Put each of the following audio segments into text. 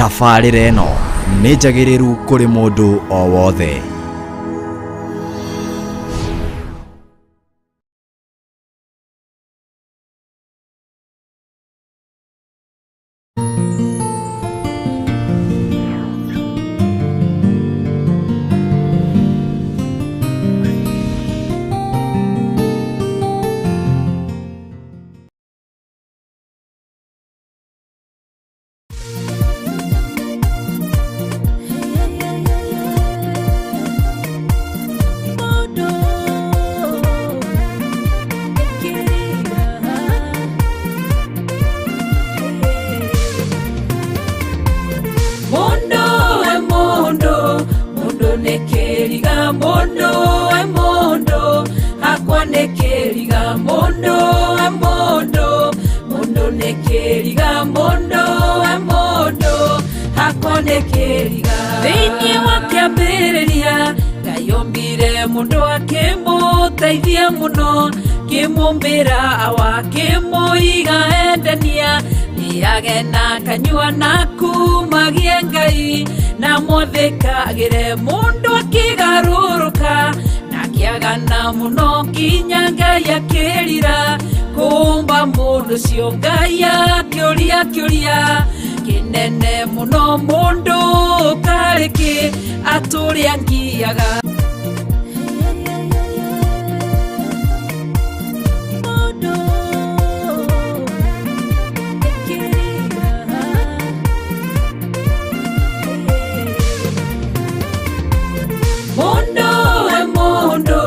Tabarĩra ĩno nĩ njagĩrĩru kũrĩ mũndũ o wothe. Mundu we mundu, mundu nĩ kĩriga, mundu we mundu, hakwa nĩ kĩriga, mundu we mundu, mundu nĩ kĩriga, mundu we mundu, hakwa nĩ kĩriga. Thĩinĩ wa kĩambĩrĩria Ngai ombire mũndũ akĩmũteithia mũno, kĩmũmbĩra awa kĩmũiga endania, nĩage na kanyua na kumagie Ngai, na mwathĩkagĩre mũndũ akĩgarũrũka, na akĩagana mũno nginya Ngai akĩrira kũmba mũndũ ũcio. Ngai akĩũria kĩũria kĩnene mũno, mũndũ karĩ kĩ atũrĩa ngiaga. Mundu we mundu,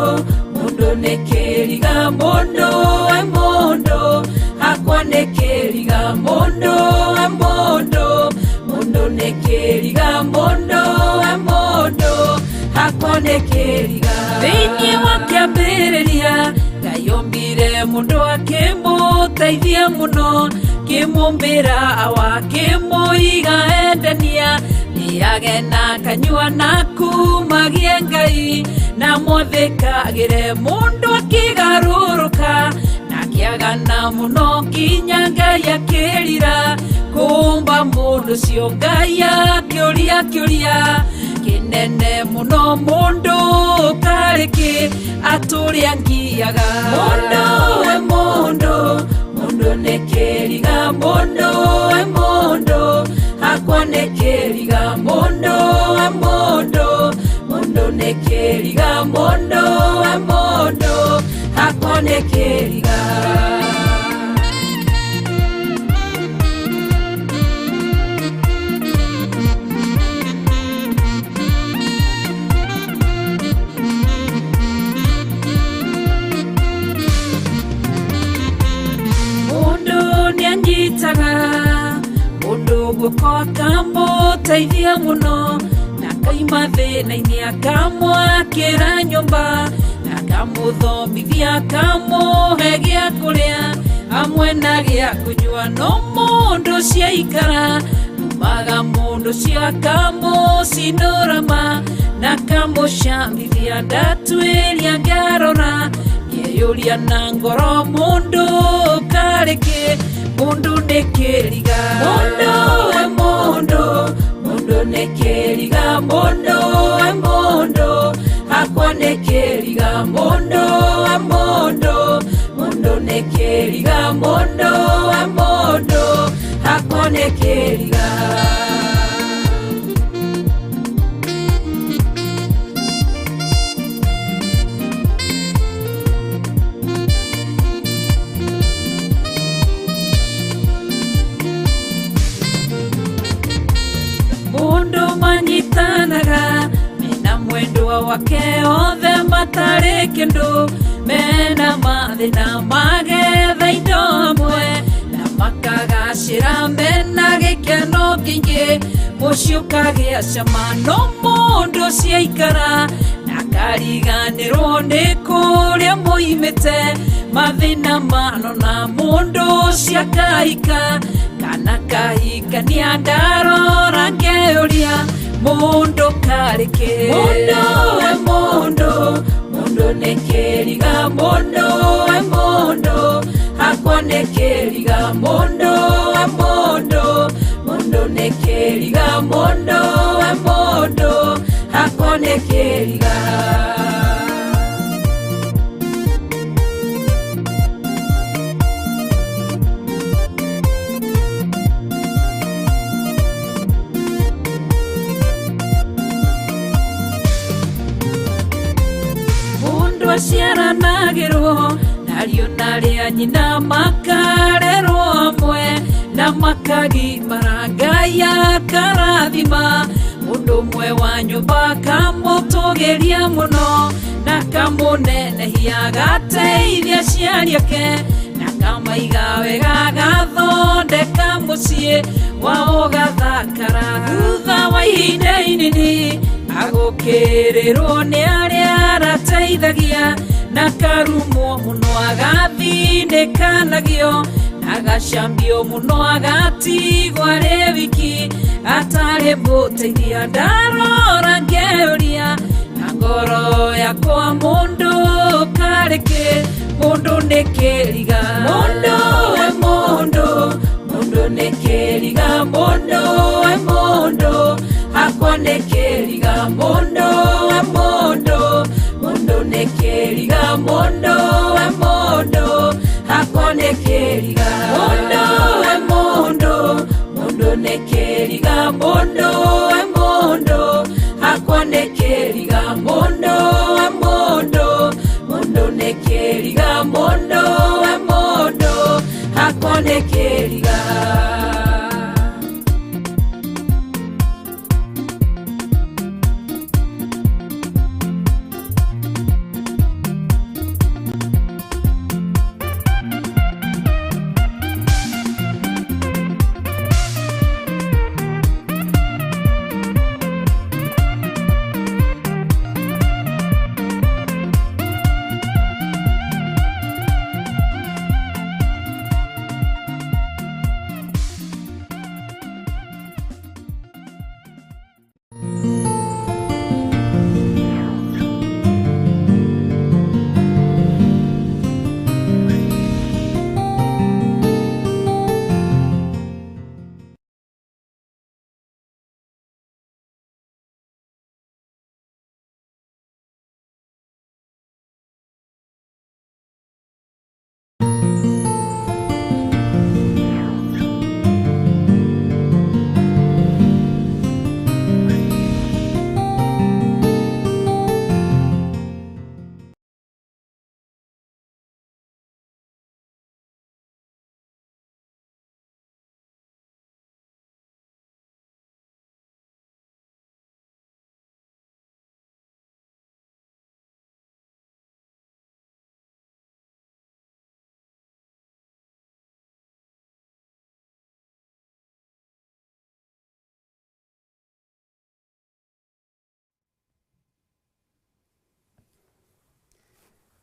mundu nĩ kĩriga, mundu we mundu, hakwa nĩ kĩriga, mundu we mundu, mundu nĩ kĩriga, mundu we mundu, hakwa nĩ kĩriga. Thĩinĩ wa kĩambĩrĩria Ngai ombire mũndũ akĩmũteithia mũno, kĩmũmbĩra awa kĩmũiga endania, nĩage na kanyua na kumagie Ngai, na mwathĩkagĩre mũndũ akĩgarũrũka, na akĩagana mũno nginya Ngai akĩrira kũmba mũndũ ũcio. Ngai akĩũria kĩũria kĩnene mũno, mũndũ karĩ kĩ atũrĩa ngiaga. Mũndũ we mũndũ, mũndũ nĩ kĩriga, mũndũ we mũndũ, hakwa nĩ kĩriga, mũndũ we mũndũ, mũndũ nĩ kĩriga, mũndũ we mũndũ, hakwa nĩ kĩriga. Mundu nĩanyitaga mũndũ guoko akamũteithia mũno, na akaima thĩna-inĩ akamwakĩra nyũmba, na akamũthomithia akamũhe gĩa kũrĩa hamwe na gĩa kũnyua. No mũndũ ciaikara umaga mũndũ ũcio akamũcinũrama na akamũcamithia, ndatuĩria ngarora ngeyũria na ngoro, mũndũ karĩ kĩ, mũndũ nĩ kĩriga. Mũndũ we mũndũ, mũndũ nĩ kĩriga, mũndũ we mũndũ, hakwa nĩ kĩriga, mũndũ we mũndũ, mũndũ nĩ kĩriga, mũndũ we mũndũ, hakwa nĩ kĩriga. Mundu manyitanaga mena mwendwa wake othe matarĩ kĩndũ, mena mathĩna magetha indo hamwe na makagacĩra mena gĩkeno kĩingĩ, mũciĩ ũkagĩa cama. No mũndũ ciaikara na akariganĩrwo nĩ kũrĩa moimĩte, mathĩna manona mũndũ ciakaika kana kahikania, ndarora ngeyũria mũndũ karĩ kĩ. Mũndũ we mũndũ, mũndũ nĩ kĩriga, mũndũ we mũndũ, hakwa nĩ kĩriga, mũndũ we mũndũ, mũndũ nĩ kĩriga, kĩriga. Mundu aciaranagĩrwo nariũ narĩa nyina makarerwo amwe na makagimara Ngai akarathima mundu ũmwe wa nyũmba akamũtũgĩria mũno na kamũnenehia agateithia aciari ake na kamaiga wega agathondeka mũciĩ wao ũgathakara. Thutha wa ihinda inini agũkĩrĩrwo nĩ arĩa arateithagia na karumwo mũno agathinĩkanagio agacambio mũno agatigwo arĩ wiki atarĩ mũteithia. Ndarora ngeuria na ngoro yakwa mũndũ karĩ kĩ, mũndũ nĩ kĩriga, mũndũ we mũndũ, mũndũ nĩ kĩriga, mũndũ we mũndũ, hakwa nĩ kĩriga, mũndũ we mũndũ, mũndũ nĩ kĩriga, mũndũ we mũndũ, hakwa nĩ kĩriga, mũndũ we mũndũ, mũndũ nĩ kĩriga, mũndũ we mũndũ, hakwa nĩ kĩriga, mũndũ we mũndũ, mũndũ nĩ kĩriga, mũndũ we mũndũ, hakwa nĩ kĩriga.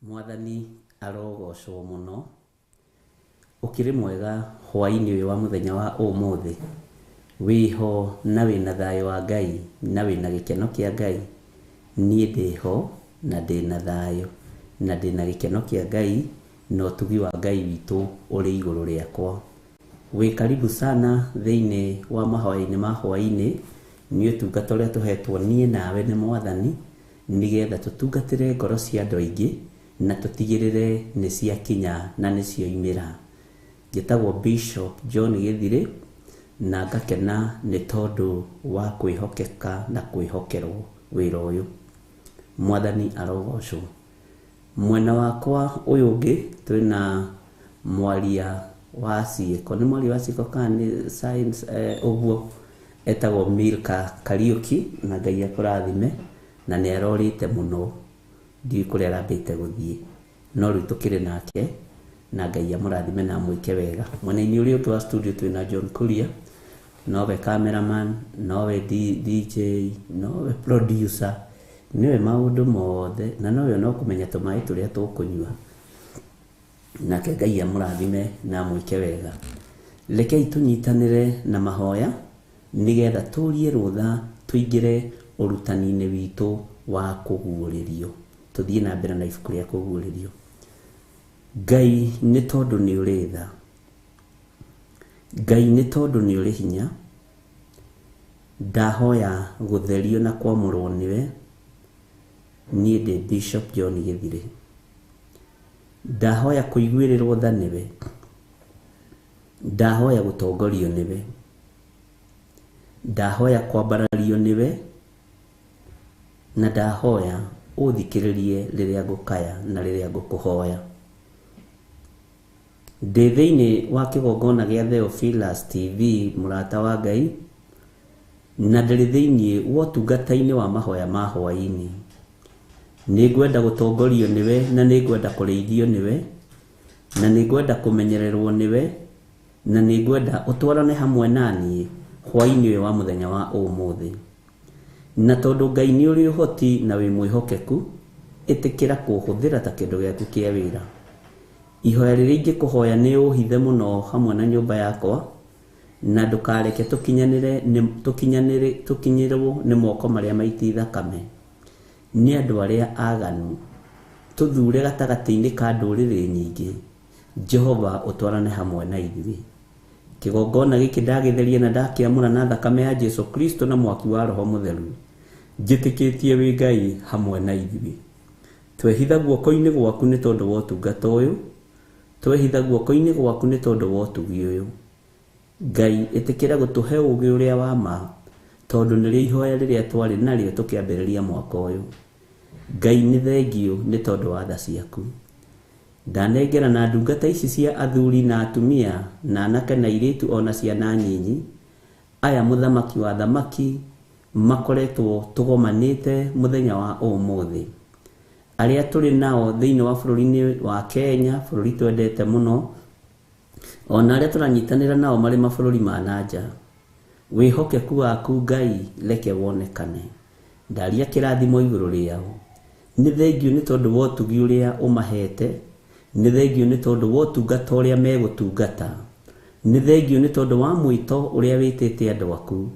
Mwathani arogocwo mũno. Ũkĩrĩ mwega hwaĩ-inĩ ũyũ wa mũthenya wa ũmũthĩ, wĩho na wĩna thayũ wa Ngai na wĩna gĩkeno kĩa Ngai. Niĩ ndĩho na ndĩna thayũ na ndĩna gĩkeno kĩa Ngai na ũtugi wa Ngai witũ ũrĩ igũrũ rĩakwa. Wĩ karibu sana thĩinĩ wa mahoya-inĩ ma hwaĩ-inĩ, nĩ ũtungata ũrĩa tũhetwo niĩ nawe nĩ Mwathani, nĩgetha tũtungatĩre ngoro cia andũ aingĩ na tũtigĩrĩre nĩ ciakinya na nĩ cioimĩra. Njĩtagwo Bishop John Gĩthirĩ na ngakena nĩ tondũ wa kwĩhokeka na kwĩhokerwo wĩra ũyũ. Mwathani arogocwo. Mwena wakwa ũyũ ũngĩ twĩna mwaria wa ciĩko, nĩ mwaria wa ciĩko kana nĩ science ũguo, etagwo Milka Kariũki, na Ngai akũrathime, na nĩ arorĩte mũno, ndiũĩ kũrĩa arambĩte gũthiĩ, no rĩu tũkĩrĩ nake na Ngai amũrathime na amwĩke wega. Mwena-inĩ ũrĩa ũngĩ wa studio twĩna John Kuria, nowe cameraman, nowe DJ, nowe producer, nĩwe maũndũ mothe, na nowe no kũmenya tũmaĩ tũrĩa tũkũnyua. Nake Ngai amũrathime na amwĩke wega. Rekei tũnyitanĩre na mahoya nĩgetha tũrie rũtha tũingĩre ũrutani-inĩ witũ wa kũguũrĩrio. Tũthiĩ na mbere na ibuku rĩa kũguũrĩrio. Ngai nĩ tondũ nĩ ũrĩ tha, Ngai nĩ tondũ nĩ ũrĩ hinya, ndahoya gũtherio na kwamũrwo nĩwe, Niĩ ndĩ Bishop John Gĩthirĩ. Ndahoya kũiguĩrĩrwo tha nĩwe. Ndahoya gũtongorio nĩwe. Ndahoya kwambarario nĩwe. Na ndahoya ũthikĩrĩrie rĩrĩa ngũkaya na rĩrĩa ngũkũhoya. Ndĩ thĩinĩ wa kĩgongona gĩa Theophilus TV mũrata wa Ngai, na ndĩrĩ thĩinĩ wa ũtungata-inĩ wa mahoya ma hwaĩ-inĩ. Nĩngwenda gũtongorio nĩwe na nĩngwenda kũrĩithio nĩwe, na nĩngwenda kũmenyererwo nĩwe, na nĩngwenda ũtwarane hamwe na niĩ hwaĩ-inĩ ũyũ wa mũthenya wa ũmũthĩ. Na tondũ Ngai nĩ ũrĩ ũhoti na wĩ mwĩhokeku, ĩtĩkĩra kũhũthĩra ta kĩndũ gĩaku kĩa wĩra. Ihoya rĩrĩa ingĩkũhoya nĩ ũhithe mũno hamwe na nyũmba yakwa, na ndũkareke tũkinyanĩre nĩ tũkinyanĩre tũkinyĩrwo nĩ moko marĩa maiti thakame nĩ andũ arĩa aganu. Tũthure gatagatĩ-inĩ ka ndũrĩrĩ nyingĩ, Jehova ũtwarane hamwe na ithuĩ. Kĩgongona gĩkĩ ndagĩtheria na ndakĩamũra na thakame ya Jesu Kristo na mwaki wa Roho Mũtheru. Njĩtĩkĩtie wĩ Ngai hamwe na ithuĩ. Twehitha guoko-inĩ gwaku nĩ tondũ wa ũtungata ũyũ, twehitha guoko-inĩ gwaku nĩ tondũ wa ũtugi ũyũ. Ngai ĩtĩkĩra gũtũhe ũũgĩ ũrĩa wa ma, tondũ nĩrĩo ihoya rĩrĩa twarĩ narĩo tũkĩambĩrĩria mwaka ũyũ. Ngai nĩ thengiũ nĩ tondũ wa tha ciaku. Ndanengerana ndungata ici cia athuri na atumia na anake na airĩtu ona ciana nyinyi, aya mũthamaki wa thamaki makoretwo tũgomanĩte mũthenya wa ũmũthĩ. Arĩa tũrĩ nao thĩinĩ wa bũrũri-inĩ wa Kenya, bũrũri twendete mũno, ona arĩa tũranyitanĩra nao marĩ mabũrũri ma na nja. Wĩhokeku waku Ngai reke wonekane. Ndaria kĩrathimo igũrũ rĩao. Nĩ thengiũ nĩ tondũ wa ũtugi ũrĩa ũmahete, nĩ thengiũ nĩ tondũ wa ũtungata ũrĩa megũtungata, nĩ thengiũ nĩ tondũ wa mwĩto ũrĩa wĩtĩte andũ aku.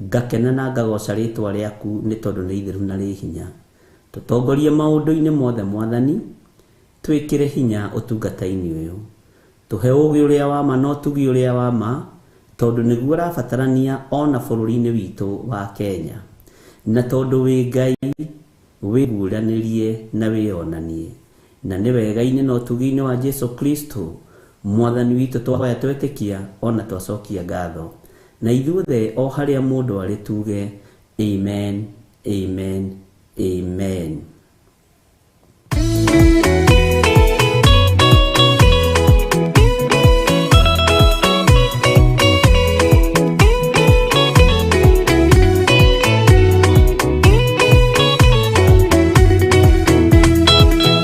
Ngakena na ngagoca rĩtwa rĩaku nĩ tondũ nĩ itheru na rĩ hinya. Tũtongorie maũndũ-inĩ mothe Mwathani, twĩkĩre hinya ũtungata-inĩ ũyũ. Tũhe ũũgĩ ũrĩa wa ma na ũtugi ũrĩa wa ma, tondũ nĩguo ũrabatarania ona bũrũri-inĩ witũ wa Kenya. Na tondũ wĩ Ngai, wĩguũranĩrie na wĩonanie. Na nĩ wega-inĩ na ũtugi-inĩ wa Jesu Kristo, Mwathani witũ twahoya twetĩkia ona twacokia ngatho. Na ithuothe o harĩa mũndũ arĩ tuge, Amen, Amen, Amen.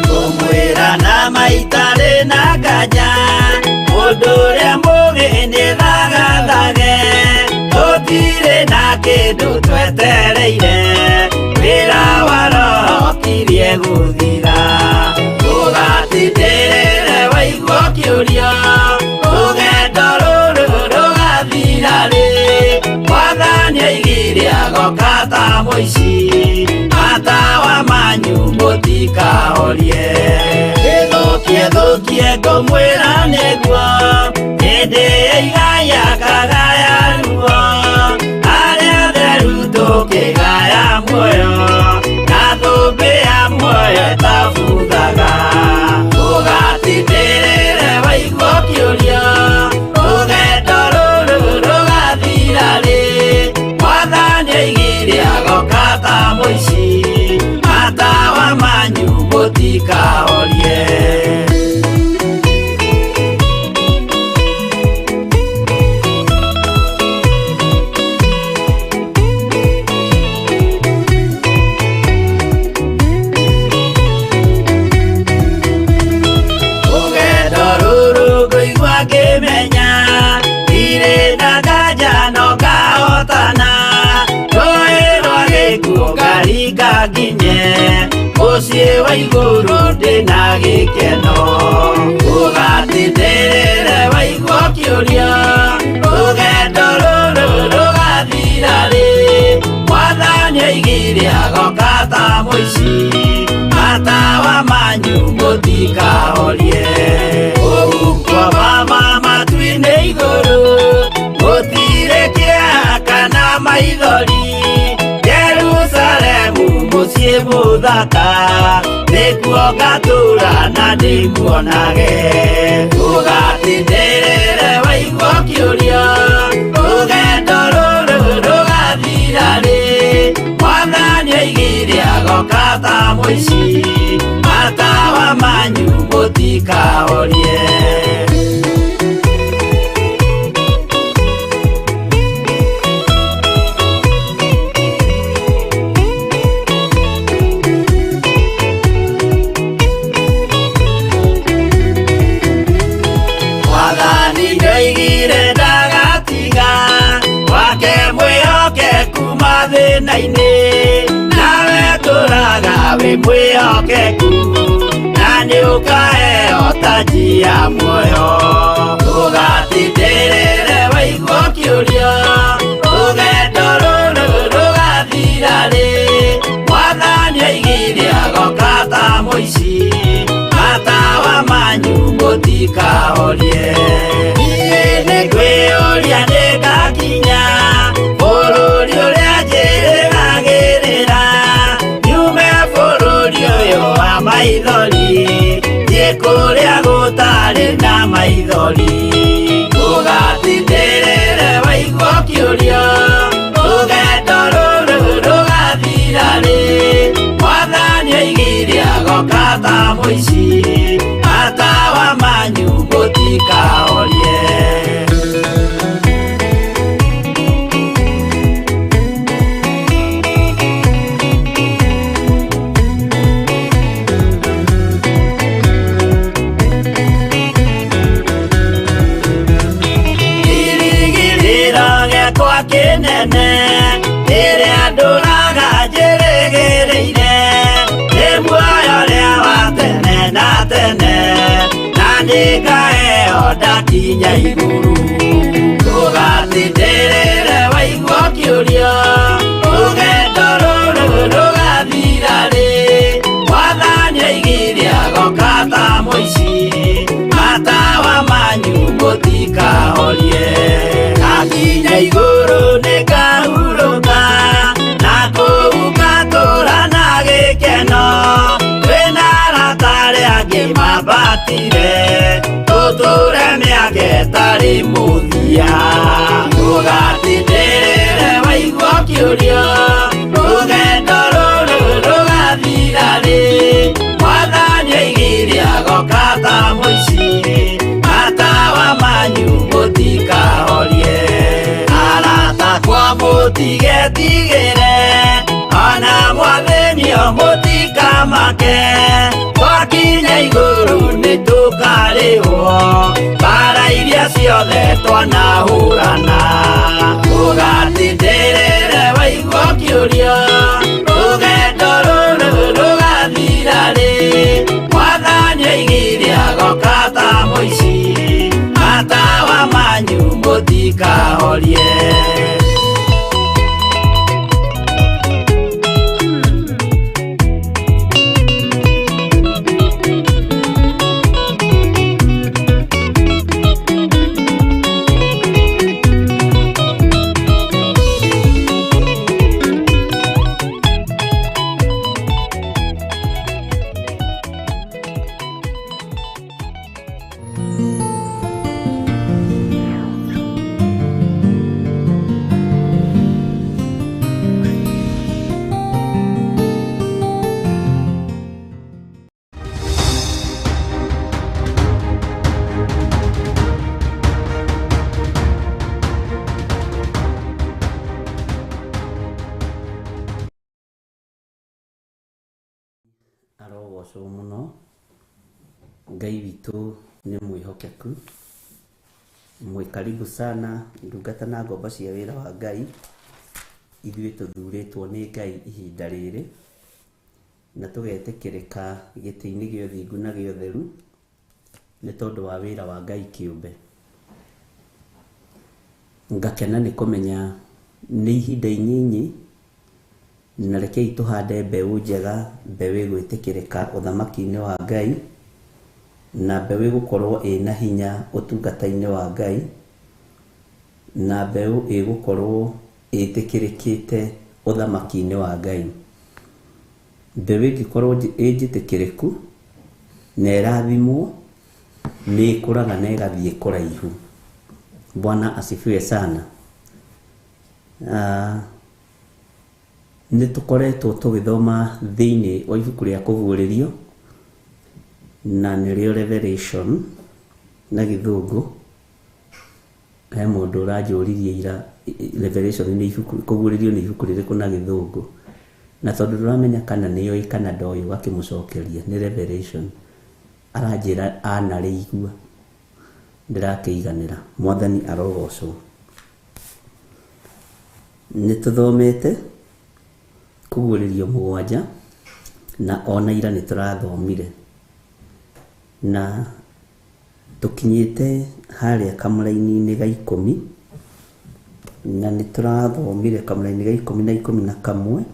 Ngũmwĩra na maitarĩ na nganja, mũndũ ũrĩa mũũgĩ nĩ thagathage, tũtirĩ na kĩndũ twetereire, wĩra wa Roho ũkirie gũthira. Ndũgatindĩrĩre waigua ũkĩũria, rũgendo rũrũ rũgathira rĩ, Mwathani oigire agoka ta mũici, matawa manyu mũtikahorie. Ĩthũkie thũkie ngũmwĩra nĩguo, hĩndĩ ĩigaya kagaya ruo, arĩa atheru tũkĩgaya muoyo, na thũmbĩ ya muoyo ĩtabuthaga. Ndũgatindĩrĩre waigua ũkĩũria, rũgendo rũrũ rũgathira rĩ, Mwathani oigire agoka ta mũici, matawa manyu mũtikahorie. Rũgendo rũrũ ngũigua ngĩmenya, ndirĩ na nganja no ngahotana, rũĩ rwa gĩkuũ ngaringa nginye, mũciĩ wa igũrũ ndĩna gĩkeno. Ndũgatindĩrĩre waigua ũkĩũria, rũgendo rũrũ rũgathira rĩ, Mwathani oigire agoka ta mũici, matawa manyu mũtikahorie. Kũu mama matu-inĩ igũrũ, gũtirĩ kĩeha kana maithori, Jerusalemu mũciĩ Mũciĩ mũthaka nĩkuo ngatũra na ndĩmuonage. Ũgatindĩrĩre waigua ũkĩũria rũgendo rũrũ rũgathira rĩ. Mwathani oigire agoka ta mũici, matawa manyu mũtikahorie. Mwathani nĩoigire ndagatiga wake mwĩhokeku mathĩna-inĩ, nawe tũraga wĩ mwĩhokeku na nĩũkaheo taji ya muoyo. Ũgatindĩrĩre waigua ũkĩũria rũgendo rũrũ rũgathira rĩ. Mwathani oigire agoka ta mũici, matawa manyu mũtikahorie. Niĩ nĩngwĩyũria nĩngakinya bũrũri ũrĩa njĩrĩgagĩrĩra, nyume bũrũri ũyũ wa maithori thiĩ kũrĩa gũtarĩ na maithori. Ũgatindĩrĩre waigua ũkĩũria rũgendo rũrũ rũgathira rĩ. Mwathani oigire agoka ta mũici, matawa manyu mũtikahorie. Kĩrĩgĩrĩro gĩakwa kĩnene rĩrĩa ndũraga njĩrĩgĩrĩire, nĩ muoyo ũrĩa wa tene na tene, na nĩngaheo ndakinya igũrũ. Ũgatindĩrĩre waigua ũkĩũria rũgendo rũrũ rũgathira rĩ. Mwathani oigire agoka ta mũici, matawa manyu mũtikahorie. Ndakinya igũrũ nĩngahurũka, na kũu ngatũũra na gĩkeno. Twĩna arata arĩa angĩ mambatire, tũtũũre mĩaka ĩtarĩ mũthia. Ũgatindĩrĩre waigua ũkĩũria rũgendo rũrũ rũgathira rĩ. Mwathani oigire agoka ta mũici, matawa manyu mũtikahorie. Arata akwa mũtigetigĩre, ona mwathĩnio mũtikamake. Twakinya igũrũ nĩtũkarĩhwo mbara iria ciothe twanahũrana. Ũgatindĩrĩre waigua ũkĩũria rũgendo rũrũ rũgathira rĩ. Mwathani oigire agoka ta mũici, matawa manyu mũtikahorie. Arogocwo mũno. Ngai witũ nĩ mwĩhokeku. Mwĩ karibu sana ndungata na ngombo cia wĩra wa Ngai. Ithuĩ tũthurĩtwo nĩ Ngai ihinda rĩrĩ na tũgetĩkĩrĩka gĩtĩ-inĩ gĩa ũthingu na gĩa ũtheru nĩ tondũ wa wĩra wa Ngai kĩũmbe. Ngakena nĩ kũmenya nĩ ihinda inyinyi na rekei tũhande mbeũ njega, mbeũ ĩgwĩtĩkĩrĩka ũthamaki-inĩ wa Ngai na mbeũ ĩgũkorwo ĩna hinya ũtungata-inĩ wa Ngai na mbeũ ĩgũkorwo ĩtĩkĩrĩkĩte ũthamaki-inĩ wa Ngai. Mbeũ ĩngĩkorwo ĩ njĩtĩkĩrĩku na ĩrathimwo, nĩ ĩkũraga na ĩgathiĩ kũraihu. Bwana asifiwe sana. Nĩ tũkoretwo tũgĩthoma thĩinĩ wa ibuku rĩa Kũguũrĩrio, na nĩrĩo Revelation na Gĩthũngũ. He mũndũ ũranjũririe ira Revelation nĩ ibuku, Kũguũrĩrio nĩ ibuku rĩrĩkũ na Gĩthũngũ. Na tondũ ndũramenya kana nĩoĩ kana ndoĩ, ũgakĩmũcokeria nĩ Revelation. Aranjĩra anarĩigua, ndĩrakĩiganĩra. Mwathani arogocwo. Nĩ tũthomete Kũguũrĩrio 7, na ona ira nĩ tũrathomire. Na tũkinyĩte harĩa kamũraini-inĩ ga 10, na nĩ tũrathomire kamũraini ga 10 na 11,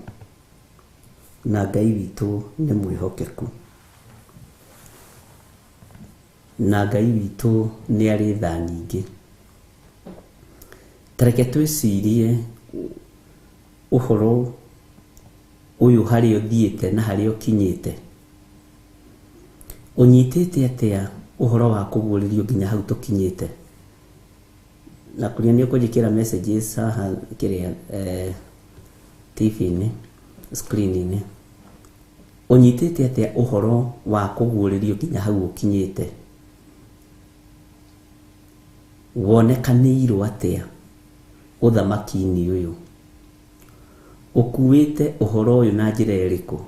na Ngai witũ nĩ mwĩhokeku. Na Ngai witũ nĩ arĩ tha nyingĩ. Ta reke twĩcirie ũhoro ũyũ harĩa ũthiĩte na harĩa ũkinyĩte. Ũnyitĩte atĩa ũhoro wa kũguũrĩrio nginya hau tũkinyĩte? Na kũrĩa nĩ ũkũnjĩkĩra messages haha kĩrĩa TV-inĩ, screen-inĩ. Ũnyitĩte atĩa ũhoro wa kũguũrĩrio nginya hau ũkinyĩte? Wonekanĩirwo atĩa ũthamaki-inĩ ũyũ? Ũkuĩte ũhoro ũyũ na njĩra ĩrĩkũ?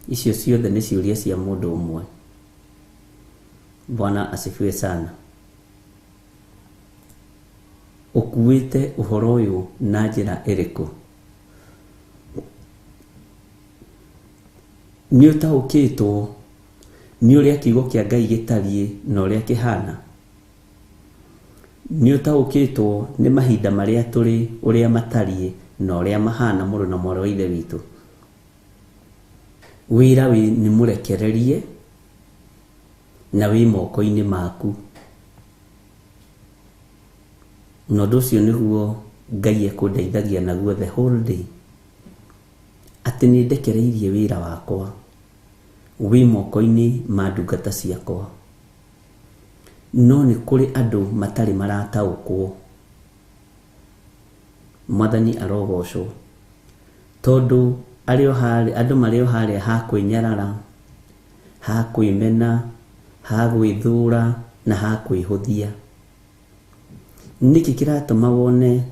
Icio ciothe nĩ ciũria cia mũndũ ũmwe. Bwana asifiwe sana. Ũkuĩte ũhoro ũyũ na njĩra ĩrĩkũ? Nĩ ũtaũkĩtwo nĩ ũrĩa kiugo kĩa Ngai gĩtariĩ na ũrĩa kĩhana? Nĩ ũtaũkĩtwo nĩ mahinda marĩa tũrĩ ũrĩa matariĩ na ũrĩa mahana, mũrũ na mwarĩ wa Ithe witũ? Wĩra wĩ nĩ mũrekererie na wĩ moko-inĩ maku. Na ũndũ ũcio nĩguo Ngai ekũndeithagia naguo the whole day. Atĩ nĩ ndekereirie wĩra wakwa wĩ moko-inĩ ma ndungata ciakwa. No nĩ kũrĩ andũ matarĩ marataũkwo. Mwathani arogocwo. Tondũ andũ marĩ o harĩa ha kwĩnyarara, ha kwĩmena, ha gwĩthũra na ha kwĩhũthia. Nĩkĩ kĩratũma wone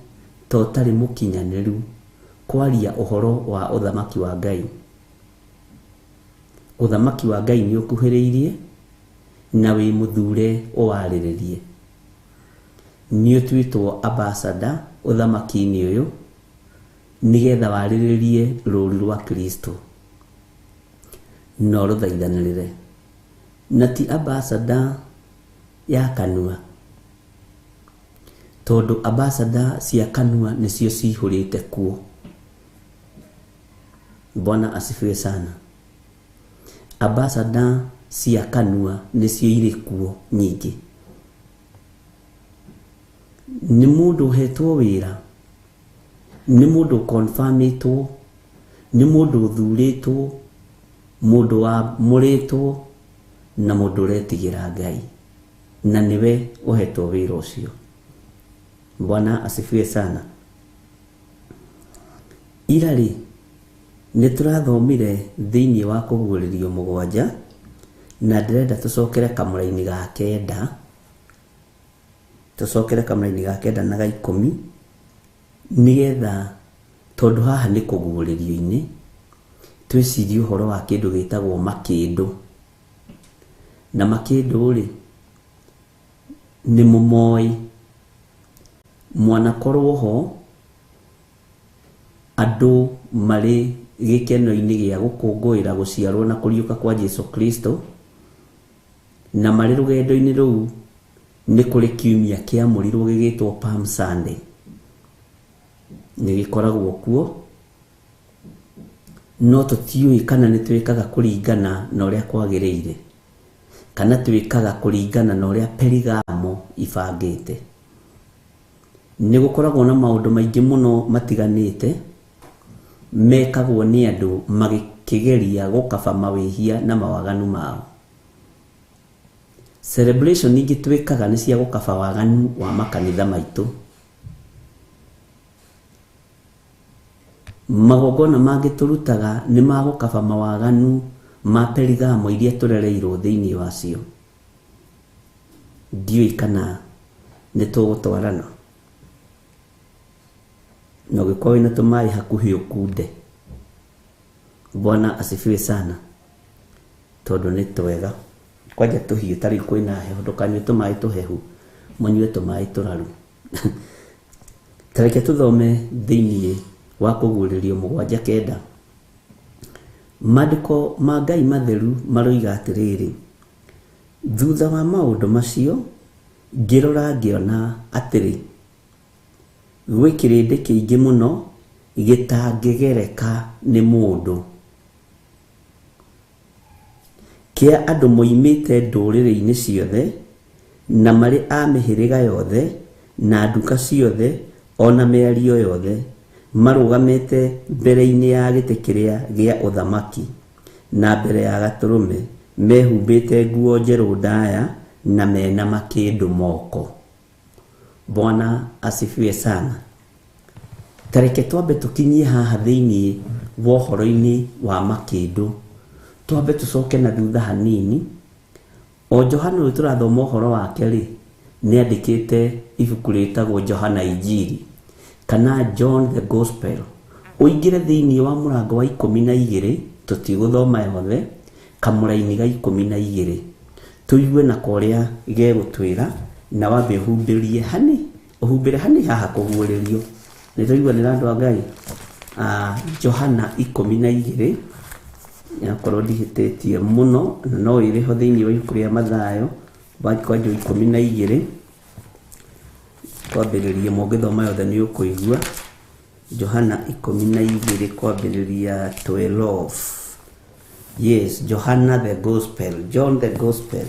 ta ũtarĩ mũkinyanĩru kwaria ũhoro wa ũthamaki wa Ngai? Ũthamaki wa Ngai nĩ ũkuhĩrĩirie na wĩ mũthure ũwarĩrĩrie. Nĩ ũtuĩtwo ambassador ũthamaki-inĩ ũyũ nĩgetha warĩrĩrie rũũru rwa Kristo na ũrũthaithanĩrĩre. Na ti ambassador ya kanua, tondũ ambassador cia kanua nĩcio cihũrĩte kuo. Bwana asifiwe sana. Ambassador cia kanua nĩcio irĩ kuo nyingĩ. Nĩ mũndũ ũhetwo wĩra, nĩ mũndũ confirmĩtwo, nĩ mũndũ ũthurĩtwo, mũndũ wamũrĩtwo na mũndũ ũretigĩra Ngai, na nĩwe ũhetwo wĩra ũcio. Bwana asifiwe sana. Ira rĩ, nĩ tũrathomire thĩinĩ wa Kũguũrĩrio 7, na ndĩrenda tũcokere kamũraini ga 9, tũcokere kamũraini ga 9 na ga 10, nĩgetha tondũ haha nĩ kũguũrĩrio-inĩ twĩcirie ũhoro wa kĩndũ gĩtagwo makĩndũ. Na makĩndũ rĩ, nĩ mũmoĩ. Mwanakorwo ho andũ marĩ gĩkeno-inĩ gĩa gũkũngũĩra gũciarwo na kũriũka kwa Jesu Kristo, na marĩ rũgendo-inĩ rũu nĩ kũrĩ kiumia kĩamũrirwo gĩgĩtwo Palm Sunday. Nĩ gĩkoragwo kuo, no tũtiũĩ kana nĩ twĩkaga kũringana na ũrĩa kwagĩrĩire, kana twĩkaga kũringana na ũrĩa Perigamo ibangĩte. Nĩ gũkoragwo na maũndũ maingĩ mũno matiganĩte, mekagwo nĩ andũ magĩkĩgeria gũkaba mawĩhia na mawaganu mao. Celebration ingĩ twĩkaga nĩ cia gũkaba waganu wa makanitha maitũ. Magongona mangĩ tũrutaga nĩ ma gũkaba mawaganu ma Perigamo iria tũrereirwo thĩinĩ wacio. Ndiũĩ kana nĩ tũgũtwarana. Na ũngĩkorwo wĩna tũmaĩ hakuhĩ ũkunde. Bwana asifiwe sana. Tondũ nĩ twega. Kwanja tũhiũ ta rĩu kwĩna heho, ndũkanyue tũmaĩ tũhehu, mũnyue tũmaĩ tũraru. Ta reke tũthome thĩinĩ wa Kũguũrĩrio 7:9. Maandĩko ma Ngai matheru maroiga atĩrĩrĩ, thutha wa maũndũ macio ngĩrora ngĩona atĩrĩ, gwĩ kĩrĩndĩ kĩingĩ mũno gĩtangĩgereka nĩ mũndũ, kĩa andũ moimĩte ndũrĩrĩ-inĩ ciothe na marĩ a mĩhĩrĩga yothe na nduka ciothe ona mĩario yothe, marũgamĩte mbere-inĩ ya gĩtĩ kĩrĩa gĩa ũthamaki na mbere ya Gatũrũme, mehumbĩte nguo njerũ ndaya na mena makĩndũ moko. Bwana asifiwe sana. Ta reke twambe tũkinyie haha thĩinĩ wa ũhoro-inĩ wa makĩndũ, twambe tũcoke na thutha hanini. O Johana ũyũ tũrathoma ũhoro wake rĩ, nĩ andĩkĩte ibuku rĩtagwo Johana Injiri kana John the Gospel. Ũingĩre thĩinĩ wa mũrango wa 12, tũtigũthoma yothe, kamũraini ga 12, tũigue na korĩa gegũtwĩra, na wambe ũhumbĩrie hani, ũhumbĩre hani haha kũguũrĩrio. Nĩ tũiguanĩra andũ a Ngai? Johana 12, akorwo ndihĩtĩtie mũno, na no ĩrĩ ho thĩinĩ wa ibuku rĩa Mathayo kwanja 12, kwambĩrĩria, mũngĩthoma yothe nĩ ũkũigua. Johana 12 kwambĩrĩria 12. Yes, Johana the Gospel, John the Gospel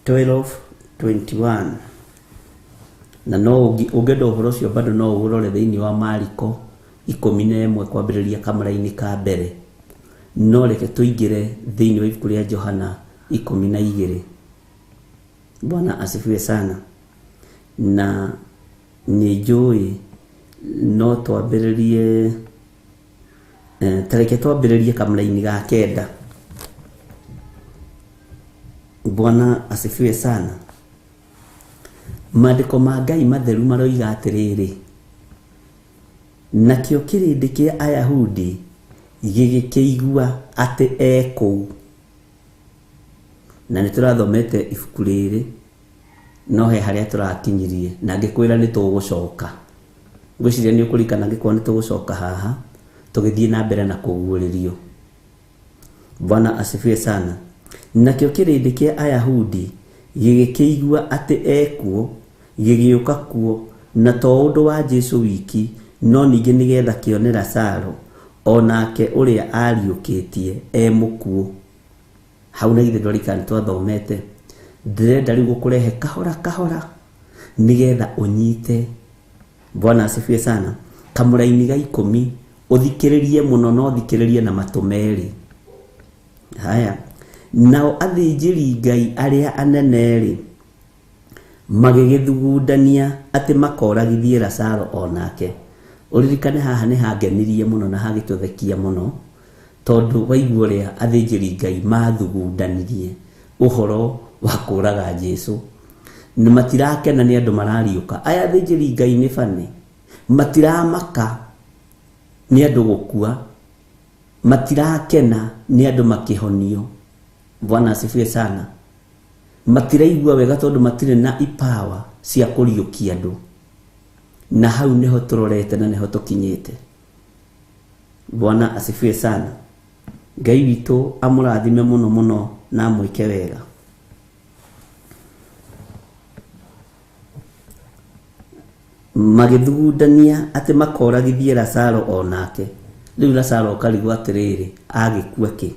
12:21. Na no ũngĩenda ũhoro ũcio bado no ũrore thĩinĩ wa Mariko 11 kwambĩrĩria kamũraini ka mbere. No reke tũingĩre thĩinĩ wa ibuku rĩa Johana 12. Bwana asifiwe sana. Na nĩ njũĩ no twambĩrĩrie, ta reke twambĩrĩrie kamũraini ga 9. Bwana asifiwe sana. Maandĩko ma Ngai matheru maroiga atĩrĩrĩ, nakĩo kĩrĩndĩ kĩa Ayahudi gĩgĩkĩigua atĩ e kũu. Na nĩ tũrathomete ibuku rĩrĩ, no he harĩa tũrakinyirie, na ngĩkwĩra nĩ tũgũcoka. Ngwĩciria nĩ ũkũririkana angĩkorwo nĩ tũgũcoka haha, tũgĩthiĩ na mbere na kũguũrĩrio. Bwana asifiwe sana. Nakĩo kĩrĩndĩ kĩa Ayahudi gĩgĩkĩigua atĩ ekuo, gĩgĩũka kuo, na to ũndũ wa Jesũ wiki, no ningĩ nĩgetha kĩone Lazaro, onake ũrĩa ariũkĩtie e mũkuũ. Hau na githĩ ndwarikana nĩ twathomete. Ndĩrenda rĩu gũkũrehe kahora kahora nĩgetha ũnyite. Bwana asifiwe sana. Kamũraini ga 10, ũthikĩrĩrie mũno, no ũthikĩrĩrie na matũ merĩ. Haya, nao athĩnjĩri Ngai arĩa anene rĩ, magĩgĩthugundania atĩ makoragithie Lazaro onake. Ũririkane haha nĩ hangenirie mũno na hagĩtũthekia mũno, tondũ waigua ũrĩa athĩnjĩri Ngai mathugundanirie ũhoro wa kũraga Jesũ. Na matirakena nĩ andũ marariũka. Aya athĩnjĩri Ngai nĩ bani, matiramaka nĩ andũ gũkua, matirakena nĩ andũ makĩhonio. Bwana asifiwe sana. Matiraigua wega tondũ matirĩ na ipawa cia kũriũkia andũ. Na hau nĩho tũrorete na nĩho tũkinyĩte. Bwana asifiwe sana. Ngai witũ amũrathime mũno mũno na amwĩke wega. Magĩthugundania atĩ makoragithie Lazaro onake. Rĩu Lazaro ũkarigwo atĩrĩrĩ, agĩkua kĩ?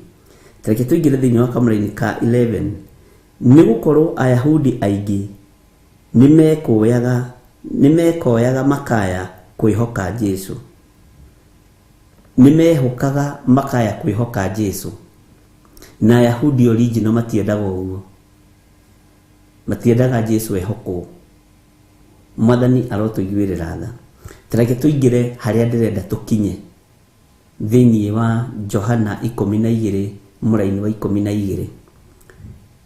Ta reke tũingĩre thĩinĩ wa kamũraini ka 11. Nĩ gũkorwo Ayahudi aingĩ nĩ mekoyaga makaya kwĩhoka Jesũ. Nĩ mehokaga makaya kwĩhoka Jesu. Na Ayahudi original matiendaga ũguo. Matiendaga Jesu ehokwo. Mwathani arotũiguĩrĩra tha. Ta reke tũingĩre harĩa ndĩrenda tũkinye. Thĩinĩ wa Johana 12 mũraini wa 12.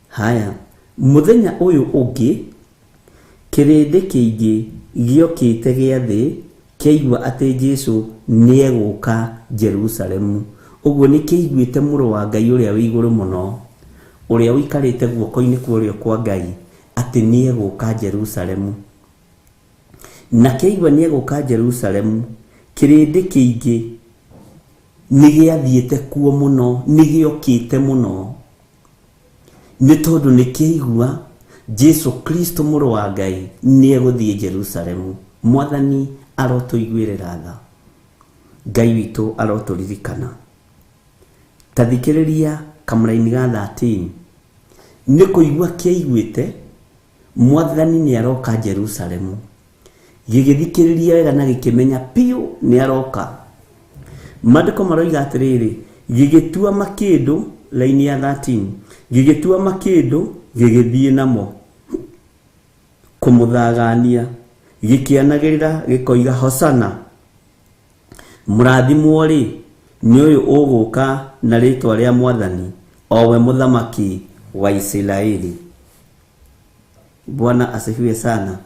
Haya, mũthenya ũyũ ũngĩ kĩrĩndĩ kĩingĩ gĩokĩte gĩathĩ kĩaigua atĩ Jesu nĩegũka Jerusalemu. Ũguo nĩ kĩaiguĩte mũrũ wa Ngai ũrĩa wĩ igũrũ mũno, ũrĩa ũikarĩte guoko-inĩ kwa ũrĩo kwa Ngai, atĩ nĩegũka Jerusalemu. Na kĩaigua nĩegũka Jerusalemu, kĩrĩndĩ kĩingĩ nĩgĩathiĩte kuo mũno, nĩgĩokĩte mũno. Nĩ tondũ nĩkĩaigua Jesu Kristo mũrũ wa Ngai nĩegũthiĩ Jerusalemu. Mwathani arotũiguĩrĩra tha. Ngai witũ arotũririkana. Ta thikĩrĩria kamũraini ga 13. Nĩ kũigua kĩaiguĩte Mwathani nĩaroka Jerusalemu. Gĩgĩthikĩrĩria wega na gĩkĩmenya piũ nĩaroka. Maandĩko maroiga atĩrĩrĩ, gĩgĩtua makĩndũ, laini ya 13, gĩgĩtua makĩndũ gĩgĩthiĩ namo kũmũthagania, gĩkĩanagĩrĩra gĩkoiga Hosana. Mũrathimwo rĩ nĩ ũyũ ũgũka na rĩtwa rĩa Mwathani, o we mũthamaki wa Isiraeli. Bwana asifiwe sana.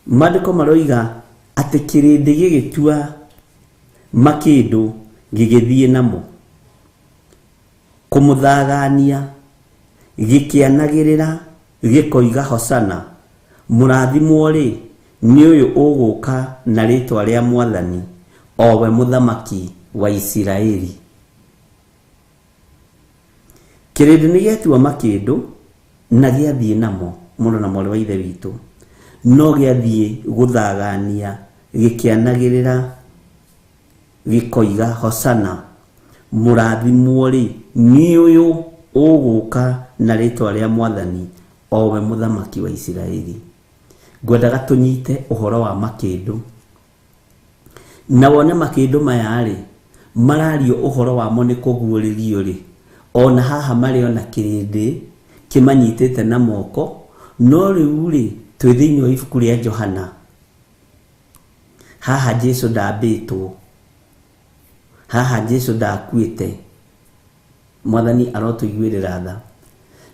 Maandĩko maroiga atĩ kĩrĩndĩ gĩgĩtua makĩndũ gĩgĩthiĩ namo kũmũthagania, gĩkĩanagĩrĩra gĩkoiga Hosana. Mũrathimwo rĩ nĩ ũyũ ũgũka na rĩtwa rĩa Mwathani, o we mũthamaki wa Isiraeli. Kĩrĩndĩ nĩ gĩatua makĩndũ na gĩathiĩ namo mũrũ na mwarĩ wa Ithe witũ, no gĩathiĩ gũthagania gĩkĩanagĩrĩra gĩkoiga Hosana. Mũrathimwo rĩ nĩ ũyũ ũgũka na rĩtwa rĩa Mwathani, o we mũthamaki wa Isiraeli. Ngwendaga tũnyite ũhoro wa makĩndũ. Na wone makĩndũ maya rĩ, marario ũhoro wamo nĩ kũguũrĩrio rĩ, ona haha marĩ ona kĩrĩndĩ kĩmanyitĩte na moko, no rĩu rĩ twĩ thĩinĩ wa ibuku rĩa Johana. Haha Jesu ndambĩtwo, haha Jesu ndakuĩte. Mwathani arotũiguĩrĩra tha.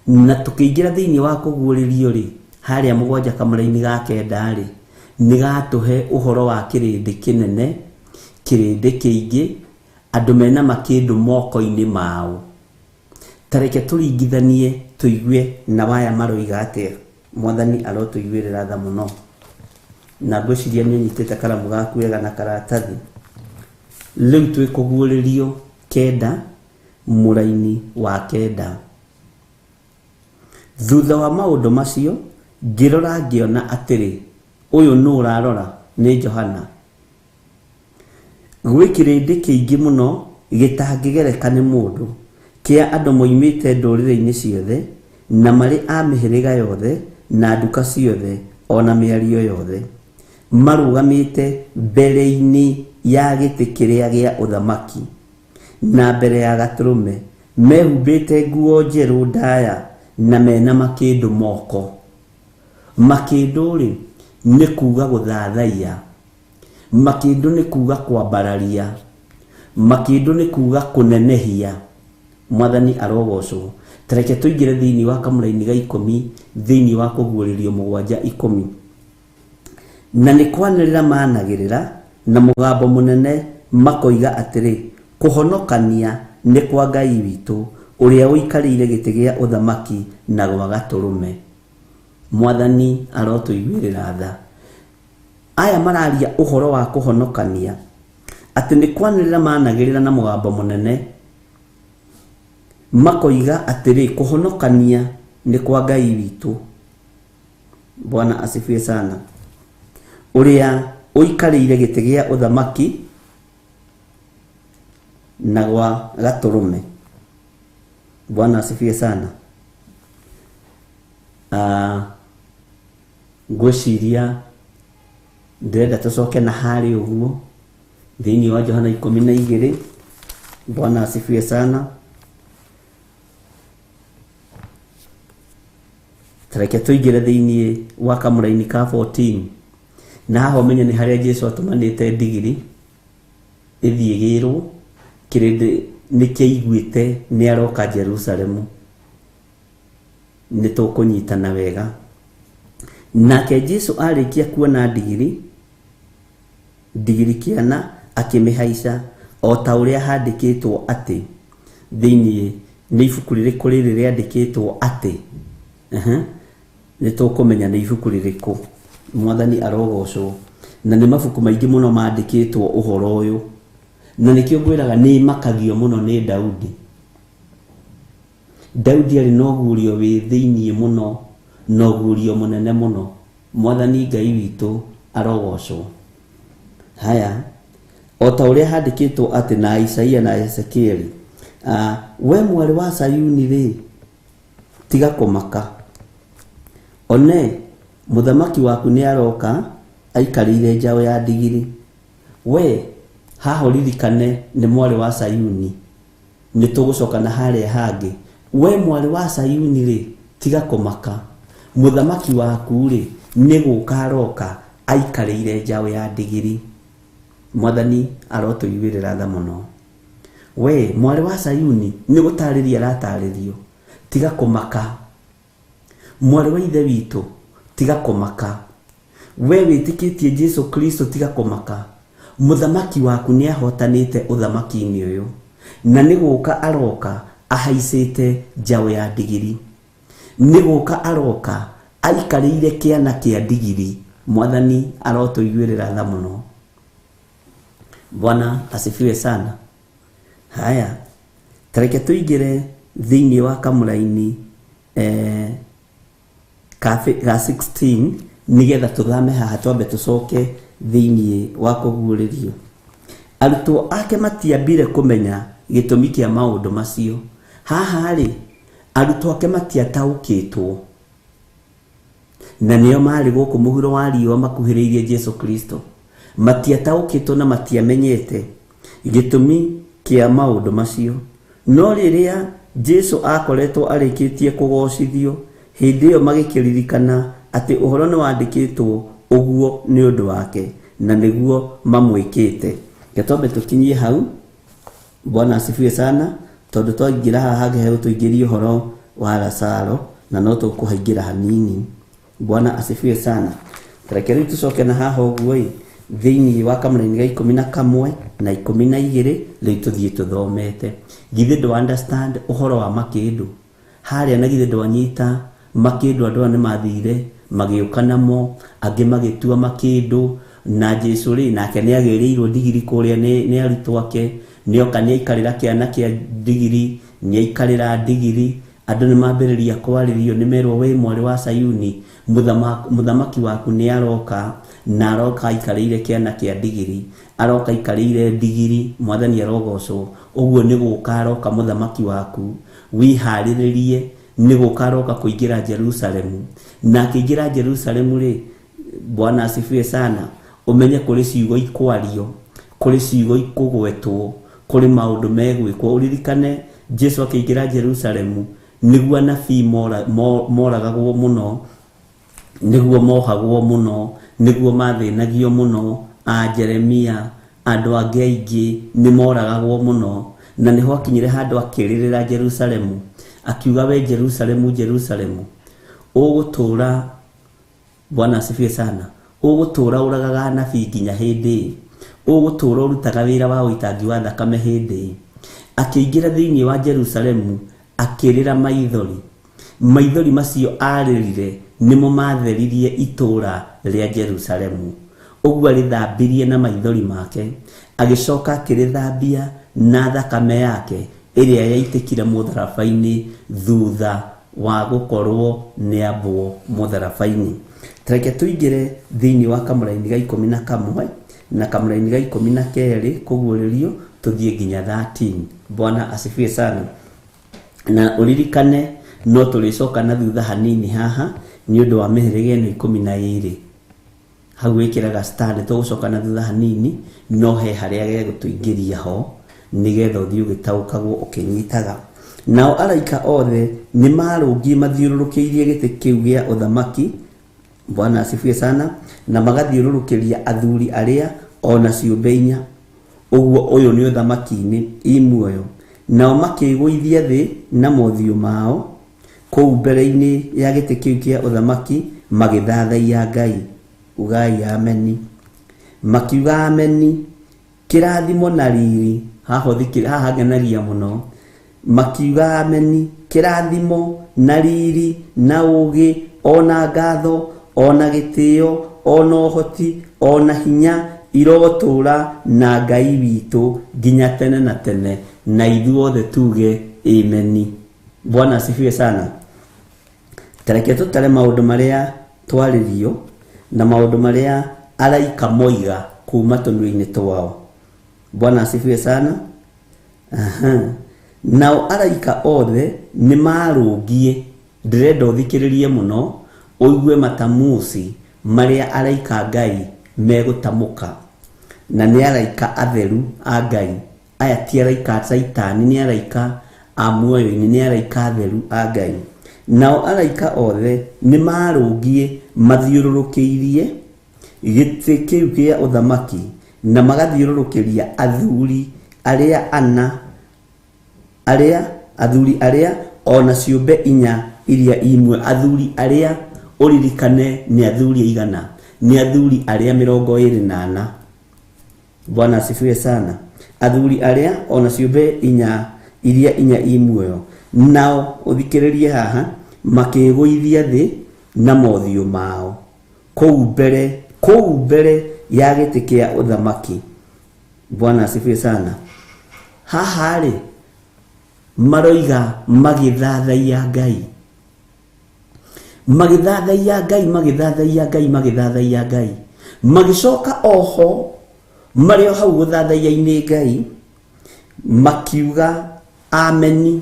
Na tũkĩingĩra thĩinĩ wa kũguũrĩrio rĩ, harĩa 7 kamũraini ga 9 rĩ, nĩgatũhe ũhoro wa kĩrĩndĩ kĩnene, kĩrĩndĩ kĩingĩ, andũ mena makĩndũ moko-inĩ mao. Ta reke tũringithanie tũigue na waya maroiga atĩa. Mwathani arotũiguĩrĩra tha mũno. Na ngwĩciria nĩ ũnyitĩte karamu gaku wega na karatathi. Rĩu twĩ kũguũrĩrio 9 mũraini wa 9. Thutha wa maũndũ macio ngĩrora ngĩona atĩrĩ, ũyũ nũ ũrarora? Nĩ Johana. Gwĩ kĩrĩndĩ kĩingĩ mũno gĩtangĩgereka nĩ mũndũ, kĩa andũ moimĩte ndũrĩrĩ-inĩ ciothe, na marĩ a mĩhĩrĩga yothe, na nduka ciothe, ona mĩario yothe, marũgamĩte mbere-inĩ ya gĩtĩ kĩrĩa gĩa ũthamaki na mbere ya Gatũrũme, mehumbĩte nguo njerũ ndaya na mena makĩndũ moko. Makĩndũ rĩ nĩ kuga gũthathaiya, makĩndũ nĩ kuga kwambararia, makĩndũ nĩ kuga kũnenehia. Mwathani arogocwo. Ta reke tũingĩre thĩinĩ wa kamũraini ga 10 thĩinĩ wa kũguũrĩrio 7:10. Na nĩ kwanĩrĩra managĩrĩra na mũgambo mũnene makoiga atĩrĩ, kũhonokania nĩ kwa Ngai witũ ũrĩa ũikarĩire gĩtĩ gĩa ũthamaki na gwa Gatũrũme. Mwathani arotũiguĩrĩra tha. Aya mararia ũhoro wa kũhonokania, atĩ nĩ kwanĩrĩra managĩrĩra na mũgambo mũnene makoiga atĩrĩ, kũhonokania nĩ kwa Ngai witũ. Bwana asifiwe sana. Ũrĩa ũikarĩire gĩtĩ gĩa ũthamaki na gwa Gatũrũme. Bwana asifiwe sana. Ngwĩciria ndĩrenda tũcoke na harĩa ũguo Thĩinĩ wa Johana 12. Bwana asifiwe sana. Tareke tũingĩre thĩinĩ wa kamũraini ka 14, na haha ũmenye nĩ harĩa Jesu atũmanĩte ndigiri ĩthiĩ ĩgĩrwo. Kĩrĩndĩ nĩ kĩaiguĩte nĩ aroka Jerusalemu. Nĩ tũkũnyitana wega. Nake Jesu arĩkia kuona ndigiri, ndigiri kĩana, akĩmĩhaica o ta ũrĩa handĩkĩtwo atĩ thĩinĩ nĩ ibuku rĩrĩkũ rĩrĩ rĩandĩkĩtwo atĩ nĩ tũkũmenya nĩ ibuku rĩrĩkũ. Mwathani arogocwo. Na nĩ mabuku maingĩ mũno mandĩkĩtwo ũhoro ũyũ, na nĩkĩo ngwĩraga nĩ makagio mũno nĩ Daudi. Daudi arĩ na ũguũrio wĩ thĩinĩ mũno, na ũguũrio mũnene mũno. Mwathani Ngai witũ arogocwo. Haya, o ta ũrĩa handĩkĩtwo atĩ na Isaia na Ezekieli, we mwarĩ wa Sayuni rĩ, tiga kũmaka. One, mũthamaki waku nĩ aroka aikarĩire njaũ ya ndigiri. We haha ũririkane nĩ mwarĩ wa Sayuni, nĩ tũgũcoka na harĩa hangĩ. We mwarĩ wa Sayuni rĩ, tiga kũmaka, mũthamaki waku rĩ nĩ gũka aroka aikarĩire njaũ ya ndigiri. Mwathani arotũiguĩrĩra tha mũno. We mwarĩ wa Sayuni nĩ gũtarĩria aratarĩrio, tiga kũmaka. Mwarĩ wa Ithe witũ, tiga kũmaka. We wĩtĩkĩtie Jesu Kristo, tiga kũmaka. Mũthamaki waku nĩ ahotanĩte ũthamaki-inĩ ũyũ, na nĩ gũka aroka ahaicĩte njaũ ya ndigiri. Nĩ gũka aroka aikarĩire kĩana kĩa ndigiri. Mwathani arotũiguĩrĩra tha mũno. Bwana asifiwe sana. Haya, tareke tũingĩre thĩinĩ wa kamũraini ka 16, nĩgetha tũthame haha twambe tũcoke thĩinĩ wa kũguũrĩrio. Arutwo ake matiambire kũmenya gĩtũmi kĩa maũndũ macio. Haha rĩ, arutwo ake matiataũkĩtwo, na nĩo marĩ gũkũ mũhuro wa riũa makuhĩrĩirie Jesu Kristo. Matiataũkĩtwo na matiamenyete gĩtũmi kĩa maũndũ macio. No rĩrĩa Jesu akoretwo arĩkĩtie kũgocithio, hĩndĩ ĩyo magĩkĩririkana atĩ ũhoro nĩ wandĩkĩtwo ũguo nĩ ũndũ wake, na nĩguo mamwĩkĩte. Reke twambe tũkinyie hau. Bwana asifiwe sana. Tondũ twaingĩra haha hangĩ tũingĩrie ũhoro wa Lazaro, na no tũkũhaingĩra hanini. Bwana asifiwe sana. Reke rĩu tũcoke na haha ũguo ĩ, thĩinĩ wa kamũraini ga 11 na 12, rĩu tũthiĩ tũthomete. Githĩ ndũ understand ũhoro wa makĩndũ harĩa, na githĩ ndwanyita makĩndũ? Andũ aya nĩ mathire magĩũka namo, angĩ magĩtua makĩndũ, na Jesu rĩ nake nĩ agĩrĩirwo ndigiri kũrĩa nĩ arutwo ake. Nĩoka nĩ aikarĩra kĩana kĩa ndigiri, nĩ aikarĩra ndigiri. Andũ nĩ mambĩrĩria kwarĩrio, nĩ merwo we mwarĩ wa Sayuni, mũthamaki waku nĩ aroka, na aroka aikarĩire kĩana kĩa ndigiri, aroka aikarĩire ndigiri. Mwathani arogocwo. Ũguo nĩ gũka aroka mũthamaki waku, wĩharĩrĩrie, nĩ gũka aroka kũingĩra Jerusalemu. Na akĩingĩra Jerusalemu rĩ, Bwana asifiwe sana, ũmenye kũrĩ ciugo ikwario, kũrĩ ciugo ikũgwetwo, kũrĩ maũndũ megwĩkwo. Ũririkane Jesu akĩingĩra Jerusalemu nĩguo anabii moragagwo mũno, nĩguo mohagwo mũno, nĩguo mathĩnagio mũno. A Jeremia, andũ angĩ aingĩ nĩ moragagwo mũno, na nĩho akinyire handũ akĩrĩrĩra Jerusalemu, akiuga we Jerusalemu, Jerusalemu, ũgũtũũra, Bwana asifiwe sana, ũgũtũũra ũragaga anabii nginya hĩndĩ ĩ? Ũgũtũũra ũrutaga wĩra wa ũitangi wa thakame hĩndĩ ĩ? Akĩingĩra thĩinĩ wa Jerusalemu akĩrĩra maithori. Maithori macio arĩrire nĩmo matheririe itũũra rĩa Jerusalemu. Ũguo arĩthambirie na maithori make, agĩcoka akĩrĩthambia na thakame yake ĩrĩa yaitĩkire mũtharaba-inĩ thutha wa gũkorwo nĩ ambwo mũtharaba-inĩ. Tareke tũingĩre thĩinĩ wa kamũraini ga 11 na kamũraini ga 12 kũguũrĩrio, tũthiĩ nginya 13. Bwana asifiwe sana. Na ũririkane no tũrĩcoka na thutha hanini haha nĩ ũndũ wa mĩhĩrĩga ĩno 12. Hau wĩkĩraga star, nĩ tũgũcoka na thutha hanini, no he harĩa gegũtũingĩria ho nĩgetha ũthiĩ ũgĩtaũkagwo ũkĩnyitaga. Nao araika othe nĩ marũngiĩ mathiũrũrũkĩirie gĩtĩ kĩu gĩa ũthamaki. Bwana asifiwe sana. Na magathiũrũrũkĩria athuri arĩa ona ciũmbe inya. Ũguo ũyũ nĩ ũthamaki-inĩ i muoyo. Nao makĩĩgũithia thĩ na mothiũ mao kũu mbere-inĩ ya gĩtĩ kĩu kĩa ũthamaki, magĩthathaiya Ngai. Ugai ameni. Makiuga ameni, kĩrathimo na riri. Haha ngenagia mũno. Makiuga ameni, kĩrathimo na riri na ũũgĩ ona ngatho ona gĩtĩo ona ũhoti ona hinya irotũra na Ngai witũ nginya tene na tene, na ithuothe tuge ameni. Bwana asifiwe sana. Tareke tũtare maũndũ marĩa twarĩrio na maũndũ marĩa araika moiga kuma tũnua-inĩ twao. Bwana asifiwe sana. Aha. Nao araika othe nĩ marũngiĩ. Ndĩrenda ũthikĩrĩrie mũno ũigue matamuci marĩa araika Ngai megũtamũka, na nĩ araika atheru a Ngai. Aya ti araika a Caitani, nĩ araika a muoyo-inĩ, nĩ araika atheru a Ngai. Nao araika othe nĩ marũngiĩ mathiũrũrũkĩirie gĩtĩ kĩu kĩa ũthamaki na magathiũrũrũkĩria athuri arĩa ana, arĩa athuri arĩa ona ciũmbe inya iria imwe. Athuri arĩa ũririkane nĩ athuri aigana? Nĩ athuri arĩa 24. Bwana asifiwe sana. Athuri arĩa ona ciũmbe inya iria inya i muoyo, nao ũthikĩrĩrie haha, makĩĩgũithia thĩ na mothiũ mao kũu mbere ya gĩtĩ kĩa ũthamaki. Bwana asifiwe sana. Haha rĩ maroiga magĩthathaiya Ngai, magĩthathaiya Ngai, magĩthathaiya Ngai, magĩthathaiya Ngai, magĩcoka oho marĩ o hau gũthathaiya-inĩ Ngai makiuga ameni.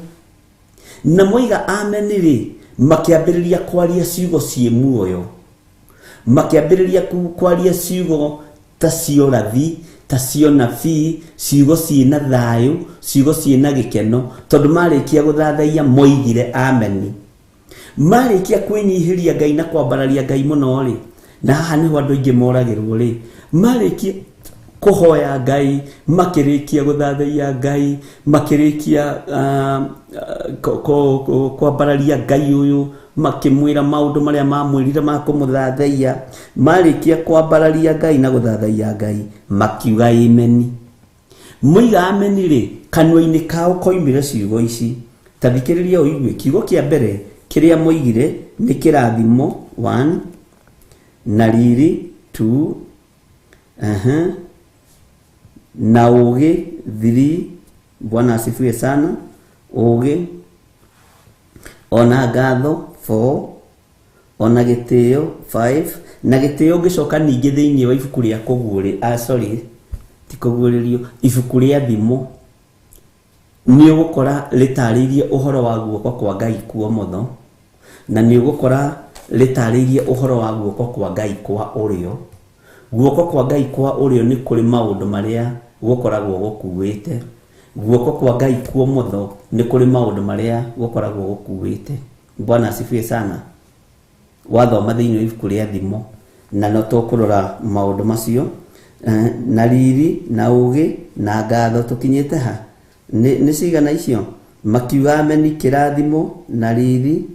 Na moiga ameni rĩ, makĩambĩrĩria kwaria ciugo ciĩ muoyo, makĩambĩrĩria kwaria ciugo ta cia ũrathi, ta cia ũnabii, ciugo ciĩna thayũ, ciugo ciĩna gĩkeno, tondũ marĩkia gũthathaiya moigire ameni. Marĩkia kwĩnyihĩria Ngai na kwambararia Ngai mũno rĩ, na haha nĩho andũ aingĩ moragĩrwo rĩ, marĩkia kũhoya Ngai, makĩrĩkia gũthathaiya Ngai, makĩrĩkia kwambararia Ngai ũyũ, makĩmwĩra maũndũ marĩa mamwĩrire ma kũmũthathaiya, marĩkia kwambararia Ngai na gũthathaiya Ngai, makiuga ameni. Moiga ameni rĩ, kanua-inĩ kao koimire ciugo ici. Ta thikĩrĩria ũigue. Kiugo kĩa mbere kĩrĩa moigire nĩ kĩrathimo 1, na riri 2, na ũũgĩ 3. Bwana asifiwe sana. Ũũgĩ ona ngatho 4, ona gĩtĩo 5, na gĩtĩo ũngĩcoka ningĩ thĩinĩ wa ibuku rĩa kũguũrĩ, sorry, ti kũguũrĩrio, ibuku rĩa Thimo, nĩ ũgũkora rĩtarĩirie ũhoro wa guoko kwa Ngai kwa ũmotho, na nĩ ũgũkora rĩtarĩirie ũhoro wa guoko kwa Ngai kwa ũrĩo. Guoko kwa Ngai kwa ũrĩo nĩ kũrĩ maũndũ marĩa gũkoragwo gũkuĩte. Guoko kwa Ngai kwa ũmotho nĩ kũrĩ maũndũ marĩa gũkoragwo gũkuĩte. Bwana asifiwe sana. Wathoma thĩinĩ wa ibuku rĩa Thimo, na no tũkũrora maũndũ macio. Na riri na ũũgĩ na ngatho tũkinyĩte ha? Nĩ cigana icio? Makiuga ameni, kĩrathimo na riri,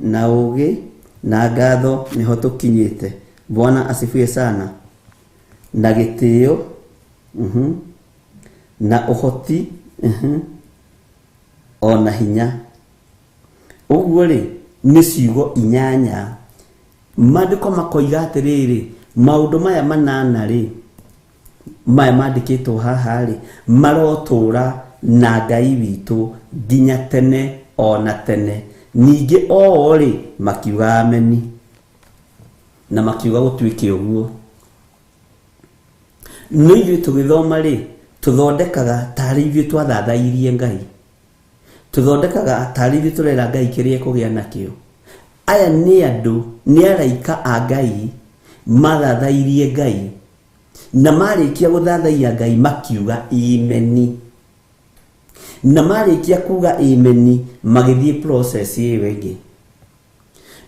na ũũgĩ na ngatho nĩho tũkinyĩte. Bwana asifiwe sana. Na gĩtĩo, na ũhoti, ona hinya. Ũguo rĩ nĩ ciugo inyanya. Maandĩko makoiga atĩrĩrĩ, maũndũ maya manana rĩ, maya mandĩkĩtwo haha rĩ, marotũra na Ngai witũ nginya tene ona tene. Ningĩ oo rĩ makiuga ameni, na makiuga gũtuĩke ũguo. No ithuĩ tũgĩthoma rĩ, tũthondekaga tarĩ ithuĩ twathathairie Ngai, tũthondekaga tarĩ ithuĩ tũrera Ngai kĩrĩa ekũgĩa nakĩo. Aya nĩ andũ, nĩ araika a Ngai Mathathairie Ngai na marĩkia gũthathaiya Ngai makiuga imeni, na marĩkia kuga imeni magĩthiĩ process ĩyo ĩngĩ.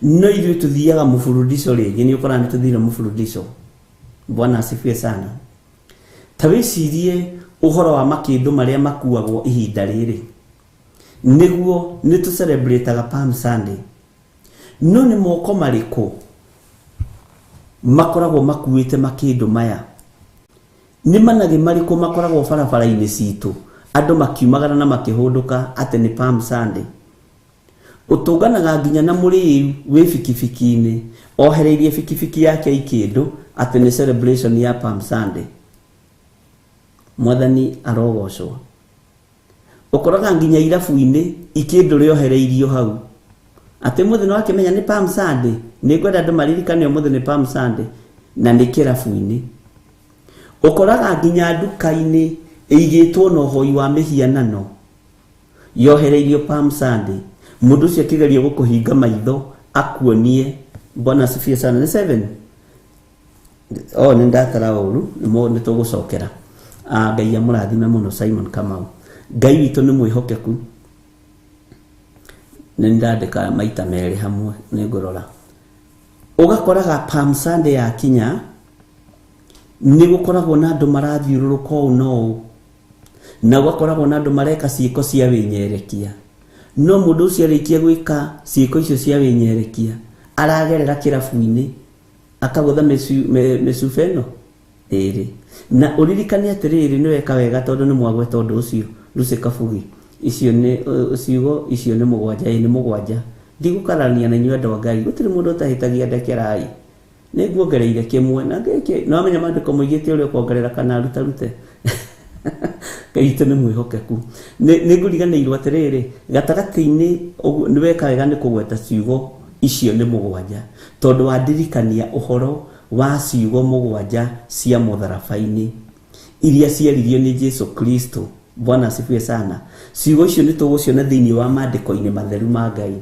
No ithuĩ tũthiaga mũburudisho rĩngĩ, nĩ ũkoraga nĩ tũthire mũburudisho. Bwana asifiwe sana. Ta wĩcirie ũhoro wa makĩndũ marĩa makuagwo ihinda rĩrĩ, nĩguo nĩ tũcelebrataga Palm Sunday, no nĩ moko marĩkũ makoragwo makuĩte makĩndũ maya? Nĩ managĩ marĩkũ makoragwo barabara-inĩ citũ andũ makiumagara na makĩhũndũka atĩ nĩ Palm Sunday? Ũtũnganaga nginya na mũrĩu wĩ bikibiki-inĩ ohereirie bikibiki yake ikĩndũ atĩ nĩ celebration ya Palm Sunday. Mwathani arogocwo. Ũkoraga nginya irabu-inĩ ikĩndũ rĩohereirio hau atĩ mũthĩ nĩwakĩmenya nĩ Palm Sunday, nĩngwenda andũ maririkane ũmũthĩ nĩ Palm Sunday, na nĩ kĩrabu-inĩ. Ũkoraga nginya nduka-inĩ ĩigĩtwo na ũhoi wa mĩhianano yohereirio Palm Sunday. Mũndũ ũcio akĩgeria gũkũhinga maitho akuonie. Bwana asifiwe sana. Nĩ 7. Oh, nĩ ndatara ũru, nĩ tũgũcokera. Ngai amũrathime mũno Simon Kamau. Ngai witũ nĩ mwĩhokeku. Nĩ ndandĩka maita merĩ hamwe, nĩ ngũrora. Ũgakoraga Palm Sunday yakinya nĩ gũkoragwo na andũ marathiũrũrũka ũũ na ũũ, na gũgakoragwo na andũ mareka ciĩko cia wĩnyerekia. No mũndũ ũcio arĩkia gwĩka ciĩko icio cia wĩnyerekia, aragerera kĩrabu-inĩ akagũtha mĩcuba ĩno ĩrĩ. Na ũririkane atĩrĩrĩ, nĩ weka wega tondũ nĩ mwagweta ũndũ ũcio Lucy Kabugi. Icio nĩ ciugo icio nĩ mũgwanja, ĩ nĩ mũgwanja. Ndigũkararania na inyuĩ andũ a Ngai, gũtirĩ mũndũ ũtahĩtagia, ndekerai. Nĩ nguongereire kĩmwe na gĩkĩ, no amenya maandĩko moigĩte ũrĩa ũkuongerera kana arutarute. Ngai witũ nĩ mwĩhokeku. Nĩ ngũriganĩirwo atĩrĩrĩ, gatagatĩ-inĩ ũguo nĩ weka wega nĩ kũgweta ciugo icio nĩ mũgwanja, tondũ wandirikania ũhoro wa ciugo mũgwanja cia mũtharaba-inĩ iria ciaririo nĩ Jesu Kristo. Bwana asifiwe sana. Ciugo icio nĩ tũgũciona thĩinĩ wa maandĩko-inĩ matheru ma Ngai.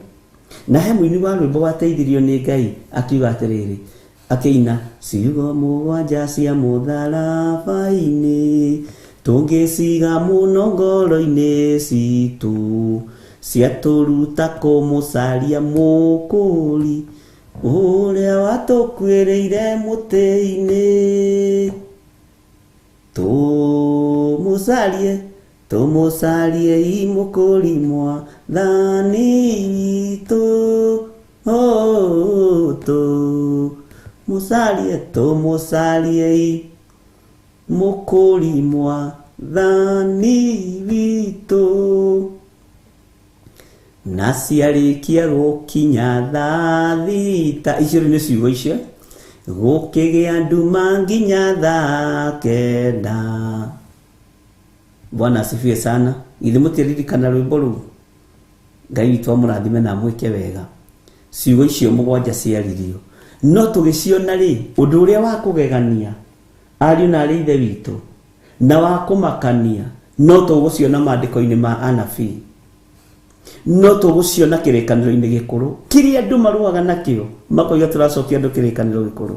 Na he mũini wa rwĩmbo wateithirio nĩ Ngai akiuga atĩrĩrĩ, akĩina ciugo mũgwanja cia mũtharaba-inĩ tũngĩciga mũno ngoro-inĩ citũ, ciatũruta kũmũcaria mũkũri ũrĩa watũkuĩrĩire mũtĩ-inĩ. Tũmũcarie, tũmũcarie mũkũri mwathani witũ, tũmũcarie, tũmũcarie mũkũri mwathani witũ. Na ciarĩkia gũkinya thaa thita, icio rĩu nĩ ciugo icio, gũkĩgĩa nduma nginya thaa kenda. Bwana asifiwe sana. Githĩ mũtiririkana rwĩmbo rũu? Ngai witũ amũrathime na amwĩke wega. Ciugo icio mũgwanja ciaririo, no tũgĩciona rĩ, ũndũ ũrĩa wa kũgegania ariũ na arĩ ithe witũ na wa kũmakania, no tũgũciona maandĩko-inĩ ma anabii, no tũgũciona kĩrĩkanĩro-inĩ gĩkũrũ kĩrĩa andũ marũaga nakĩo, makoiga tũracokia andũ kĩrĩkanĩro gĩkũrũ.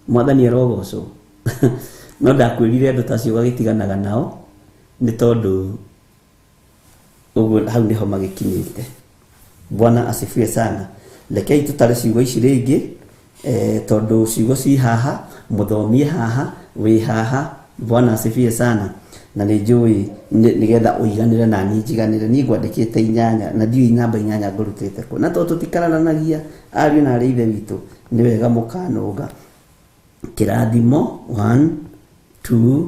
Mwathani arogocwo. No ndakwĩrire andũ ta acio ũgagĩtiganaga nao, nĩ tondũ ũguo hau nĩho magĩkinyĩte. Bwana asifiwe sana. Rekei tũtare ciugo ici rĩngĩ, tondũ ciugo ci haha, mũthomie haha, wĩ haha. Bwana asifiwe sana. Na nĩ njũĩ nĩgetha ũiganĩre na niĩ njiganĩre. Niĩ ngwandĩkĩte inyanya na ndiũĩ namba inyanya ngũrutĩte kũ, na tondũ tũtikararanagia ariũ na arĩ ithe witũ, nĩ wega mũkanũnga. Kĩrathimo 1 2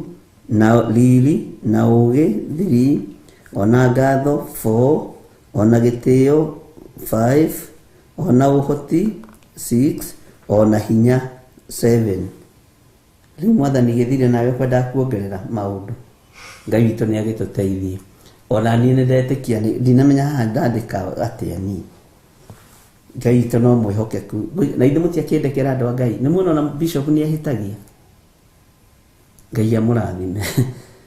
na riri na ũgĩ 3 ona ngatho 4 ona gĩtĩo 5 ona ũhoti 6 ona hinya 7. Rĩu mwathani gĩthire nawe kwenda kuongerera maũndũ. Ngai witũ nĩ agĩtũteithie. Ona niĩ nĩ ndetĩkia, ndinamenya haha ndandĩka atĩa niĩ. Ngai witũ no mwĩhokeku. Na ithuĩ mũtiakĩndekera andũ a Ngai. Nĩ muona ona bishop nĩ ahĩtagia. Ngai amũrathime.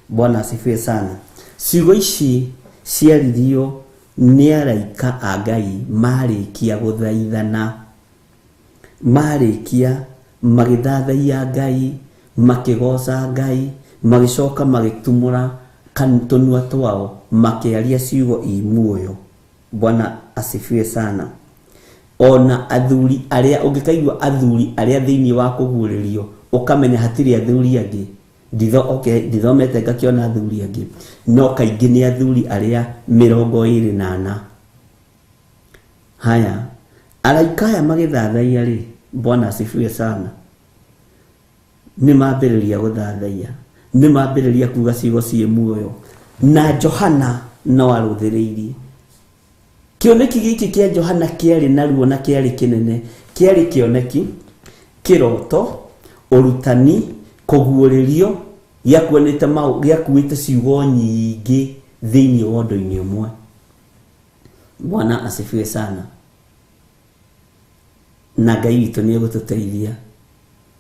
Bwana asifiwe sana. Ciugo ici ciaririo nĩ araika a Ngai marĩkia gũthaithana, marĩkia Magĩthathaiya Ngai, makĩgoca Ngai, magĩcoka magĩtumũra tũnua twao, makĩaria ciugo i muoyo. Bwana asifiwe sana. Ona athuri arĩa ũngĩkaigua athuri arĩa thĩinĩ wa kũguũrĩrio, ũkamenya hatirĩ athuri angĩ. Okay, ndithomete ngakĩona athuri angĩ, no kaingĩ nĩ athuri arĩa 24. Haya, araika aya magĩthathaiya rĩ, Bwana asifiwe sana, nĩ mambĩrĩria gũthathaiya, nĩ mambĩrĩria kuga ciugo ciĩ muoyo, na Johana no arũthĩrĩirie. Kĩoneki gĩkĩ kĩa Johana kĩarĩ na ruo na kĩarĩ kĩnene, kĩarĩ kĩoneki, kĩroto, ũrutani, kũguũrĩrio, gĩakuanĩte mau, gĩakuĩte ciugo nyingĩ thĩinĩ wa ũndũ-inĩ ũmwe. Bwana asifiwe sana. Na Ngai witũ nĩ egũtũteithia,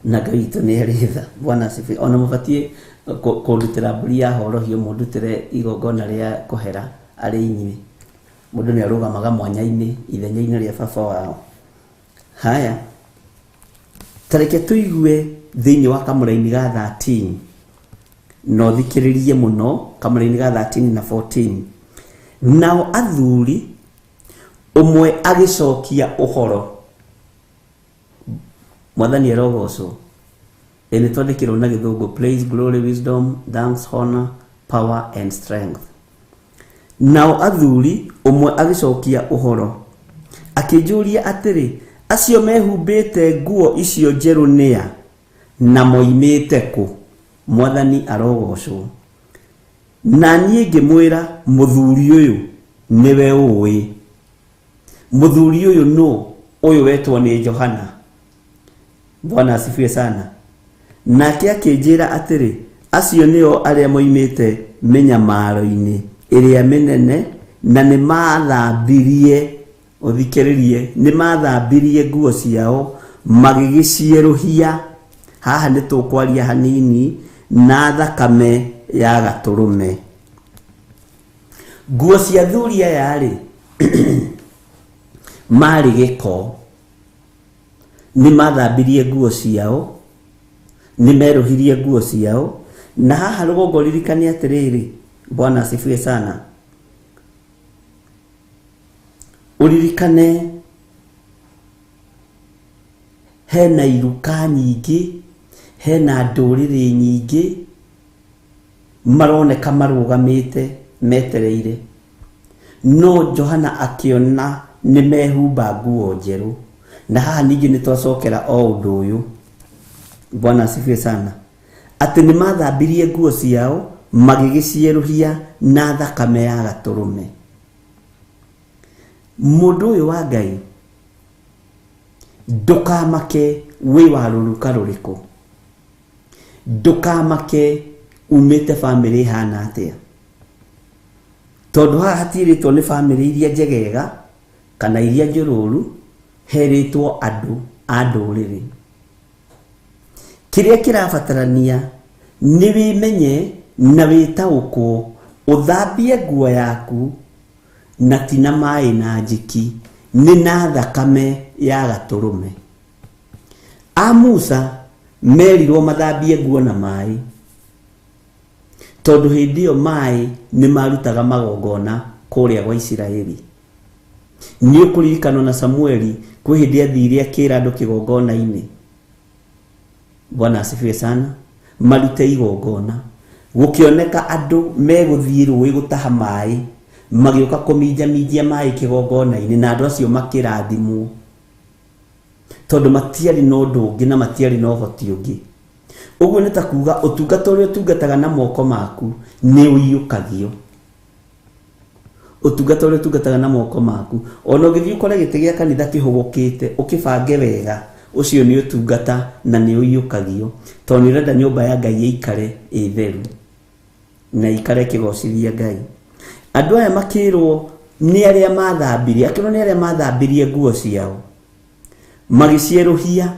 na Ngai witũ nĩ arĩ tha. Bwana asifiwe. Ona mũbatiĩ kũndutĩra mbũri ya horohio, mũndutĩre igongona rĩa kũhera arĩ inyuĩ. Mũndũ nĩ arũgamaga mwanya-inĩ, ithenya-inĩ rĩa baba wao. Haya, tareke tũigue thĩinĩ wa kamũraini ga 13, na ũthikĩrĩrie mũno kamũraini ga 13 na 14. Nao athuri ũmwe agĩcokia ũhoro, Mwathani arogocwo. Ĩ nĩ twandĩkĩrwo na Gĩthũngũ, praise, glory, wisdom, thanks, honor, power and strength. Nao athuri ũmwe agĩcokia ũhoro akĩnjũria atĩrĩ, acio mehumbĩte nguo icio njerũ nĩa, na moimĩte kũ? Mwathani arogocwo. Na niĩ ngĩmwĩra, mũthuri ũyũ nĩwe ũĩ. Mũthuri ũyũ nũ? Ũyũ wetwo nĩ Johana. Bwana asifiwe sana. Nake akĩnjĩra atĩrĩ, acio nĩo arĩa moimĩte mĩnyamaro-inĩ ĩrĩa mĩnene, na nĩ mathambirie, ũthikĩrĩrie, nĩ mathambirie nguo ciao magĩgĩcierũhia. Haha nĩ tũkwaria hanini na thakame ya gatũrũme. Nguo cia athuri aya rĩ, marĩ gĩko, nĩ mathambirie nguo ciao, nĩ merũhirie nguo ciao. Na haha rũgongo ririkane atĩrĩrĩ, Bwana asifiwe sana, ũririkane hena iruka nyingĩ, hena ndũrĩrĩ nyingĩ maroneka marũgamĩte metereire, no Johana akĩona nĩ mehumba nguo njerũ. Na haha ningĩ nĩ twacokera o ũndũ ũyũ, Bwana asifiwe sana, atĩ nĩ mathambirie nguo ciao magĩgĩcierũhia na thakame ya gatũrũme. Mũndũ ũyũ wa Ngai, ndũkamake wĩ wa rũruka rũrĩkũ, ndũkamake umĩte bamĩrĩ ĩhana atĩa, tondũ haha hatirĩtwo nĩ bamĩrĩ iria njegega kana iria njũrũru, herĩtwo andũ a ndũrĩrĩ. Kĩrĩa kĩrabatarania nĩ wĩmenye na wĩtaũkwo, ũthambie nguo yaku na ti na maĩ na njiki, nĩ na thakame ya gatũrũme. A Musa merirwo mathambie nguo na maĩ, tondũ hĩndĩ ĩyo maĩ nĩ marutaga magongona kũrĩa gwa Isiraeli. Nĩ ũkũririkana na Samueli kwĩ hĩndĩ athire akĩra andũ kĩgongona-inĩ, Bwana asifiwe sana, marute igongona. Gũkĩoneka andũ megũthiĩ rũĩ gũtaha maĩ, magĩũka kũminjaminjia maĩ kĩgongona-inĩ, na andũ acio makĩrathimwo, tondũ matiarĩ na ũndũ ũngĩ na matiarĩ na ũhoti ũngĩ. Ũguo nĩ ta kuga ũtungata ũrĩa ũtungataga na moko maku nĩ ũiyũkagio. Ũtungata ũrĩa ũtungataga na moko maku, ona ũngĩthiĩ ũkore gĩtĩ gĩa kanitha kĩhũgũkĩte, ũkĩbange wega, ũcio nĩ ũtungata na nĩ ũiyũkagio, tondũ nĩ ũrenda nyũmba ya Ngai ĩikare ĩ theru na ĩikare ĩkĩgocithia Ngai. Andũ aya makĩrwo nĩ arĩa mathambirie, akĩrwo nĩ arĩa mathambirie nguo ciao magĩcierũhia,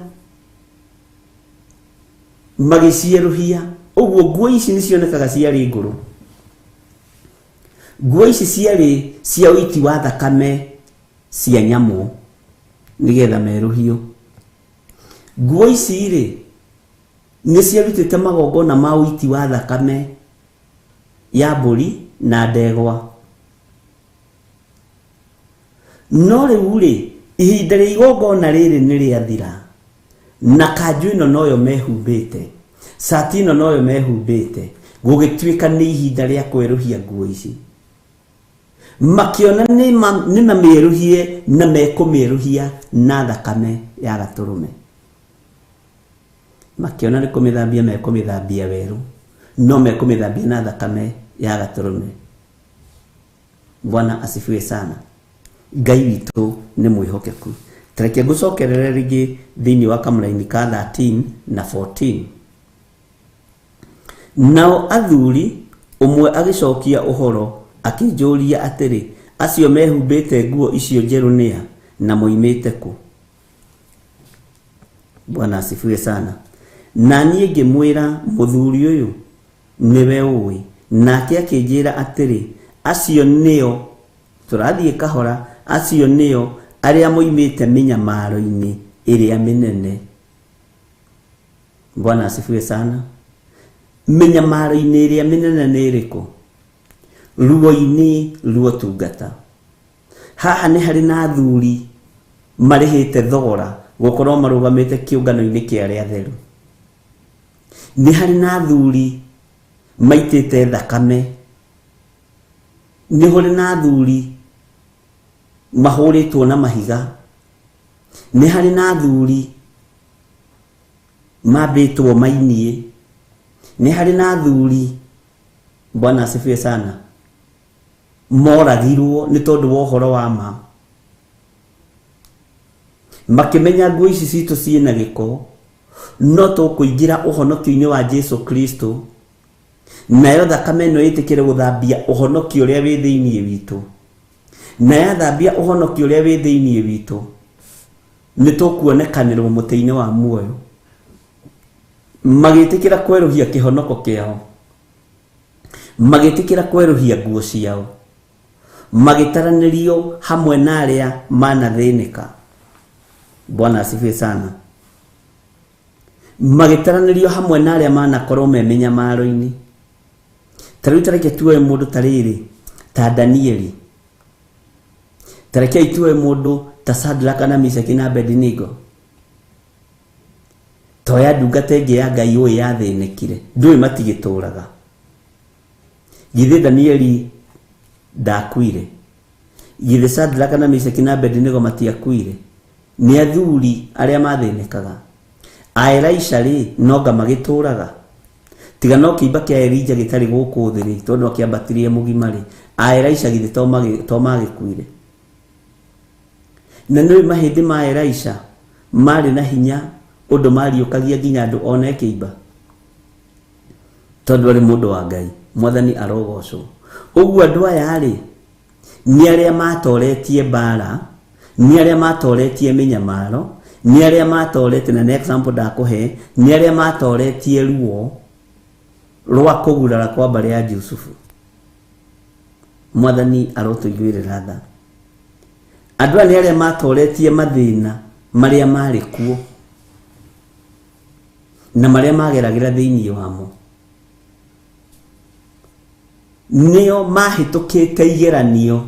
magĩcierũhia. Ũguo nguo ici nĩ cionekaga ciarĩ ngũrũ. Nguo ici ciarĩ cia ũiti wa thakame cia nyamũ nĩgetha merũhio. Nguo ici rĩ nĩ ciarutĩte magongona ma ũiti wa thakame ya mbũri na ndegwa. No rĩu rĩ ihinda rĩa igongona rĩrĩ nĩ rĩathira na kanjũ ĩno noyo mehumbĩte, cati ĩno noyo mehumbĩte, gũgĩtuĩka nĩ ihinda rĩa kwerũhia nguo ici. Makĩona nĩ mamĩerũhie na mekũmĩerũhia na thakame ya gatũrũme. Makĩona nĩ kũmĩthambia mekũmĩthambia werũ, no mekũmĩthambia na thakame ya gatũrũme. Bwana asifiwe sana. Ngai witũ nĩ mwĩhokeku. Tareke ngũcokerere rĩngĩ thĩinĩ wa kamũraini ka 13 na 14. Nao athuri ũmwe agĩcokia ũhoro akĩnjũria atĩrĩ, acio mehumbĩte nguo icio njerũ nĩa na moimĩte kũ? Bwana asifiwe sana. Na niĩ ngĩmwĩra, mũthuri ũyũ nĩwe ũĩ. Nake akĩnjĩra atĩrĩ, acio nĩo tũrathiĩ kahora, acio nĩo arĩa moimĩte mĩnyamaro-inĩ ĩrĩa mĩnene. Bwana asifiwe sana. Mĩnyamaro-inĩ ĩrĩa mĩnene nĩ ĩrĩkũ? Ruo-inĩ ruo tungata. Haha nĩ harĩ na athuri marĩhĩte thogora gũkorwo marũgamĩte kĩũngano-inĩ kĩa arĩa atheru. Nĩ harĩ na athuri maitĩte thakame. Nĩ harĩ na athuri mahũrĩtwo na mahiga. Nĩ harĩ na athuri mambĩtwo mainie. Nĩ harĩ na athuri, Bwana asifiwe sana, moragirwo nĩ tondũ wa ũhoro wa ma. Makĩmenya nguo ici citũ ciĩna gĩko, no tũkũingĩra ũhonokio-inĩ wa Jesu Kristo, nayo thakame ĩno ĩtĩkĩre gũthambia ũhonokio ũrĩa wĩ thĩinĩ witũ. Na yathambia ũhonokio ũrĩa wĩ thĩinĩ witũ, nĩ tũkuonekanĩrwo mũtĩ-inĩ wa muoyo. Magĩtĩkĩra kwerũhia kĩhonoko kĩao, magĩtĩkĩra kwerũhia nguo ciao, magĩtaranĩrio hamwe na arĩa manathĩnĩka. Bwana asifiwe sana. Magĩtaranĩrio hamwe na arĩa manakorwo me mĩnyamaro-inĩ. Ta rĩu tareke tuoe mũndũ ta rĩrĩ, ta Danieli. Tareke tuoe mũndũ ta Shadraka na Meshaki na Abednego. Toya ndungata ĩngĩ ya Ngai ũĩ yathĩnĩkire, ndũĩ matigĩtũraga. Githĩ Danieli ndakuire? Githĩ Shadraka na Meshaki na Abednego matiakuire? Nĩ athuri arĩa mathĩnĩkaga. A Elisha rĩ, nonga magĩtũraga. Tiga no kĩimba kĩa Elijah gĩtarĩ gũkũ thĩ rĩ, tondũ akĩambatirie mũgima rĩ, a Elisha githĩ to magĩkuire? Na nĩũĩ mahĩndĩ ma Elisha marĩ na hinya ũndũ mariũkagia nginya andũ one kĩimba, tondũ arĩ mũndũ wa Ngai. Mwathani arogocwo. Ũguo andũ aya rĩ nĩ arĩa matoretie mbara, nĩ arĩa matoretie mĩnyamaro, nĩ arĩa matoretie, na nĩ example ndakũhe, nĩ arĩa matoretie ruo rwa kũgurara kwa mbarĩ ya Jusufu. Mwathani arotũiguĩrĩra tha. Andũ aya nĩ arĩa matoretie mathĩna marĩa marĩ kuo na marĩa mageragĩra thĩinĩ wamo. Nĩo mahĩtũkĩte igeranio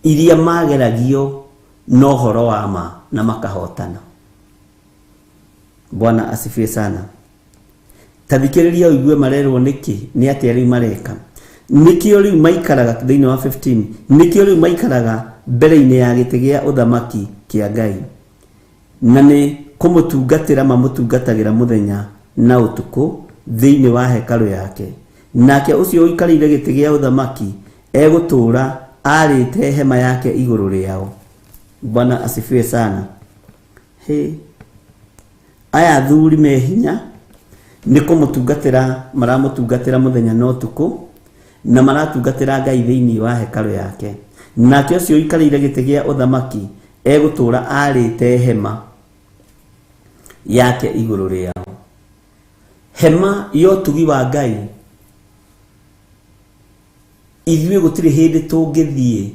iria mageragio na ũhoro wa ma na makahotana. Bwana asifiwe sana. Ta thikĩrĩria ũigue marerwo nĩkĩ, nĩ atĩa rĩu mareka. Nĩkĩo rĩu maikaraga thĩinĩ wa 15, nĩkĩo rĩu maikaraga mbere-inĩ ya gĩtĩ gĩa ũthamaki kĩa Ngai, na nĩ kũmũtungatĩra mamũtungatagĩra mũthenya na ũtukũ thĩinĩ wa hekarũ yake. Nake ũcio ũikarĩire gĩtĩ gĩa ũthamaki egũtũũra arĩte hema yake igũrũ rĩao. Bwana asifiwe sana. He, aya athuri me hinya nĩ kũmũtungatĩra maramũtungatĩra mũthenya na ũtukũ, na maratungatĩra Ngai thĩinĩ wa hekarũ yake. Nake ũcio ũikarĩire gĩtĩ gĩa ũthamaki egũtũũra arĩte hema yake igũrũ rĩao. Hema ya ũtugi wa Ngai, ithuĩ gũtirĩ hĩndĩ tũngĩthiĩ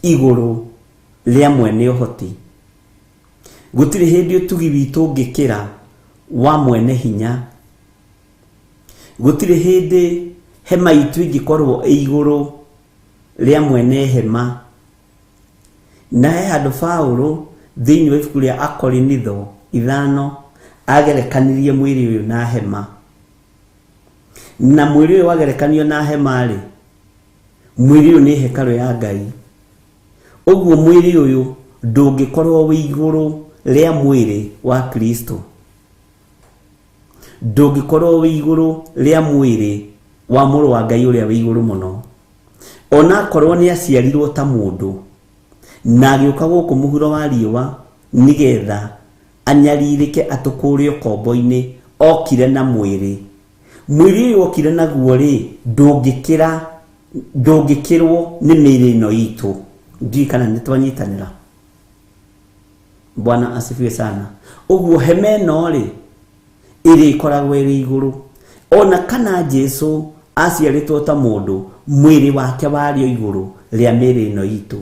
igũrũ rĩa mwene ũhoti. Gũtirĩ hĩndĩ ũtugi witũ ũngĩkĩra wa mwene hinya. Gũtirĩ hĩndĩ hema itũ ĩngĩkorwo ĩ igũrũ rĩa mwene hema. Na he handũ Paũlũ thĩinĩ wa ibuku rĩa Akorinitho 5 agerekanirie mwĩrĩ ũyũ na hema. Na mwĩrĩ ũyũ wagerekanio na hema-rĩ, mwĩrĩ ũyũ nĩ hekarũ ya Ngai. Ũguo mwĩrĩ ũyũ ndũngĩkorwo wĩ igũrũ rĩa mwĩrĩ wa Kristo. Ndũngĩkorwo wĩ igũrũ rĩa mwĩrĩ wa mũrũ wa Ngai ũrĩa wĩ igũrũ mũno. Onakorwo nĩ aciarirwo ta mũndũ na agĩũka gũkũ mũhuro wa riũa nĩgetha anyarirĩke atũkũũre ũkombo-inĩ, okire na mwĩrĩ. Mwĩrĩ ũyũ okire naguo rĩ, ndũngĩkĩra ndũngĩkĩrwo nĩ mĩĩrĩ ĩno itũ. Ndiũĩ kana nĩ twanyitanĩra. Bwana asifiwe sana. Ũguo hema ĩno rĩ, ĩrĩkoragwo ĩrĩ igũrũ. Ona kana Jesu aciarĩtwo ta mũndũ, mwĩrĩ wake warĩ o igũrũ rĩa mĩĩrĩ ĩno itũ.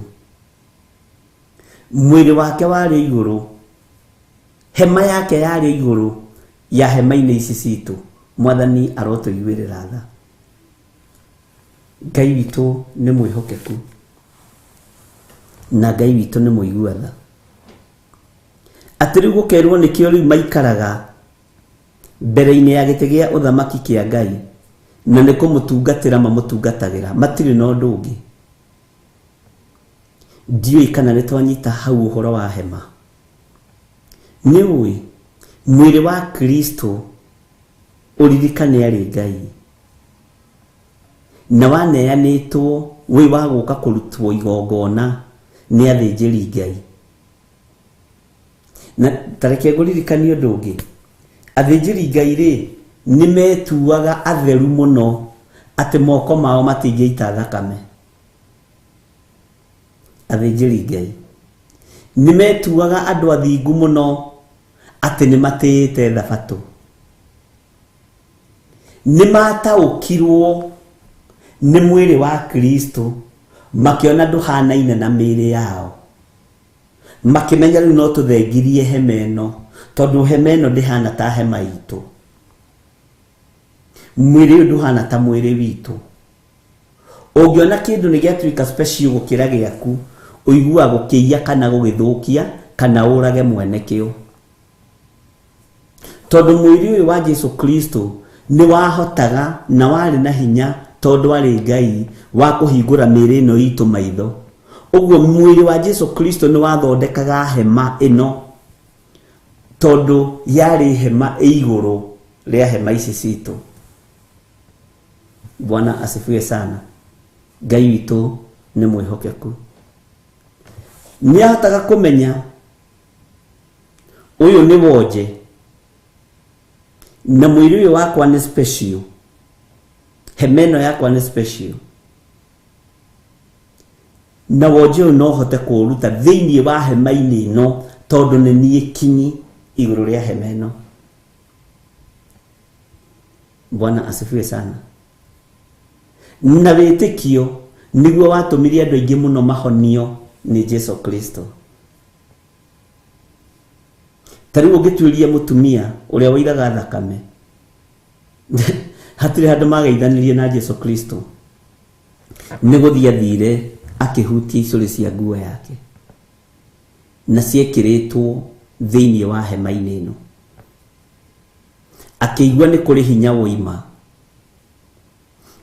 Mwĩrĩ wake warĩ o igũrũ, hema yake yarĩ o igũrũ ya hema-inĩ ici citũ. Mwathani arotũiguĩrĩra tha. Ngai witũ nĩ mwĩhokeku na Ngai witũ nĩ mũigua tha. Atĩ rĩu gũkerwo nĩkĩo rĩu maikaraga mbere-inĩ ya gĩtĩ gĩa ũthamaki kĩa Ngai na nĩ kũmũtungatĩra mamũtungatagĩra, matirĩ na ũndũ ũngĩ. Ndiũĩ kana nĩ twanyita hau ũhoro wa hema. Nĩ ũĩ mwĩrĩ wa Kristo ũririkane arĩ Ngai na waneanĩtwo wĩ wa gũka kũrutwo igongona nĩ athĩnjĩri Ngai. Na ta reke ngũririkanie ũndũ ũngĩ, athĩnjĩri Ngai rĩ, nĩ metuaga atheru mũno atĩ moko mao matingĩita thakame. Athĩnjĩri Ngai nĩ metuaga andũ athingu mũno atĩ nĩ matĩĩte thabatũ. Nĩ mataũkirwo nĩ mwĩrĩ wa Kristo, makĩona ndũhanaine na mĩĩrĩ yao. Makĩmenya rĩu no tũthengirie hema ĩno, tondũ hema ĩno ndĩhana ta hema itũ. Mwĩrĩ ũyũ ndũhana ta mwĩrĩ witũ. Ũngĩona kĩndũ nĩ gĩatuĩka special gũkĩra gĩaku, ũiguaga gũkĩiya kana gũgĩthũkia kana ũrage mwene kĩo. Tondũ mwĩrĩ ũyũ wa Jesu Kristo nĩ wahotaga na warĩ na hinya tondũ arĩ Ngai wa kũhingũra mĩĩrĩ ĩno itũ maitho. Ũguo mwĩrĩ wa Jesu Kristo nĩ wathondekaga hema ĩno tondũ yarĩ hema ĩ igũrũ rĩa hema ici citũ. Bwana asifiwe sana. Ngai witũ nĩ mwĩhokeku. Nĩ ahotaga kũmenya ũyũ nĩ wonje na mwĩrĩ ũyũ wakwa nĩ special, hema ĩno yakwa nĩ special, na wonje ũyũ no hote kũũruta thĩinĩ wa hema-inĩ ĩno tondũ nĩ niĩ kinyi igũrũ rĩa hema ĩno. Bwana asifiwe sana. Na wĩtĩkio nĩguo watũmire andũ aingĩ mũno mahonio nĩ Jesu Kristo. Ta rĩu ũngĩtuĩria mũtumia ũrĩa wairaga thakame, hatirĩ handũ mageithanirie na Jesu Kristo. Nĩ gũthiĩ athire akĩhutia icũrĩ cia nguo yake, na ciekĩrĩtwo thĩinĩ wa hema-inĩ ĩno. Akĩigua nĩ kũrĩ hinya woima,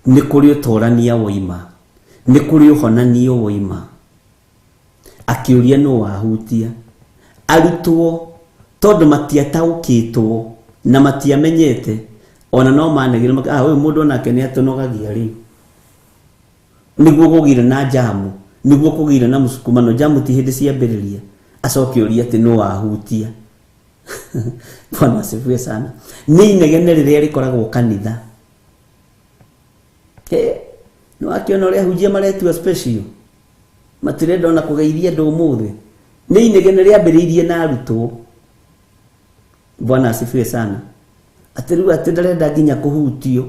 nĩ kũrĩ ũtorania woima, nĩ kũrĩ ũhonanio woima. Akĩũria nũ wahutia. Arutwo tondũ matiataũkĩtwo na matiamenyete, ona no manegire, ah, ũyũ mũndũ onake nĩ atũnogagia rĩu. Nĩguo kũgĩire na njamu, nĩguo kũgĩire na mũsukumano, njamu ti hĩndĩ ciambĩrĩria. Acoke ũrie atĩ nũ wahutia. Bwana asifiwe sana. Nĩ inegene rĩrĩa rĩkoragwo kanitha. Nĩ wakĩona ũrĩa ahunjia maretua special, matirenda ona kũgeithia andũ ũmũthĩ. Nĩ inegene rĩambĩrĩirie na arutwo. Bwana asifiwe sana. Atĩ rĩu atĩ ndarenda nginya kũhutio.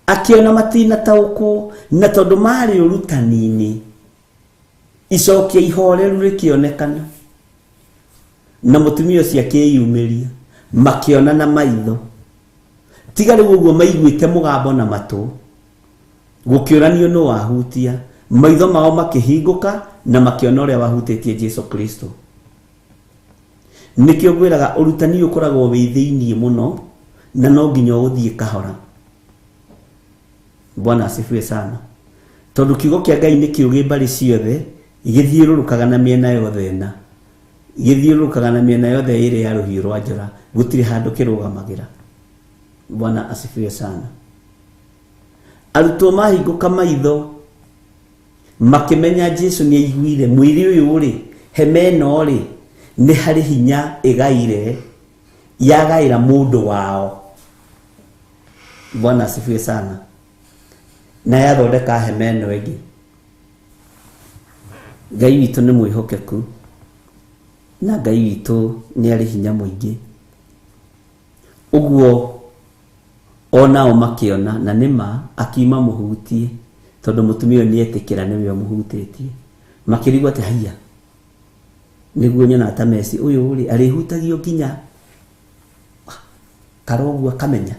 Akĩona matinataũkwo, na tondũ marĩ ũrutani-inĩ, icokia ihoreru rĩkĩonekana. Na mũtumia ũcio akĩyumĩria makĩona na maitho tiga rĩu ũguo maiguĩte mũgambo na matũ gũkĩũranio nũ wahutia maitho mao makĩhingũka na makĩona ũrĩa wahutĩtie Jesu Kristo. Nĩkĩo ngwĩraga ũrutani ũkoragwo wĩ thĩiniĩ mũno na no nginya ũthiĩ kahora. Bwana asifiwe sana. Tondũ kiugo kĩa Ngai nĩ kĩũgĩ mbarĩ ciothe gĩthiũrũrũkaga na mĩena yothe na gĩthiũrũrũkaga na mĩena yothe ĩrĩ ya rũhiũ rwa njora gũtirĩ handũ kĩrũgamagĩra. Bwana asifiwe sana. Arutwo mahingũka maitho makĩmenya Jesu nĩ aiguire mwĩrĩ ũyũ rĩ hema ĩno rĩ nĩ harĩ hinya ĩgaire yagaĩra mũndũ wao. Bwana asifiwe sana. Na yathondeka hema ĩno ĩngĩ. Ngai witũ nĩ mwĩhokeku na Ngai witũ nĩ arĩ hinya mũingĩ. Ũguo onao makĩona na nĩma akiuma mũhutie tondũ mũtumia ũyũ nĩetĩkĩra nĩwe ũmũhutĩtie. Makĩrigwo atĩ haiya nĩguo nyonaga ta Messi ũyũ rĩ arĩhutagio nginya karoguo akamenya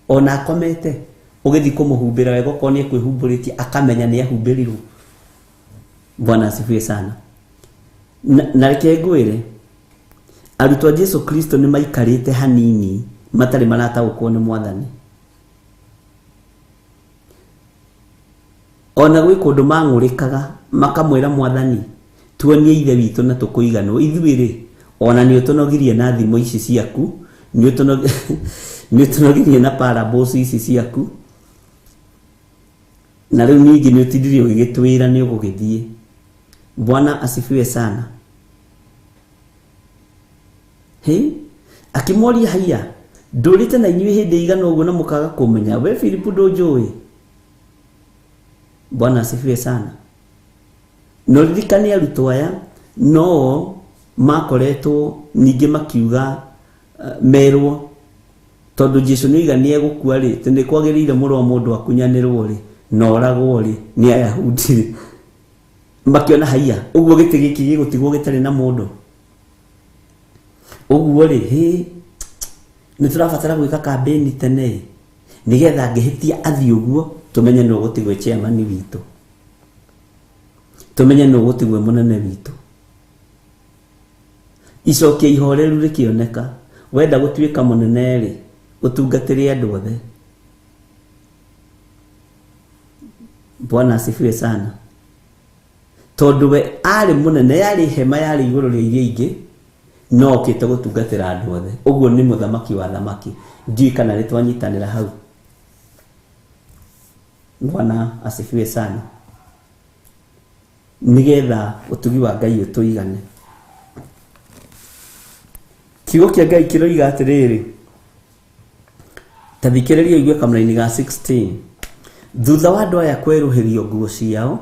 ona akomete ũgĩthiĩ kũmũhumbĩra wega okorwo nĩ ekwĩhumbũrĩtie akamenya nĩ ahumbĩrirwo. Bwana asifiwe sana. Na reke ngwĩre arutwo a Jesu Kristo nĩ maikarĩte hanini matarĩ marataũkwo nĩ mwathani. Ona gwĩ kũndũ mang'ũrĩkaga makamwĩra mwathani tuonie ithe witũ na tũkũiganwo ithuĩ rĩ ona nĩ ũtũnogirie na thimo ici ciaku nĩ ũtũnogirie na parables ici ciaku na rĩu ningĩ nĩ ũtindirie ũgĩgĩtwĩra nĩ ũgũgĩthiĩ. Bwana asifiwe sana. Hĩ akĩmoria haiya ndũrĩte na inyuĩ hĩndĩ igana ũguo na mũkaga kũmenya we Filipu ndũnjũĩ. Bwana asifiwe sana. No ririkane arutwo aya no makoretwo ningĩ makiuga merwo tondũ Jesu nĩ oiga nĩ egũkua rĩ nĩ kwagĩrĩire mũrũ wa mũndũ akunyanĩrwo rĩ na oragwo rĩ nĩ Ayahudi rĩ makĩona haiya ũguo gĩtĩ gĩkĩ gĩgũtigwo gĩtarĩ na mũndũ ũguo rĩ hĩ nĩ tũrabatara gwĩka kambĩni tene nĩgetha angĩhĩtia athiĩ ũguo tũmenye nũ ũgũtigwo chairman witũ tũmenye nũ ũgũtigwo mũnene witũ. Icokia ihoreru rĩkĩoneka wenda gũtuĩka mũnene rĩ ũtungatĩre andũ othe. Bwana asifiwe sana. Tondũ we arĩ mũnene yarĩ hema yarĩ igũrũ rĩa iria ingĩ no okĩte gũtungatĩra andũ othe. Ũguo nĩ mũthamaki wa thamaki. Ndiũĩ kana nĩ twanyitanĩra hau. Bwana asifiwe sana. Nĩgetha ũtugi wa Ngai ũtũigane. Kiugo kĩa Ngai kĩroiga atĩrĩrĩ ta thikĩrĩria ũigue kamũraini ga 16 thutha wa andũ aya kwerũhĩrio nguo ciao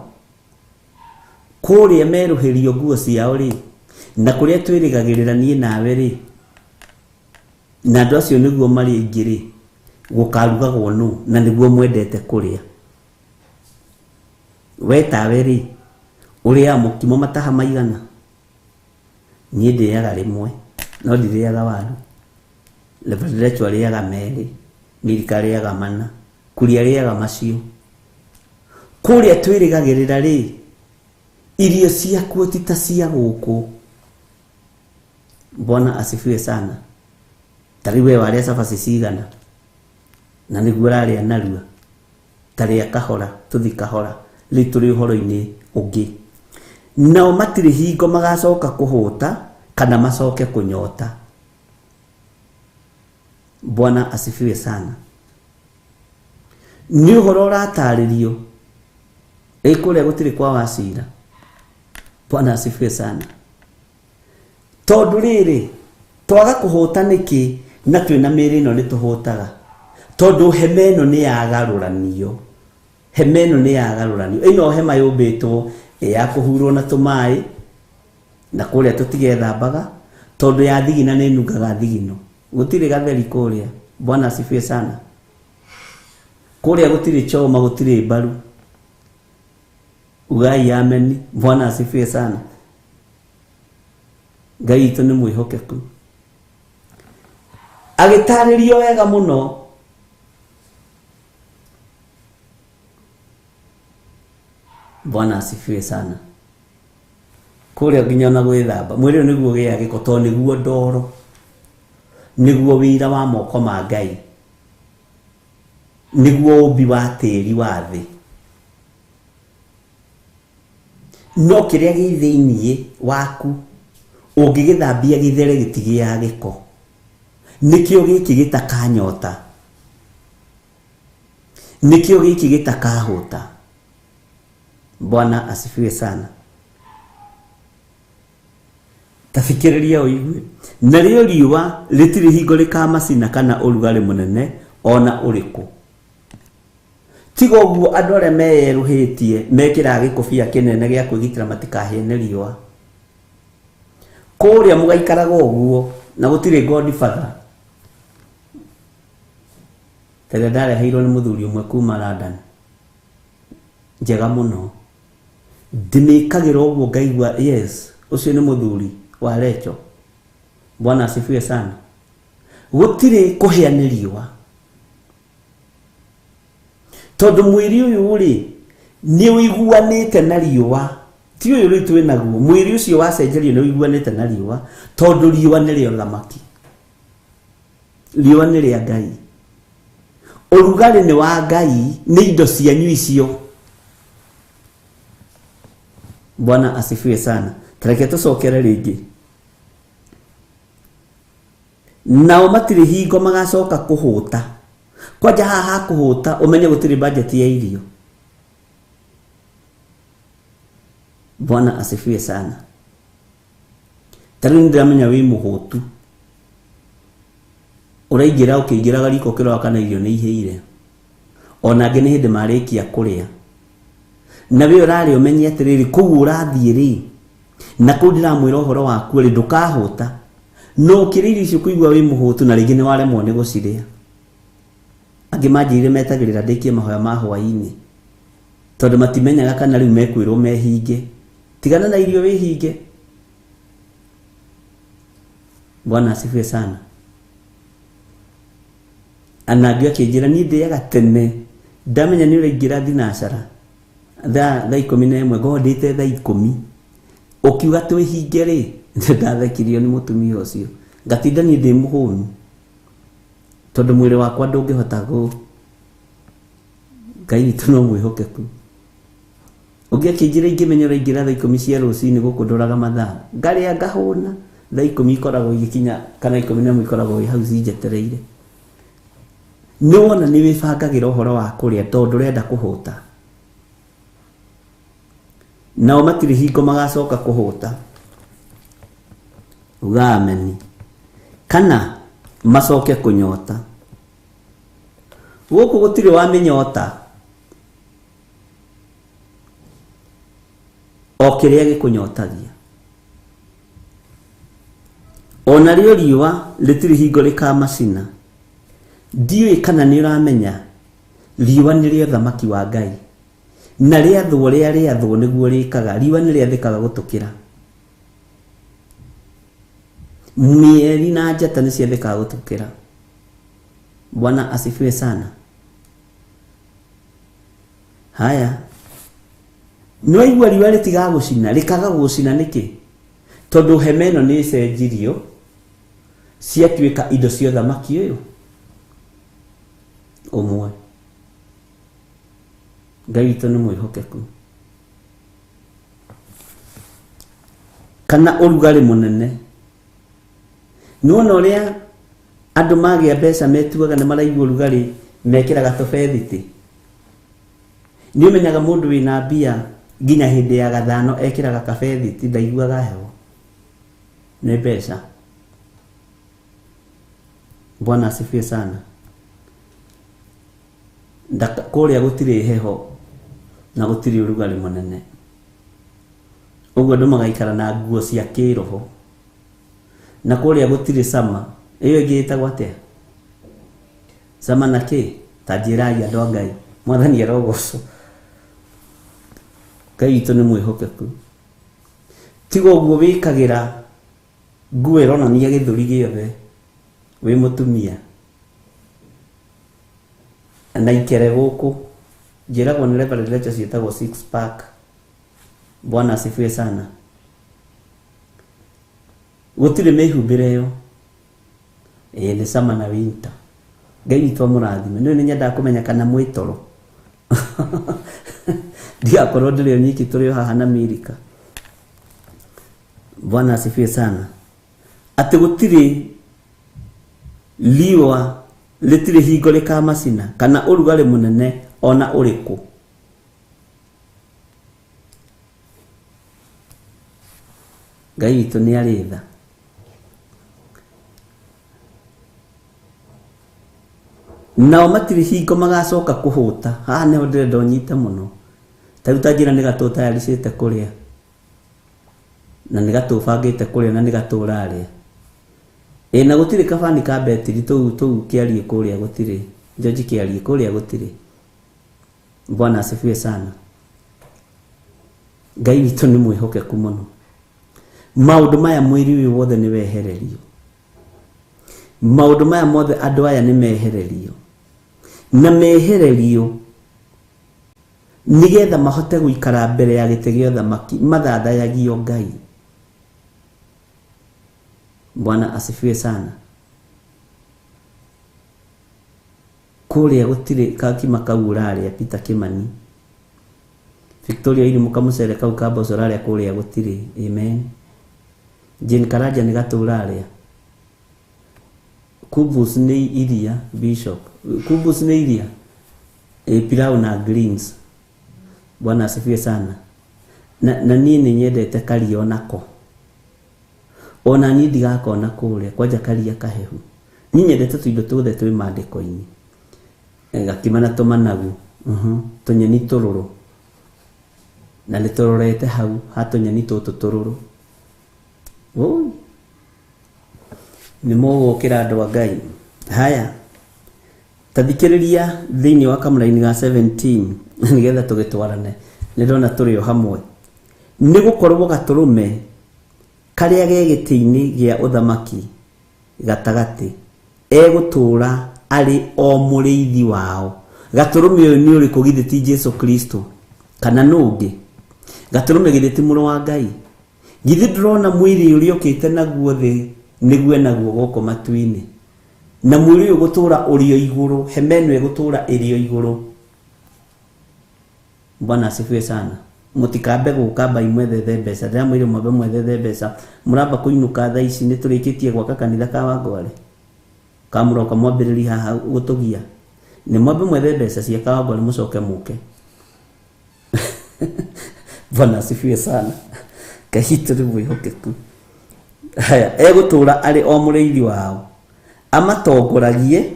kũrĩa merũhĩrio nguo ciao rĩ na kũrĩa twĩrĩgagĩrĩra niĩ nawe rĩ na andũ acio nĩguo marĩ aingĩ rĩ gũkarugagwo nũ na nĩguo mwendete kũrĩa. We tawe rĩ ũrĩaga mũkimo mataha maigana? Niĩ ndĩaga rĩmwe no ndirĩaga waru. Reverend arĩaga merĩ, Milika arĩaga mana, Kuria arĩaga macio. Kũrĩa twĩrĩgagĩrĩra rĩ irio ciakuo ti ta cia gũkũ. Bwana asifiwe sana. Ta rĩu we warĩa cabaci cigana na nĩguo ũrarĩa narua tarĩa kahora tũthi kahora rĩu tũrĩ ũhoro-inĩ ũngĩ. Nao matirĩ hingo magacoka kũhũta kana macoke kũnyota. Bwana asifiwe sana. Nĩ ũhoro ũratarĩrio ĩ kũrĩa gũtirĩ kwa wacira. Bwana asifiwe sana. Tondũ rĩrĩ twaga kũhũta nĩkĩ na twĩna mĩĩrĩ ĩno nĩ tũhũtaga tondũ hema ĩno nĩ yagarũranio. Hema ĩno nĩ yagarũranio. Ĩno hema yũmbĩtwo ya kũhurwo na tũmaĩ na kũrĩa tũtigethambaga tondũ ya thigina nĩ nungaga thigino. Gũtirĩ gatheri kũrĩa. Bwana asifiwe sana. Kũrĩa gũtirĩ choma gũtirĩ mbaru. Ugai ameni. Bwana asifiwe sana. Ngai witũ nĩ mwĩhokeku. Agĩtarĩrio wega mũno. Bwana asifiwe sana. Kũrĩa nginya ona gwĩthamba mwĩrĩ ũyũ nĩguo ũgĩaga gĩko tondũ nĩguo ndoro, nĩguo wĩra wa moko ma Ngai, nĩguo ũmbi wa tĩri wa thĩ. No kĩrĩa gĩ thĩiniĩ waku ũngĩgĩthambia gĩthere gĩtigĩaga gĩko. Nĩkĩo gĩkĩ gĩtakanyota, nĩkĩo gĩkĩ gĩtakahũta. Bwana asifiwe sana. Tafikiriria ũigue, narĩo riũa rĩtirĩ hingo rĩkamacina kana ũrugarĩ mũnene ona ũrĩkũ. Tiga ũguo andũ arĩa meyerũhĩtie mekĩraga gĩkũbia kĩnene gĩa kwĩgitĩra matikahĩe nĩ riũa. Kũrĩa mũgaikaraga ũguo na gũtirĩ godfather. Tene ndareheirwo nĩ mũthuri ũmwe kuma London, njega mũno, ndĩmĩkagĩra ũguo ngaigua yes, ũcio nĩ mũthuri wa Recho. Bwana asifiwe sana. Gũtirĩ kũhĩa nĩ riũa tondũ mwĩrĩ ũyũ rĩ nĩ ũiguanĩte na riũa. Ti ũyũ rĩu twĩ naguo, mwĩrĩ ũcio wacenjerio nĩ ũiguanĩte na riũa tondũ riũa nĩrĩo thamaki, riũa nĩ rĩa Ngai, ũrugarĩ nĩ wa Ngai, nĩ indo cianyu icio. Bwana asifiwe sana. Tareke tũcokere rĩngĩ. Nao matirĩ hingo magacoka kũhũta. Kwanja haha ha kũhũta ũmenye gũtirĩ budget ya irio. Bwana asifiwe sana. Ta rĩu nĩndĩramenya wĩ mũhũtu, ũraingĩra ũkĩingĩraga riko ũkĩrora kana irio nĩ ihĩire, ona angĩ nĩ hĩndĩ marĩkia kũrĩa, na we ũrarĩa ũmenye atĩrĩrĩ, kũu ũrathiĩ rĩ, na kũu ndĩramwĩra ũhoro wakuo rĩ, ndũkahũta. No ũkĩrĩa irio icio kũigua wĩ mũhũtu na rĩngĩ nĩ waremwo nĩ gũcirĩa. Angĩ manjĩrire metagĩrĩra ndĩkie mahoya ma hwaĩ-inĩ tondũ matimenyaga kana rĩu mekwĩrwo mehinge. Tigana na irio wĩhinge. Bwana asifiwe sana. Ana angĩ akĩnjĩra niĩ ndĩaga tene, ndamenya nĩ ũraingĩra thinacara thaa 11 ngorwo ndĩte thaa 10, ũkiuga twĩhinge rĩ, ndathekirio nĩ mũtumia ũcio, ngatinda niĩ ndĩ mũhũnu tondũ mwĩrĩ wakwa ndũngĩhota gũ. Ngai witũ no mwĩhokeku. Ũngĩ akĩnjĩra ingĩmenya ũraingĩra thaa 10 cia rũcinĩ gũkũ ndoraga mathaa, ngarĩa ngahũna, thaa 10 ikoragwo igĩkinya kana 11 ikoragwo i hau cinjetereire. Nĩ wona nĩ wĩbangagĩra ũhoro wa kũrĩa tondũ ndũrenda kũhũta. Nao matirĩ hingo magacoka kũhũta. Uga ameni. Kana macoke kũnyota. Gũkũ gũtirĩ wa mĩnyota, o kĩrĩa gĩkũnyotagia. Ona rĩo riũa rĩtirĩ hingo rĩkamacina. Ndiũĩ kana nĩ ũramenya riũa nĩrĩo thamaki wa Ngai, na rĩathwo rĩa rĩathwo nĩguo rĩkaga. Riũa nĩ rĩathĩkaga gũtũkĩra. Mĩeri na njata nĩ ciathĩkaga gũtũkĩra. Bwana asifiwe sana. Haya, nĩ waigua riũa rĩtigagũcina, rĩkaga gũcina nĩkĩ? Tondũ hema ĩno nĩ ĩcenjirio, ciatuĩka indo cia ũthamaki ũyũ ũmwe. Ngai witũ nĩ mwĩhokeku. Kana ũrugarĩ mũnene. Nĩ wona ũrĩa andũ magĩa mbeca metuaga nĩ maraigua ũrugarĩ, mekĩraga tũbethiti. Nĩ ũmenyaga mũndũ wĩna mbia nginya hĩndĩ ya gathano ekĩraga kabethiti, ndaiguaga heho. Nĩ mbeca. Bwana asifiwe sana. Kũrĩa gũtirĩ heho na gũtirĩ ũrugarĩ mũnene. Ũguo andũ magaikara na nguo cia kĩroho. Na kũrĩa gũtirĩ sama. Ĩyo ĩngĩ ĩtagwo atĩa? Sama na kĩ? Ta njĩrai andũ a Ngai. Mwathani arogocwo. Ngai witũ nĩ mwĩhokeku. Tiga ũguo wĩkagĩra Nguo ĩronania gĩthũri gĩothe wĩ mũtumia na ikere gũkũ njĩragwo nĩ Reverend Lecture ciĩtagwo six pack. Bwana asifiwe sana. Gũtirĩ mĩhumbĩre ĩyo. Ĩĩ nĩ summer na winter. Ngai witũ amũrathime. Nĩ nyendaga kũmenya kana mwĩ toro. Ndigakorwo ndĩrĩ o nyiki tũrĩ o haha na Milika. Bwana asifiwe sana. Atĩ gũtirĩ riũa rĩtirĩ hingo rĩkamacina kana ũrugarĩ mũnene ona ũrĩkũ. Ngai witũ nĩ arĩ tha. Nao matirĩ hingo magacoka kũhũta. Haha nĩho ndĩrenda ũnyite mũno. Ta rĩu ta njĩra nĩ gatũ tayaricĩte kũrĩa na nĩ gatũ bangĩte kũrĩa na nĩ gatũ ũrarĩa. Ĩ na gũtirĩ kabani ka betiri tũu tũu kĩariĩ kũrĩa gũtirĩ. George kĩariĩ kũrĩa gũtirĩ. Bwana asifiwe sana. Ngai witũ nĩ mwĩhokeku mũno. Maũndũ maya mwĩrĩ ũyũ wothe nĩ wehererio. Maũndũ maya mothe andũ aya nĩ mehererio. Na mehererio nĩgetha mahote gũikara mbere ya gĩtĩ gĩa ũthamaki mathathayagio Ngai. Bwana asifiwe sana. Kũrĩa gũtirĩ kakima kau ũrarĩa Peter Kimani. Victoria Irimũ kamũcere kau ka mboco ũrarĩa kũrĩa gũtirĩ. Amen. Jane Karanja nĩ gatũ ũrarĩa. Kubus nĩ iria Bishop. Kubus nĩ iria. E, pilau na greens. Bwana asifiwe sana. Na niĩ nĩ nyendete karia onako. Ona niĩ ndigakona kũrĩa kwanja karia kahehu. Niĩ nyendete tũindo tuothe twĩ maandĩko-inĩ. Gakima na tũmanagu, tũnyeni tũrũrũ. Na nĩ tũrorete hau ha tũnyeni tũtũ tũrũrũ. Oi. Nĩ mũgũkĩra andũ a Ngai. Haya. Ta thikĩrĩria thĩinĩ wa kamũraini ga 17 nĩgetha tũgĩtwarane. Nĩ ndona tũrĩ o hamwe. Nĩ gũkorwo gatũrũme karĩa ge gĩtĩ-inĩ gĩa ũthamaki gatagatĩ egũtũũra arĩ o mũrĩithi wao. Gatũrũme ũyũ nĩ ũrĩkũ githĩ ti Jesu Kristo kana nũ ũngĩ? Gatũrũme githĩ ti mũrũ wa Ngai? Githĩ ndũrona mwĩrĩ ũrĩa ũkĩte naguo thĩ nĩguo naguo gũkũ matu-inĩ? Na mwĩrĩ ũyũ gũtũũra ũrĩ o igũrũ, hema ĩno ĩgũtũũra ĩrĩ o igũrũ. Bwana asifiwe sana. Mũtikambe gũka mbai mwethethe mbeca. Ndĩramwĩrire mwambe mwethethe mbeca. Mũramba kũinũka thaa ici nĩ tũrĩkĩtie gwaka kanitha ka Wangware. Kamũroka mwambĩrĩrie haha gũtũgia. Nĩ mwambe mwethe mbeca cia Kawangware mũcoke mũke. Bwana asifiwe sana. Ngai witũ nĩ mwĩhokeku. Haya, egũtũũra arĩ o mũrĩithi wao. Amatongoragie.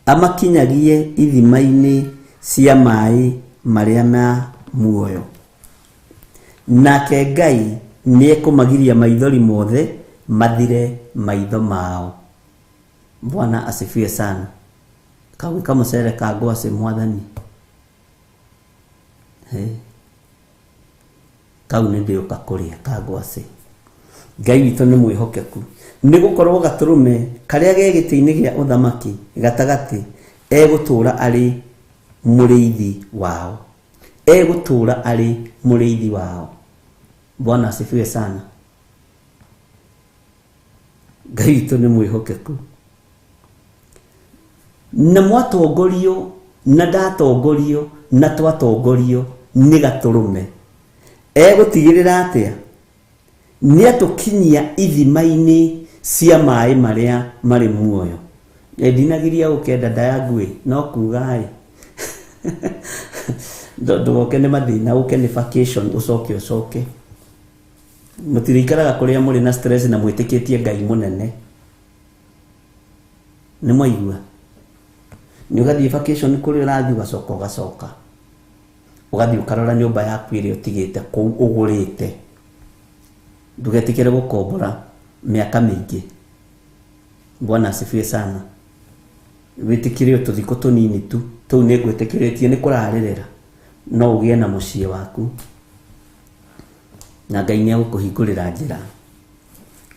Amakinyagie ithima-inĩ cia maĩ marĩa ma muoyo. Nake Ngai nĩ ekũmagiria maithori mothe mathire maitho mao. Bwana asifiwe sana. Kau kamũcere ka ngwacĩ mwathani. Hey. Kau nĩ ndĩũka kũrĩa ka ngwacĩ. Ngai witũ nĩ mwĩhokeku. Nĩ gũkorwo gatũrũme karĩa ge gĩtĩ-inĩ gĩa ũthamaki gatagatĩ egũtũũra arĩ mũrĩithi wao. Egũtũũra arĩ mũrĩithi wao. Bwana asifiwe sana. Ngai witũ nĩ mwĩhokeku. Na mwatongorio na ndatongorio na twatongorio nĩ gatũrũme. Egũtigĩrĩra atĩa? Nĩ atũkinyia ithima-inĩ cia maĩ marĩa marĩ muoyo. Ndinagiria ũke dada yangu ĩ, no kuga ĩ. Ndũgoke nĩ mathĩna, ũke nĩ vacation, ũcoke ũcoke. Mũtirĩikaraga kũrĩa mũrĩ na stress na mwĩtĩkĩtie Ngai mũnene. Nĩ mwaigua? Nĩ ũgathiĩ vacation kũrĩa ũrathiĩ ũgacoka ũgacoka. Ũgathiĩ ũkarora nyũmba yaku ĩrĩa ũtigĩte kũu ũgũrĩte. Ndũgetĩkĩre gũkombora mĩaka mĩingĩ. Bwana asifiwe sana. Wĩtĩkĩre o tũthikũ tũnini tu, tũu nĩ ngwĩtĩkĩrĩtie nĩ kũrarĩrĩra, no ũgĩe na mũciĩ waku. Na Ngai nĩ egũkũhingũrĩra njĩra.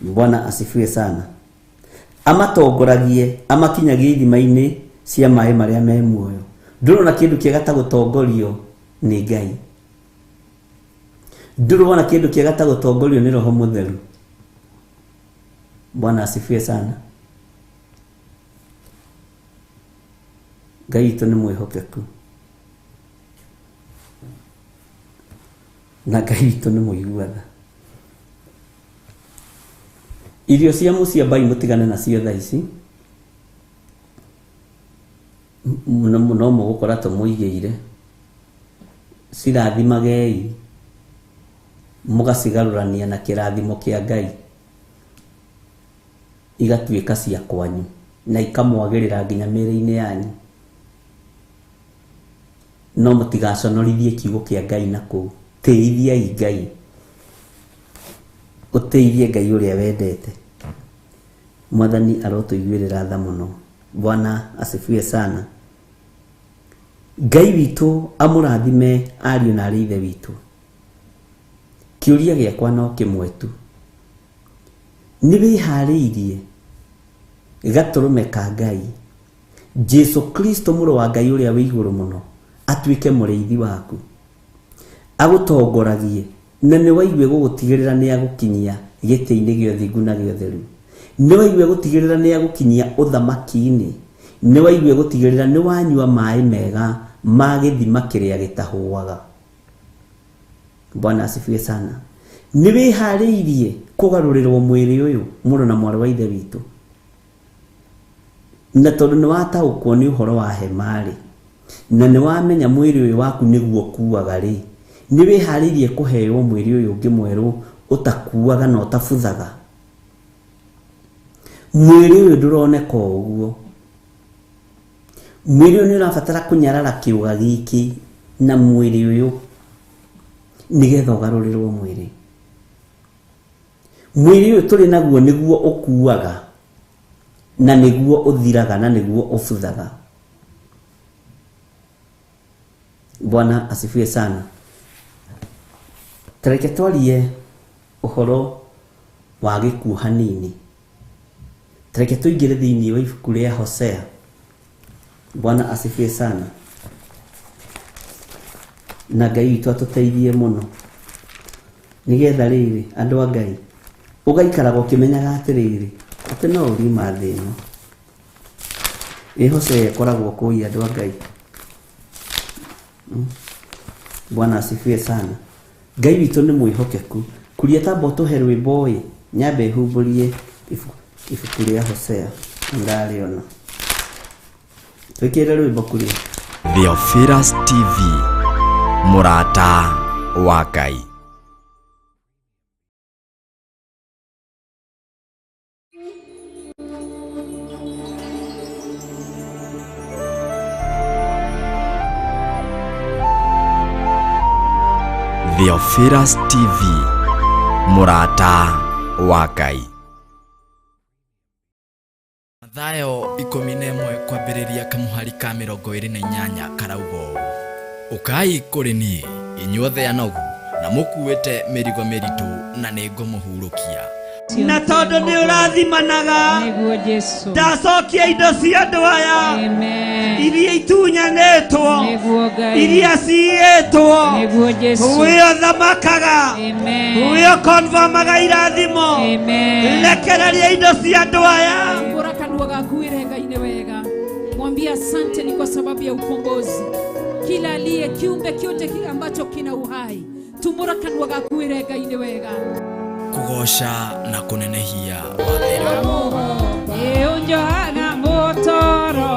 Bwana asifiwe sana. Amatongoragie, amakinyagie ithima-inĩ cia maĩ marĩa me muoyo. Ndũrona kĩndũ kĩega ta gũtongorio nĩ Ngai. Ndũrona kĩndũ kĩega ta gũtongorio nĩ Roho Mũtheru. Bwana asifiwe sana. Ngai witũ nĩ mwĩhokeku. Na Ngai witũ nĩ mũigua tha. Irio cia mũciĩ ambai mũtigane nacio thaa ici. No mũgũkora tũmũigĩire. Cirathimagei. Mũgacigarũrania na kĩrathimo kĩa Ngai. Igatuĩka cia kwanyu na ikamwagĩrĩra nginya mĩĩrĩ-inĩ yanyu. No mũtigaconorithie kiugo kĩa Ngai na kũu. Tĩithiai Ngai. Ũtĩithie Ngai ũrĩa wendete. Mwathani arotũiguĩrĩra tha mũno. Bwana asifiwe sana. Ngai witũ amũrathime ariũ na arĩ ithe witũ. Kĩũria gĩakwa no kĩmwe tu. Nĩ wĩharĩirie gatũrũme ka Ngai, Jesu Kristo mũrũ wa Ngai ũrĩa wĩ igũrũ mũno, atuĩke mũrĩithi waku, agũtongoragie, na nĩ waigue gũgũtigĩrĩra nĩ agũkinyia gĩtĩ-inĩ gĩa ũthingu na gĩa ũtheru. Nĩ waigue gũtigĩrĩra nĩ agũkinyia ũthamaki-inĩ. Nĩ waigue gũtigĩrĩra nĩ wanyua maĩ mega ma gĩthima kĩrĩa gĩtahũaga. Bwana asifiwe sana. Nĩ wĩharĩirie kũgarũrĩrwo mwĩrĩ ũyũ mũrũ na mwarĩ wa ithe witũ. Na tondũ nĩ wataũkwo nĩ ũhoro wa hema-rĩ, na nĩ wamenya mwĩrĩ ũyũ waku nĩguo ũkuaga rĩ, nĩ wĩharĩirie kũheo mwĩrĩ ũyũ ũngĩ mwerũ ũtakuaga na ũtabuthaga. Mwĩrĩ ũyũ ndũroneka o ũguo. Mwĩrĩ ũyũ nĩ ũrabatara kũnyarara kĩũga gĩkĩ na mwĩrĩ ũyũ nĩgetha ũgarũrĩrwo mwĩrĩ. Mwĩrĩ ũyũ tũrĩ naguo nĩguo ũkuaga na nĩguo ũthiraga na nĩguo ũbuthaga. Bwana asifiwe sana. Tareke twarie ũhoro wa gĩkuũ hanini. Tareke tũingĩre thĩinĩ wa ibuku rĩa Hosea. Bwana asifiwe sana. Na Ngai witũ atũteithie mũno. Nĩgetha rĩrĩ andũ a Ngai ũgaikaraga ũkĩmenyaga atĩrĩrĩ atĩ no ũriuma thĩ ĩno. Ĩ Hosea ĩkoragwo kũi andũ a Ngai. Bwana asifiwe sana. Ngai witũ nĩ mwĩhokeku. Kuria tamba ũtũhe rwĩmbo ĩ, nyambe humbũrie ibuku rĩa Hosea ndarĩona. Twĩkĩre rwĩmbo kuria. Theophilus TV, mũrata wa Ngai. Theophilus TV, mũrata wa Ngai. Mathayo 11 kwambĩrĩria kamũhari ka 28 karauga ũũ: ũkai kũrĩ niĩ inyuothe anogu na mũkuĩte mĩrigo mĩritũ na nĩngũmũhurũkia. Na tondũ nĩ ũrathimanaga Nĩguo Jesu. ndacokia indo cia andũ aya Amen. iria itunyanĩtwo, Nĩguo Ngai. iria ciiyĩtwo, Nĩguo Jesu. wĩ ũthamakaga, Amen. wĩ ũkonfamaga irathimo. Amen. Rekereria indo cia andũ aya. Fungura kanua gaku wĩre Ngai nĩ wega. Mwambie asante ni kwa sababu ya ukombozi. Kila aliye kiumbe kyote kile ambacho kina uhai, tumura kanua gaku wĩre Ngai nĩ wega. Kũgoca na kũnenehia watheri. Ĩũnjohaga mũtoro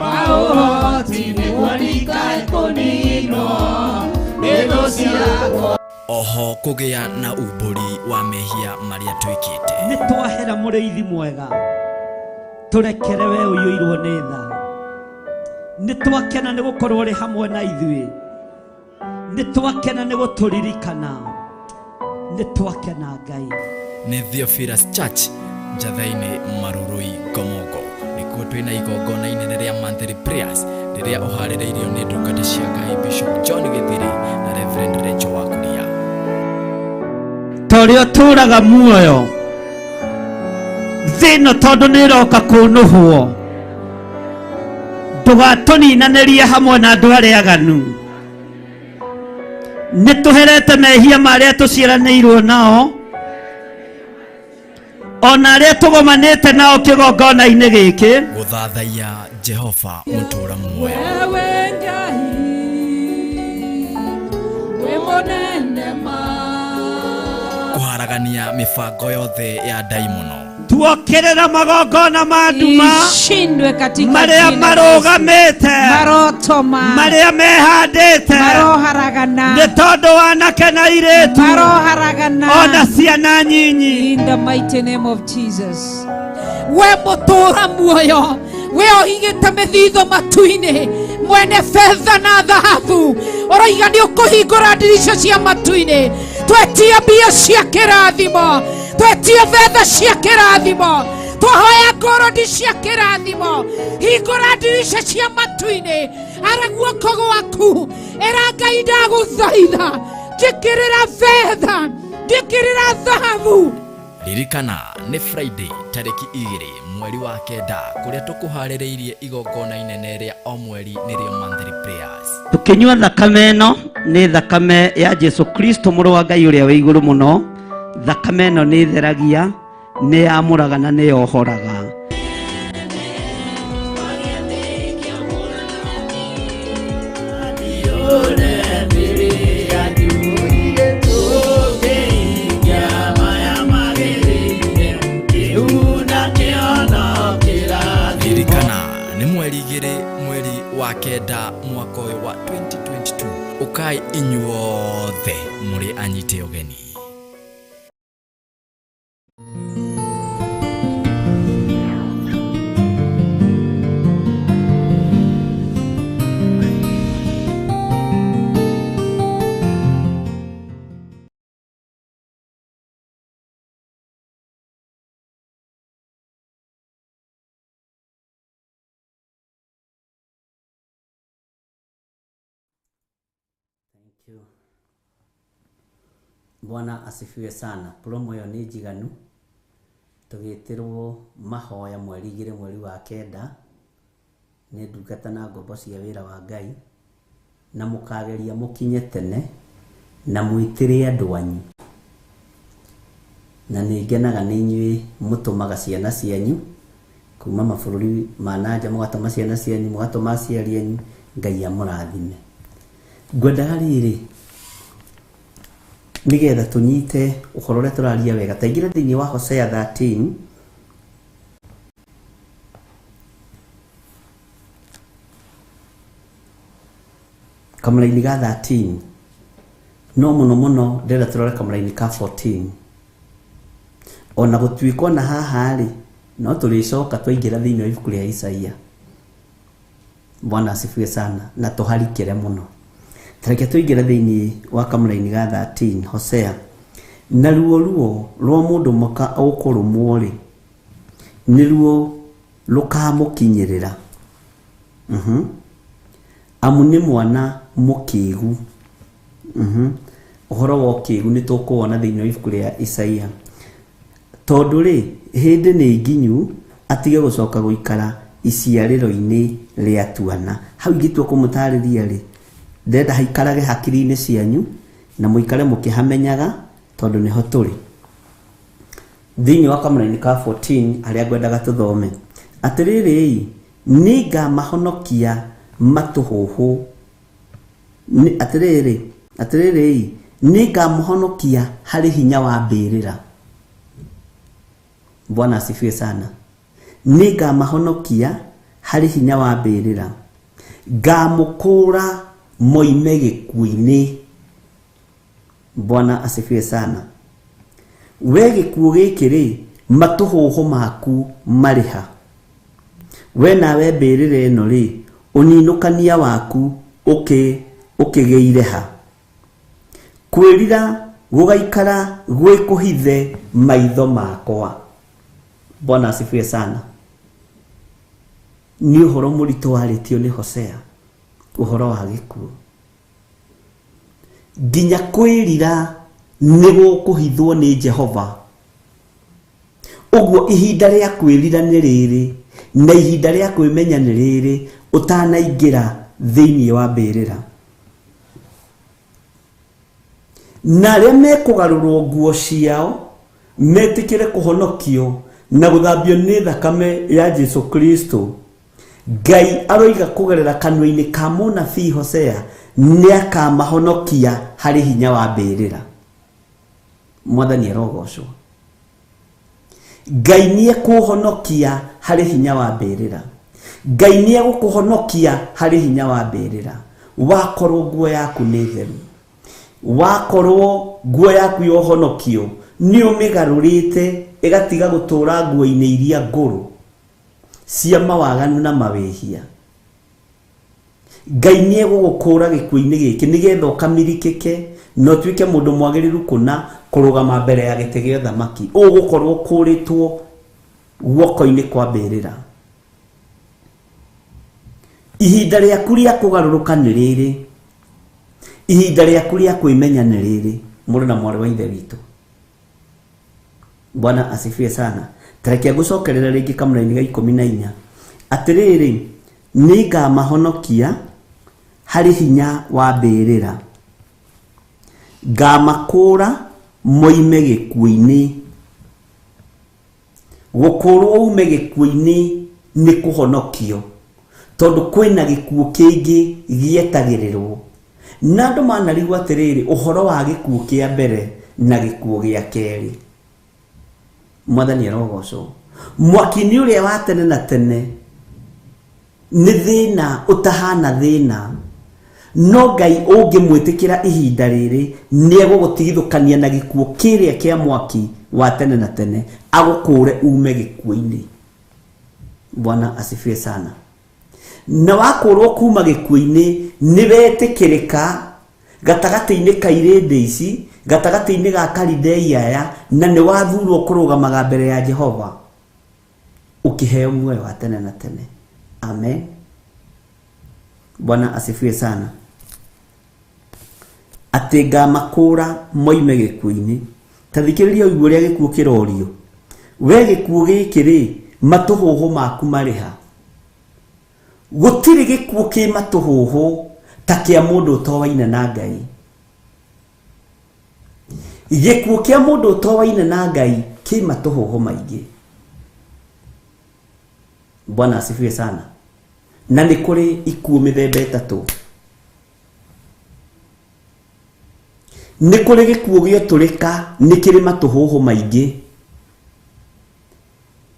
wa ũhoti nĩguo ndikae kũninwo nĩ thũ ciakwa. Oho kũgĩa na umbũri wa mehia marĩa twĩkĩte. Nĩ twahera mũrĩithi mwega, tũrekere we ũiyũirwo nĩ tha. Nĩ twakena nĩ gũkorwo ũrĩ hamwe na ithuĩ. Nĩ twakena nĩ gũtũririkana. Nĩ twakena Ngai. Nĩ Theophilus Church Njathainĩ Marurui Ngomongo. Nĩkuo twĩna igongona inene rĩa monthly prayers rĩrĩa ũharĩrĩirio nĩ ndungata cia Ngai Bishop John Gĩthiri na Reverend Rachel Wakuria. Ta ũrĩa ũtũũraga muoyo thĩ ĩno tondũ nĩ ĩroka kũnũhwo ndũgatũninanĩrie hamwe na andũ arĩa aganu nĩ tũherete mehia marĩa tũciaranĩirwo nao ona arĩa tũgomanĩte nao kĩgongona-inĩ gĩkĩ. Gũthathaiya Jehova mũtũra muoyo. Wewe Ngai wĩ mũnene ma. Kũharagania mĩbango yothe ya ndaimono. Tuokĩrĩra magongona ma nduma Ishindwe katika marĩa jina la Yesu. marũgamĩte Marotoma marĩa mehandĩte maroharagana nĩ tondũ wanake na airĩtu maroharagana ona ciana nyinyi. In the mighty name of Jesus. We mũtũra muoyo we ũhingĩte mĩthithũ matu-inĩ mwene betha na thahabu ũroiga nĩ ũkũhingũra ndirica cia matu-inĩ twetia mbia cia kĩrathimo twetia betha cia kĩrathimo twahoya ngorodi cia kĩrathimo hingũra ndirica cia matu-inĩ ara guoko gwaku ĩra Ngai ndagũthaitha njĩkĩrĩra betha njĩkĩrĩra thahabu. Ririkana nĩ Friday tarĩki 2 mweri wa 9 kũrĩa tũkũharĩrĩirie igongona inene rĩa o mweri nĩrĩo monthly prayers. Tũkĩnyua thakame ĩno nĩ thakame ya Jesu Kristo mũrũ wa Ngai ũrĩa wĩ igũrũ mũno. Thakame ĩno nĩ ĩtheragia, nĩ yamũraga na nĩ yohoraga. Ririkana nĩ mweri 2 mweri wa 9 mwaka ũyũ wa 2022. Ũkai inyuothe mũrĩ anyite ũgeni. Thank you. Bwana asifiwe sana. Promo ĩyo nĩ njiganu tũgĩtĩrwo mahoya mweri 2 mweri wa 9 nĩ ndungata na ngombo cia wĩra wa Ngai na mũkageria mũkinye tene na mwĩtĩre andũ anyu na nĩ ngenaga nĩ inyuĩ mũtũmaga ciana cianyu kuma mabũrũri ma nanja mũgatũma ciana cianyu mũgatũma aciari anyu Ngai amũrathime. Ngwendaga rĩrĩ nĩgetha tũnyite ũhoro ũrĩa tũraria wega taingĩra thĩinĩ wa Hosea 13 kamũraini ga 13 no mũno mũno ndĩrenda tũrore kamũraini ka 14 ona gũtuĩka ona haha rĩ no tũrĩcoka twaingĩra thĩinĩ wa ibuku rĩa Isaia. Bwana asifiwe sana na tũharikĩre mũno. Tareke tũingĩre thĩinĩ wa kamũraini ga 13 Hosea. Naruo ruo rwa mũndũ mũka ũkũrũmwo rĩ nĩruo rũkamũkinyĩrĩra. Amu nĩ mwana mũkĩgu. Ũhoro wa ũkĩgu nĩ tũkũwona thĩinĩ wa ibuku rĩa Isaia. Tondũ rĩ hĩndĩ nĩ nginyu atige gũcoka gũikara iciarĩro-inĩ rĩa tuana. Hau ingĩtua kũmũtarĩria rĩ ndĩrenda haikarage hakiri-inĩ cianyu na mũikare mũkĩhamenyaga tondũ nĩho tũrĩ. Thĩinĩ wa kamũraini ka 14 harĩa ngwendaga tũthome atĩrĩrĩ nĩngamahonokia matũhũhũ atĩrĩrĩ atĩrĩrĩ nĩngamũhonokia harĩ hinya wa mbĩrĩra. Bwana asifiwe sana. Nĩngamahonokia harĩ hinya wa mbĩrĩra ngamũkũũra moime gĩkuũ-inĩ. Bwana asifiwe sana. We gĩkuũ gĩkĩ rĩ matũhũhũ maku marĩ ha? We nawe mbĩrĩra ĩno rĩ ũninũkania waku ũkĩgĩire ha? Kwĩrira gũgaikara gwĩkũhithe maitho makwa. Bwana asifiwe sana. Nĩ ũhoro mũritũ warĩtio nĩ Hosea ũhoro wa gĩkuũ nginya kwĩrira Nĩ gũkũhithwo nĩ Jehova. Ũguo ihinda rĩa kwĩrira nĩ rĩrĩ na ihinda rĩa kwĩmenya nĩ rĩrĩ ũtanaingĩra thĩinĩ wa mbĩrĩra. Na arĩa mekũgarũrwo nguo ciao metĩkĩre kũhonokio na gũthambio nĩ thakame ya Jesu Kristo, Ngai aroiga kũgerera kanua-inĩ ka mũnabii Hosea nĩ akamahonokia harĩ hinya wa mbĩrĩra. Mwathani arogocwo. Ngai nĩ ekũhonokia harĩ hinya wa mbĩrĩra. Ngai nĩ egũkũhonokia harĩ hinya wa mbĩrĩra. Wakorwo nguo yaku nĩ theru, wakorwo nguo yaku ya ũhonokio nĩ ũmĩgarũrĩte ĩgatiga gũtũũra nguo-inĩ iria ngũrũ cia mawaganu na mawĩhia, Ngai nĩ egũgũkũũra gĩkuũ-inĩ gĩkĩ nĩgetha ũkamirikĩke na ũtuĩke mũndũ mwagĩrĩru kũna kũrũgama mbere ya gĩtĩ gĩa ũthamaki. Ũgũkorwo ũkũũrĩtwo guoko-inĩ kwa mbĩrĩra. Ihinda rĩaku rĩa kũgarũrũka nĩ rĩrĩ, ihinda rĩaku rĩa kwĩmenya nĩ rĩrĩ, mũrũ na mwarĩ wa Ithe witũ. Bwana asifiwe sana. Tareke ngũcokerere rĩngĩ kamũraini ga 14. Atĩrĩrĩ, nĩngamahonokia harĩ hinya wa mbĩrĩra, ngamakũũra moime gĩkuũ-inĩ. Gũkũũrwo ume gĩkuũ-inĩ nĩ kũhonokio, tondũ kwĩna gĩkuũ kĩngĩ gĩetagĩrĩrwo. Na andũ manarigwo atĩrĩrĩ, ũhoro wa gĩkuũ kĩa mbere na gĩkuũ gĩa kerĩ. Mwathani arogocwo. Mwaki-inĩ ũrĩa wa tene na tene nĩ thĩna ũtahana thĩna, no Ngai ũngĩmwĩtĩkĩra ihinda rĩrĩ nĩ egũgũtigithũkania na gĩkuũ kĩrĩa kĩa mwaki wa tene na tene, agũkũũre ume gĩkuũ-inĩ. Bwana asifiwe sana. Na wakũũrwo kuma gĩkuũ-inĩ nĩ wetĩkĩrĩka gatagatĩ-inĩ ka irĩndĩ ici, gatagatĩ-inĩ ga Kalidei aya, na nĩ wathurwo kũrũgamaga mbere ya Jehova ũkĩheo muoyo wa tene na tene. Amen. Bwana asifiwe sana. Atĩ ngamakũũra moime gĩkuũ-inĩ. Ta thikĩrĩria ũigue ũrĩa gĩkuũ kĩrorio. We gĩkuũ gĩkĩ rĩ, matũhũhũ maku marĩ ha? Gũtirĩ gĩkuũ kĩ matũhũhũ ta kĩa mũndũ ũtoaine na Ngai. Gĩkuũ kĩa mũndũ ũtoaine na Ngai kĩ matũhũhũ maingĩ. Bwana asifiwe sana. Na nĩ kũrĩ ikuũ mĩthemba ĩtatũ. Nĩ kũrĩ gĩkuũ gĩotũrĩka nĩ kĩrĩ matũhũhũ maingĩ.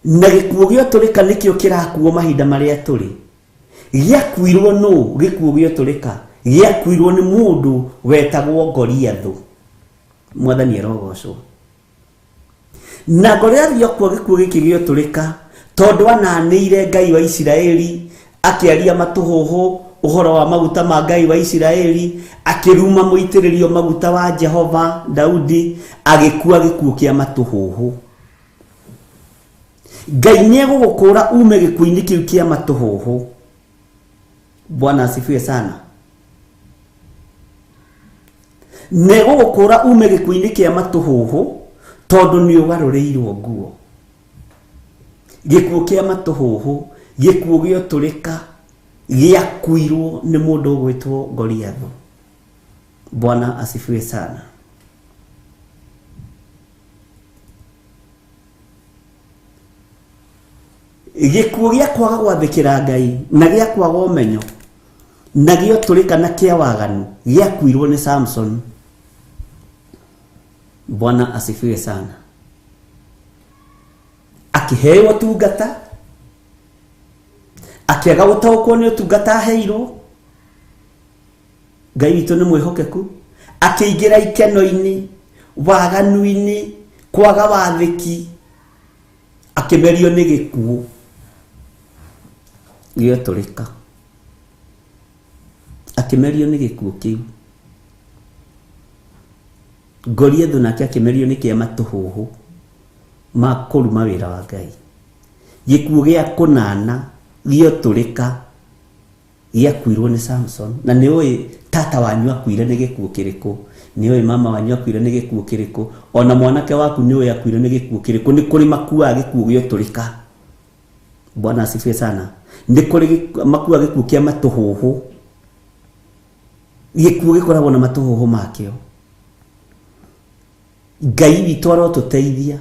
Na gĩkuũ gĩotũrĩka nĩkĩo kĩrakuo mahinda marĩa tũrĩ. Gĩakuirwo nũ gĩkuũ gĩotũrĩka? Gĩakuirwo nĩ mũndũ wetagwo Goliathũ. Mwathani arogocwo. Na Goliathi akua gĩkuũ gĩkĩ gĩotũrĩka tondũ ananĩire Ngai wa Isiraeli, akĩaria matũhũhũ ũhoro wa maguta ma Ngai wa Isiraeli, akĩruma mũitĩrĩrio maguta wa Jehova Daudi, agĩkua gĩkuũ kĩa matũhũhũ. Ngai nĩ egũgũkũũra ume gĩkuũ-inĩ kĩu kĩa matũhũhũ. Bwana asifiwe sana. Na ĩgũgũkũũra ume gĩkuũ-inĩ kĩa matũhũhũ tondũ nĩ ũgarũrĩirwo nguo. Gĩkuũ kĩa matũhũhũ, gĩkuũ gĩotũrĩka, gĩakuirwo nĩ mũndũ ũgwĩtwo Goliathũ. Bwana asifiwe sana. Gĩkuũ gĩa kwaga gwathĩkĩra Ngai na gĩa kwaga ũmenyo na gĩotũrĩka na kĩa waganu gĩakuirwo nĩ Samson. Bwana asifiwe sana. Akĩheo ũtungata, akĩaga gũtaũkwo nĩ ũtungata aheirwo. Ngai witũ nĩ mwĩhokeku. Akĩingĩra ikeno-inĩ, waganu-inĩ, kwaga wathĩki, akĩmerio nĩ gĩkuũ gĩotũrĩka. Akĩmerio nĩ gĩkuũ kĩu. Goliathũ nake akĩmerio nĩ kĩa matũhũhũ ma kũruma wĩra wa Ngai. Gĩkuũ gĩa kũnana gĩotũrĩka gĩakuirwo nĩ Samson. Na nĩ ũĩ tata wanyu akuire nĩ gĩkuũ kĩrĩkũ? Nĩ ũĩ mama wanyu akuire nĩ gĩkuũ kĩrĩkũ, ona mwanake waku nĩ ũĩ akuire nĩ gĩkuũ kĩrĩkũ. Nĩ kũrĩ makuaga gĩkuũ gĩotũrĩka. Bwana asifiwe sana. Nĩ kũrĩ makuaga gĩkuũ kĩa matũhũhũ, gĩkuũ gĩkoragwo na matũhũhũ makĩo. Ngai witũ arotũteithia.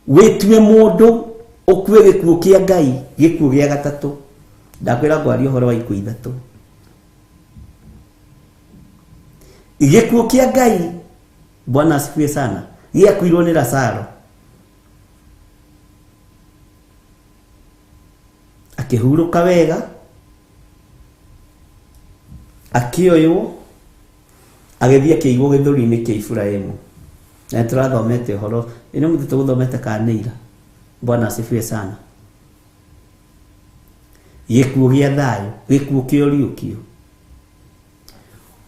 Wĩtue mũndũ ũkue gĩkuũ kĩa Ngai, gĩkuũ gĩa gatatũ. Ndakwĩra ngwaria ũhoro wa ikuũ ithatũ. Gĩkuũ kĩa Ngai, Bwana asifiwe sana, gĩakuirwo nĩ Lazaro. Akĩhurũka wega, akĩoywo, agĩthiĩ akĩigwo gĩthũri-inĩ kĩa Iburahĩmu. Na tũrathomete ũhoro, ĩno mũthĩ tũgũthomete kana nĩ ira. Bwana asifiwe sana. Gĩkuũ gĩa thayũ, gĩkuũ kĩa ũriũkio.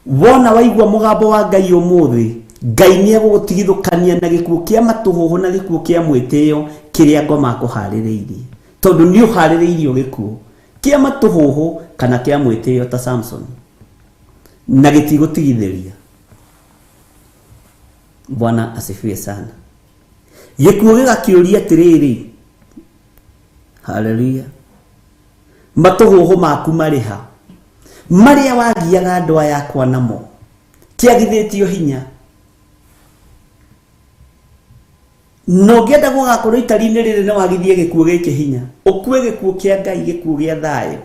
Wona waigua mũgambo wa Ngai ũmũthĩ, Ngai nĩ egũgũtigithũkania na gĩkuũ kĩa matũhũhũ na gĩkuũ kĩa mwĩtĩo kĩrĩa ngoma akũharĩrĩirie. Tondũ nĩ ũharĩrĩirio gĩkuũ kĩa matũhũhũ kana kĩa mwĩtĩo ta Samson, na gĩtigũtigithĩria. Bwana asifiwe sana. Gĩkuũ gĩgakĩũria atĩrĩrĩ, haleluya, matũhũhũ maku marĩ ha? Marĩa wagiaga andũ aya akwa namo, kĩagithĩtio hinya. Na ũngĩenda gũgakorwo itari-inĩ rĩrĩ nĩ wagithie gĩkuũ gĩkĩ hinya, ũkue gĩkuũ kĩa Ngai, gĩkuũ gĩa thayũ.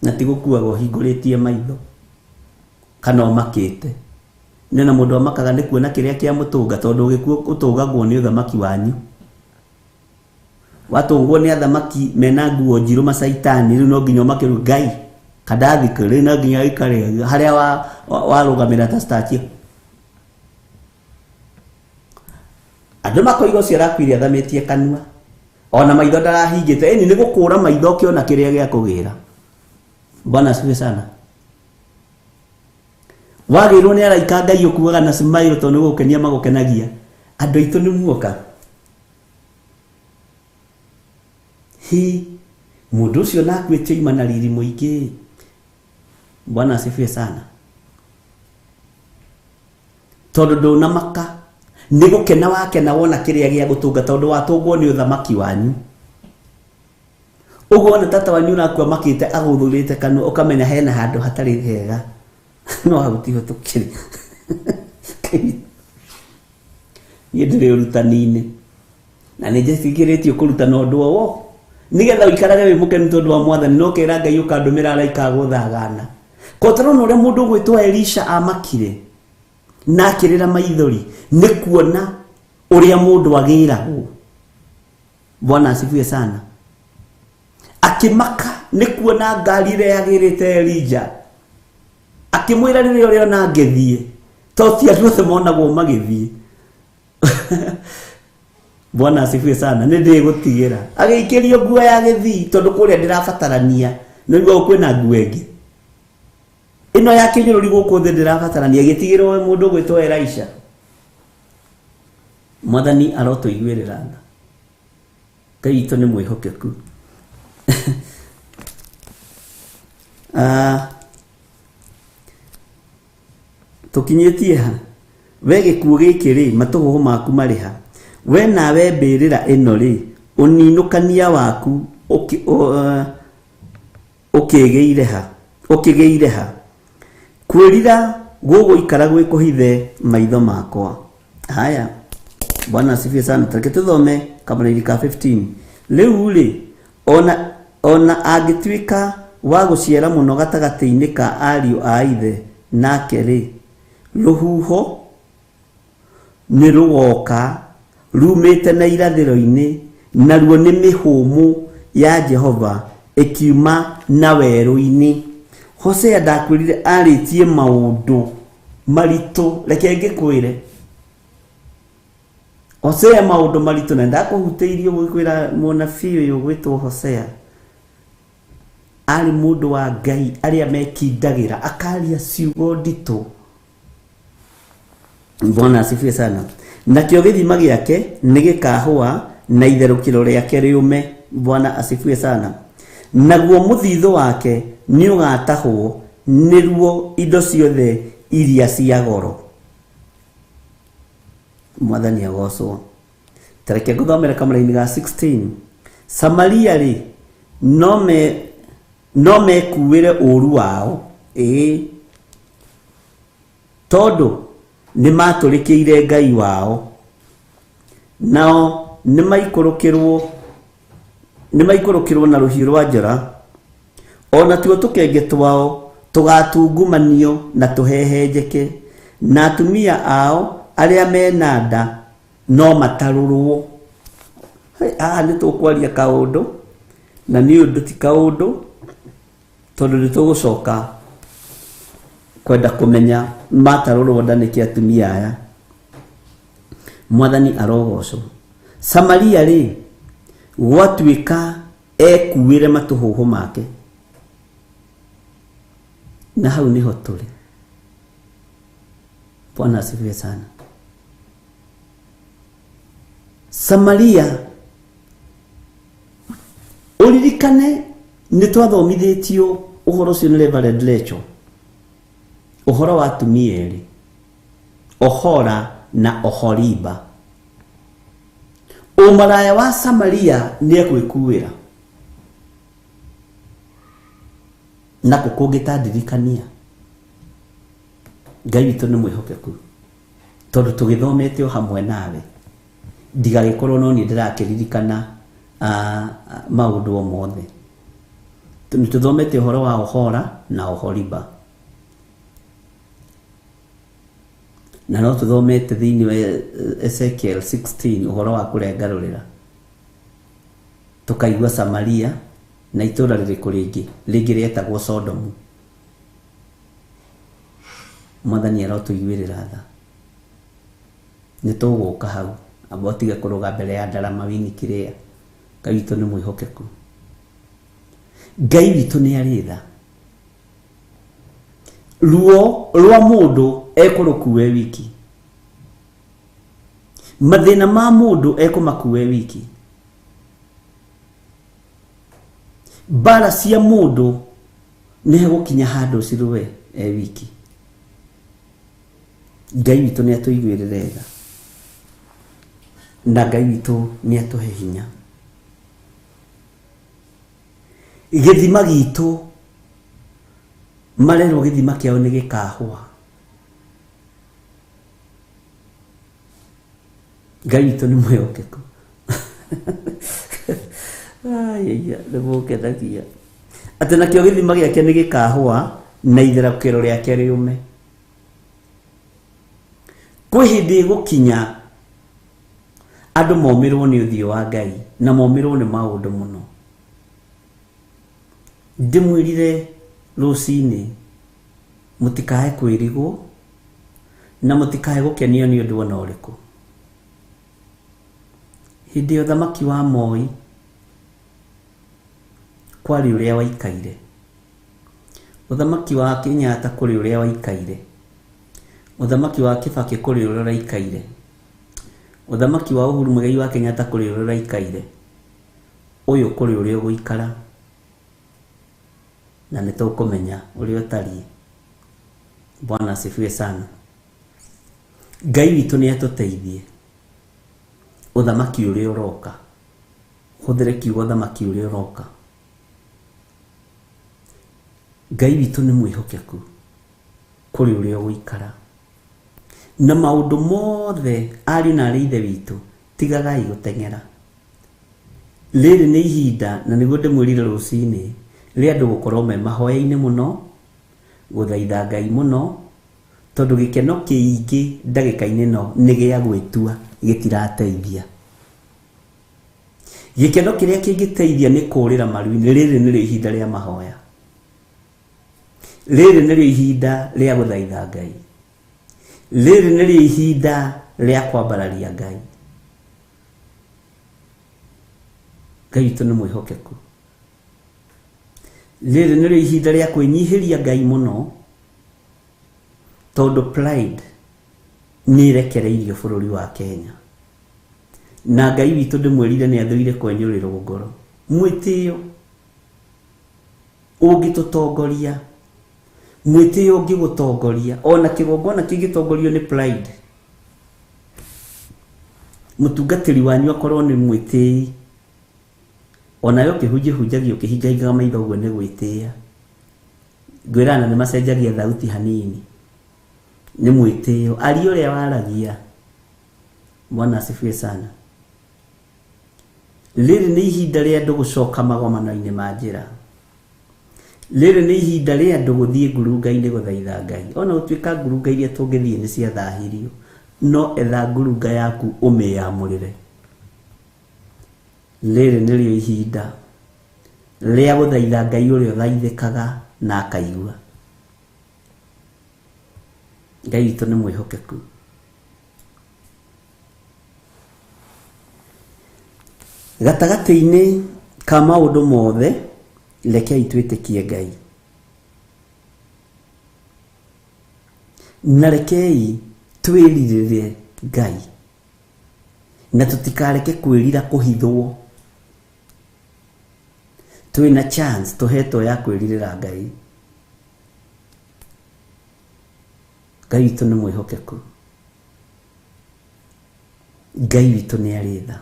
Na ti gũkuaga ũhingũrĩtie maitho kana ũmakĩte. Nĩ na mũndũ amakaga nĩ kuona kĩrĩa kĩa mũtũnga, tondũ gĩkuũ ũtũngagwo nĩ ũthamaki wanyu. Watũngwo nĩ athamaki mena nguo njirũ macaitani, rĩu no nginya ũmakĩrwo Ngai kandathika, rĩu no nginya ũikare harĩa warũgamĩra ta statue. Andũ makoiga ũcio arakuire athamĩtie kanua, ona maitho ndarahingĩte. Ĩni nĩ gũkũra maitho ũkĩona kĩrĩa gĩa kũgĩra. Bwana asifiwe sana. Wagĩrwo nĩ araika Ngai ũkuaga na smile tondũ nĩ gũkenia magũkenagia. Andũ aitũ nĩ muoka. Hi, mũndũ ũcio na akuĩte oima na riri mũingĩ. Bwana asifiwe sana. Tondũ ndũnamaka, nĩ gũkena wakena wona kĩrĩa gĩa gũtũnga, tondũ watũngwo nĩ ũthamaki wanyu. Ũguo wona tata wanyu ũrakua makĩte agũthũrĩte kanua, ũkamenya hena handũ hatarĩ hega. No hau tiho tũkĩrĩ. Niĩ ndĩrĩ ũrutani-inĩ na nĩ njĩtĩkĩrĩtio kũrutana ũndũ o wo, nĩgetha ũikarage wĩ mũkenu tondũ wa Mwathani, no ũkera Ngai ũkandũmĩra araika agũthagana. Ko tũrona ũrĩa mũndũ ũgwĩtwo Elisha amakire na akĩrĩra maithori nĩ kuona ũrĩa mũndũ agĩragwo. Bwana asifiwe sana. Akĩmaka nĩ kuona ngari ĩrĩa yagĩrĩte Elija, akĩmwĩra rĩrĩa ũrĩona ngĩthiĩ, to ti andũ othe monagwo magĩthiĩ. Bwana asifiwe sana. Nĩ ndĩgũtigĩra. Agĩikĩrio nguo ya gĩthii tondũ kũrĩa ndĩrabatarania. Nĩ ũiguaga kwĩna nguo ĩngĩ ĩno ya kĩnyũrũri gũkũ thĩ ndĩrabatarania, ĩgĩtigĩrwo mũndũ ũgwĩtwo Elisha. Mwathani arotũiguĩrĩra tha. Ngai witũ nĩ mwĩhokeku. Tũkinyĩtie ha? We gĩkuũ gĩkĩ rĩ, matũhũhũ maku marĩ ha? We nawe mbĩrĩra ĩno rĩ, ũninũkania waku ũkĩgĩire ha? Ũkĩgĩire ha? Kwĩrira gũgũikara gwĩ kũhithe maitho makwa. Haya, Bwana asifiwe sana. Tareke tũthome kamũraini ka 15. Rĩu rĩ, ona angĩtuĩka wa gũciara mũno gatagatĩ-inĩ ka ariũ a ithe nake rĩ, rũhuho nĩ rũgoka rumĩte na irathĩro-inĩ, naruo nĩ mĩhũmũ ya Jehova ĩkiuma na werũ-inĩ. Hosea ndakwĩrire arĩtie maũndũ maritũ, reke ngĩkwĩre. Hosea maũndũ maritũ, na ndakũhutĩirie gwĩkwĩra mũnabii ũyũ ũgwĩtwo Hosea arĩ mũndũ wa Ngai arĩa mekindagĩra, akaria ciugo nditũ. Bwana asifiwe sana. Nakĩo gĩthima gĩake nĩ gĩkahũa na itherũkĩro rĩake rĩũme. Bwana asifiwe sana. Naguo mũthithũ wake nĩ ũgatahwo nĩruo indo ciothe iria cia goro. Mwathani agocwo. Tareke ngũthomere kamũraini ga 16. Samaria rĩ no mekuĩre ũũru wao, ĩĩ, tondũ nĩ matũrĩkĩire Ngai wao, nao nĩ maikũrũkĩrwo na rũhiũ rwa njora, ona tuo tũkenge twao tũgatungumanio na tũhehenjeke, na atumia ao arĩa mena nda no matarũrwo. Haha nĩ tũkwaria kaũndũ na nĩ ũndũ ti kaũndũ, tondũ nĩ tũgũcoka kwenda kũmenya matarũrwo nda nĩkĩ atumia aya. Mwathani arogocwo. Samaria rĩ gwatuĩka ekuĩre matũhũhũ make, na hau nĩho tũrĩ. Bwana asifiwe sana. Samaria ũririkane nĩ twathomithĩtio ũhoro ũcio nĩ Reverend Lecho, ũhoro wa atumia erĩ, Ohora na Oholiba. Ũmaraya wa Samaria nĩ egwĩkuĩra, na kũ kũngĩtandirikania Ngai witũ nĩ mwĩhokeku, tondũ tũgĩthomete o hamwe nawe, ndigagĩkorwo no niĩ ndĩrakĩririkana maũndũ o mothe. Nĩ tũthomete ũhoro wa Ohora na Oholiba, na no tũthomete thĩinĩ wa Ezekiel 16 ũhoro wa kũrengarũrĩra, tũkaigua Samaria na itũũra rĩrĩkũ rĩngĩ rĩngĩ rĩetagwo Sodomu. Mwathani arotũiguĩrĩra tha. Nĩ tũgũka hau, amba ũtige kũrũga mbere ya ndarama wini kĩrĩa. Ngai witũ nĩ mwĩhokeku, Ngai witũ nĩ arĩ tha. Ruo rwa mũndũ ekũrũkua e wiki, mathĩna ma mũndũ ekũmakua e wiki, mbara cia mũndũ nĩ hegũkinya handũ cirũe e wiki. Ngai witũ nĩ atũiguĩrĩre tha, na Ngai witũ nĩ atũhe hinya. Gĩthima gitũ marerwo gĩthima kĩao nĩ gĩkahũa. Ngai witũ nĩ mwĩhokeku. Aiya, nĩ mũngenagia. Atĩ nakĩo gĩthima gĩake nĩ gĩkahũa na itherũkĩro rĩake rĩũme. Kwĩ hĩndĩ ĩgũkinya andũ momĩrwo nĩ ũthiũ wa Ngai na momĩrwo nĩ maũndũ mũno. Ndĩmwĩrire rũcinĩ mũtikae kwĩrigwo na mũtikae gũkenio nĩ ũndũ ona ũrĩkũ. Hĩndĩ ya ũthamaki wa Moi kwarĩ ũrĩa waikaire, ũthamaki wa Kenyatta kũrĩ ũrĩa waikaire, ũthamaki wa Kibaki kũrĩ ũrĩa ũraikaire, ũthamaki wa Uhuru Muigai wa Kenyatta kũrĩ ũrĩa ũraikaire, ũyũ kũrĩ ũrĩa ũgũikara, na nĩ tũkũmenya ũrĩa ũtariĩ. Bwana asifiwe sana. Ngai witũ nĩ atũteithie ũthamaki ũrĩa ũroka. Hũthĩre kiugo ũthamaki ũrĩa ũroka. Ngai witũ nĩ mwĩhokeku kũrĩ ũrĩa ũgũikara, na maũndũ mothe ariũ na arĩ ithe witũ, tigagai gũteng'era. Rĩrĩ nĩ ihinda, na nĩguo ndĩmwĩrire rũcinĩ, rĩa andũ gũkorwo me mahoya-inĩ mũno, gũthaitha Ngai mũno, tondũ gĩkeno kĩingĩ ndagĩka-inĩ ĩno nĩ gĩa gwĩtua, gĩtirateithia. Gĩkeno kĩrĩa kĩngĩteithia nĩ kũrĩra maru-inĩ. Rĩrĩ nĩrĩo ihinda rĩa mahoya, rĩrĩ nĩrĩo ihinda rĩa gũthaitha Ngai, rĩrĩ nĩrĩo ihinda rĩa kwambararia Ngai. Ngai witũ nĩ mwĩhokeku. Rĩrĩ nĩrĩo ihinda rĩa kwĩnyihĩria Ngai mũno, tondũ pride nĩ ĩrekereirio bũrũri wa Kenya. Na Ngai witũ ndĩmwĩrire nĩ athũire kwenyũrĩrwo ngoro. Mwĩtĩo. Ũngĩtũtongoria, mwĩtĩo ũngĩgũtongoria, ona kĩgongona kĩngĩtongorio nĩ pride. Mũtungatĩri wanyu akorwo nĩ mwĩtĩi, onawe ũkĩhunjia ũkĩhingahingaga maitho ũguo nĩ gwĩtĩĩa. Ngwĩrana nĩ macenjagia thauti hanini, nĩ mwĩtĩo. Aria ũrĩa waragia. Bwana asifiwe sana. Rĩrĩ nĩ ihinda rĩa andũ gũcoka magomano-inĩ ma njĩra. Rĩrĩ nĩ ihinda rĩa andũ gũthiĩ ngurunga-inĩ gũthaitha Ngai. Ona gũtuĩka ngurunga iria tũngĩthiĩ nĩ ciathahirio, no etha ngurunga yaku ũmĩamũrĩre. Rĩrĩ nĩrĩo ihinda rĩa gũthaitha Ngai ũrĩa ũthaithĩkaga na akaigua. Ngai witũ nĩ mwĩhokeku. Gatagatĩ-inĩ ka maũndũ mothe, rekei twĩtĩkie Ngai. Na rekei twĩrirĩre Ngai. Na tũtikareke kwĩrira kũhithwo. Twĩna chance tũhetwo ya kwĩrirĩra Ngai. Ngai witũ nĩ mwĩhokeku. Ngai witũ nĩ arĩ tha.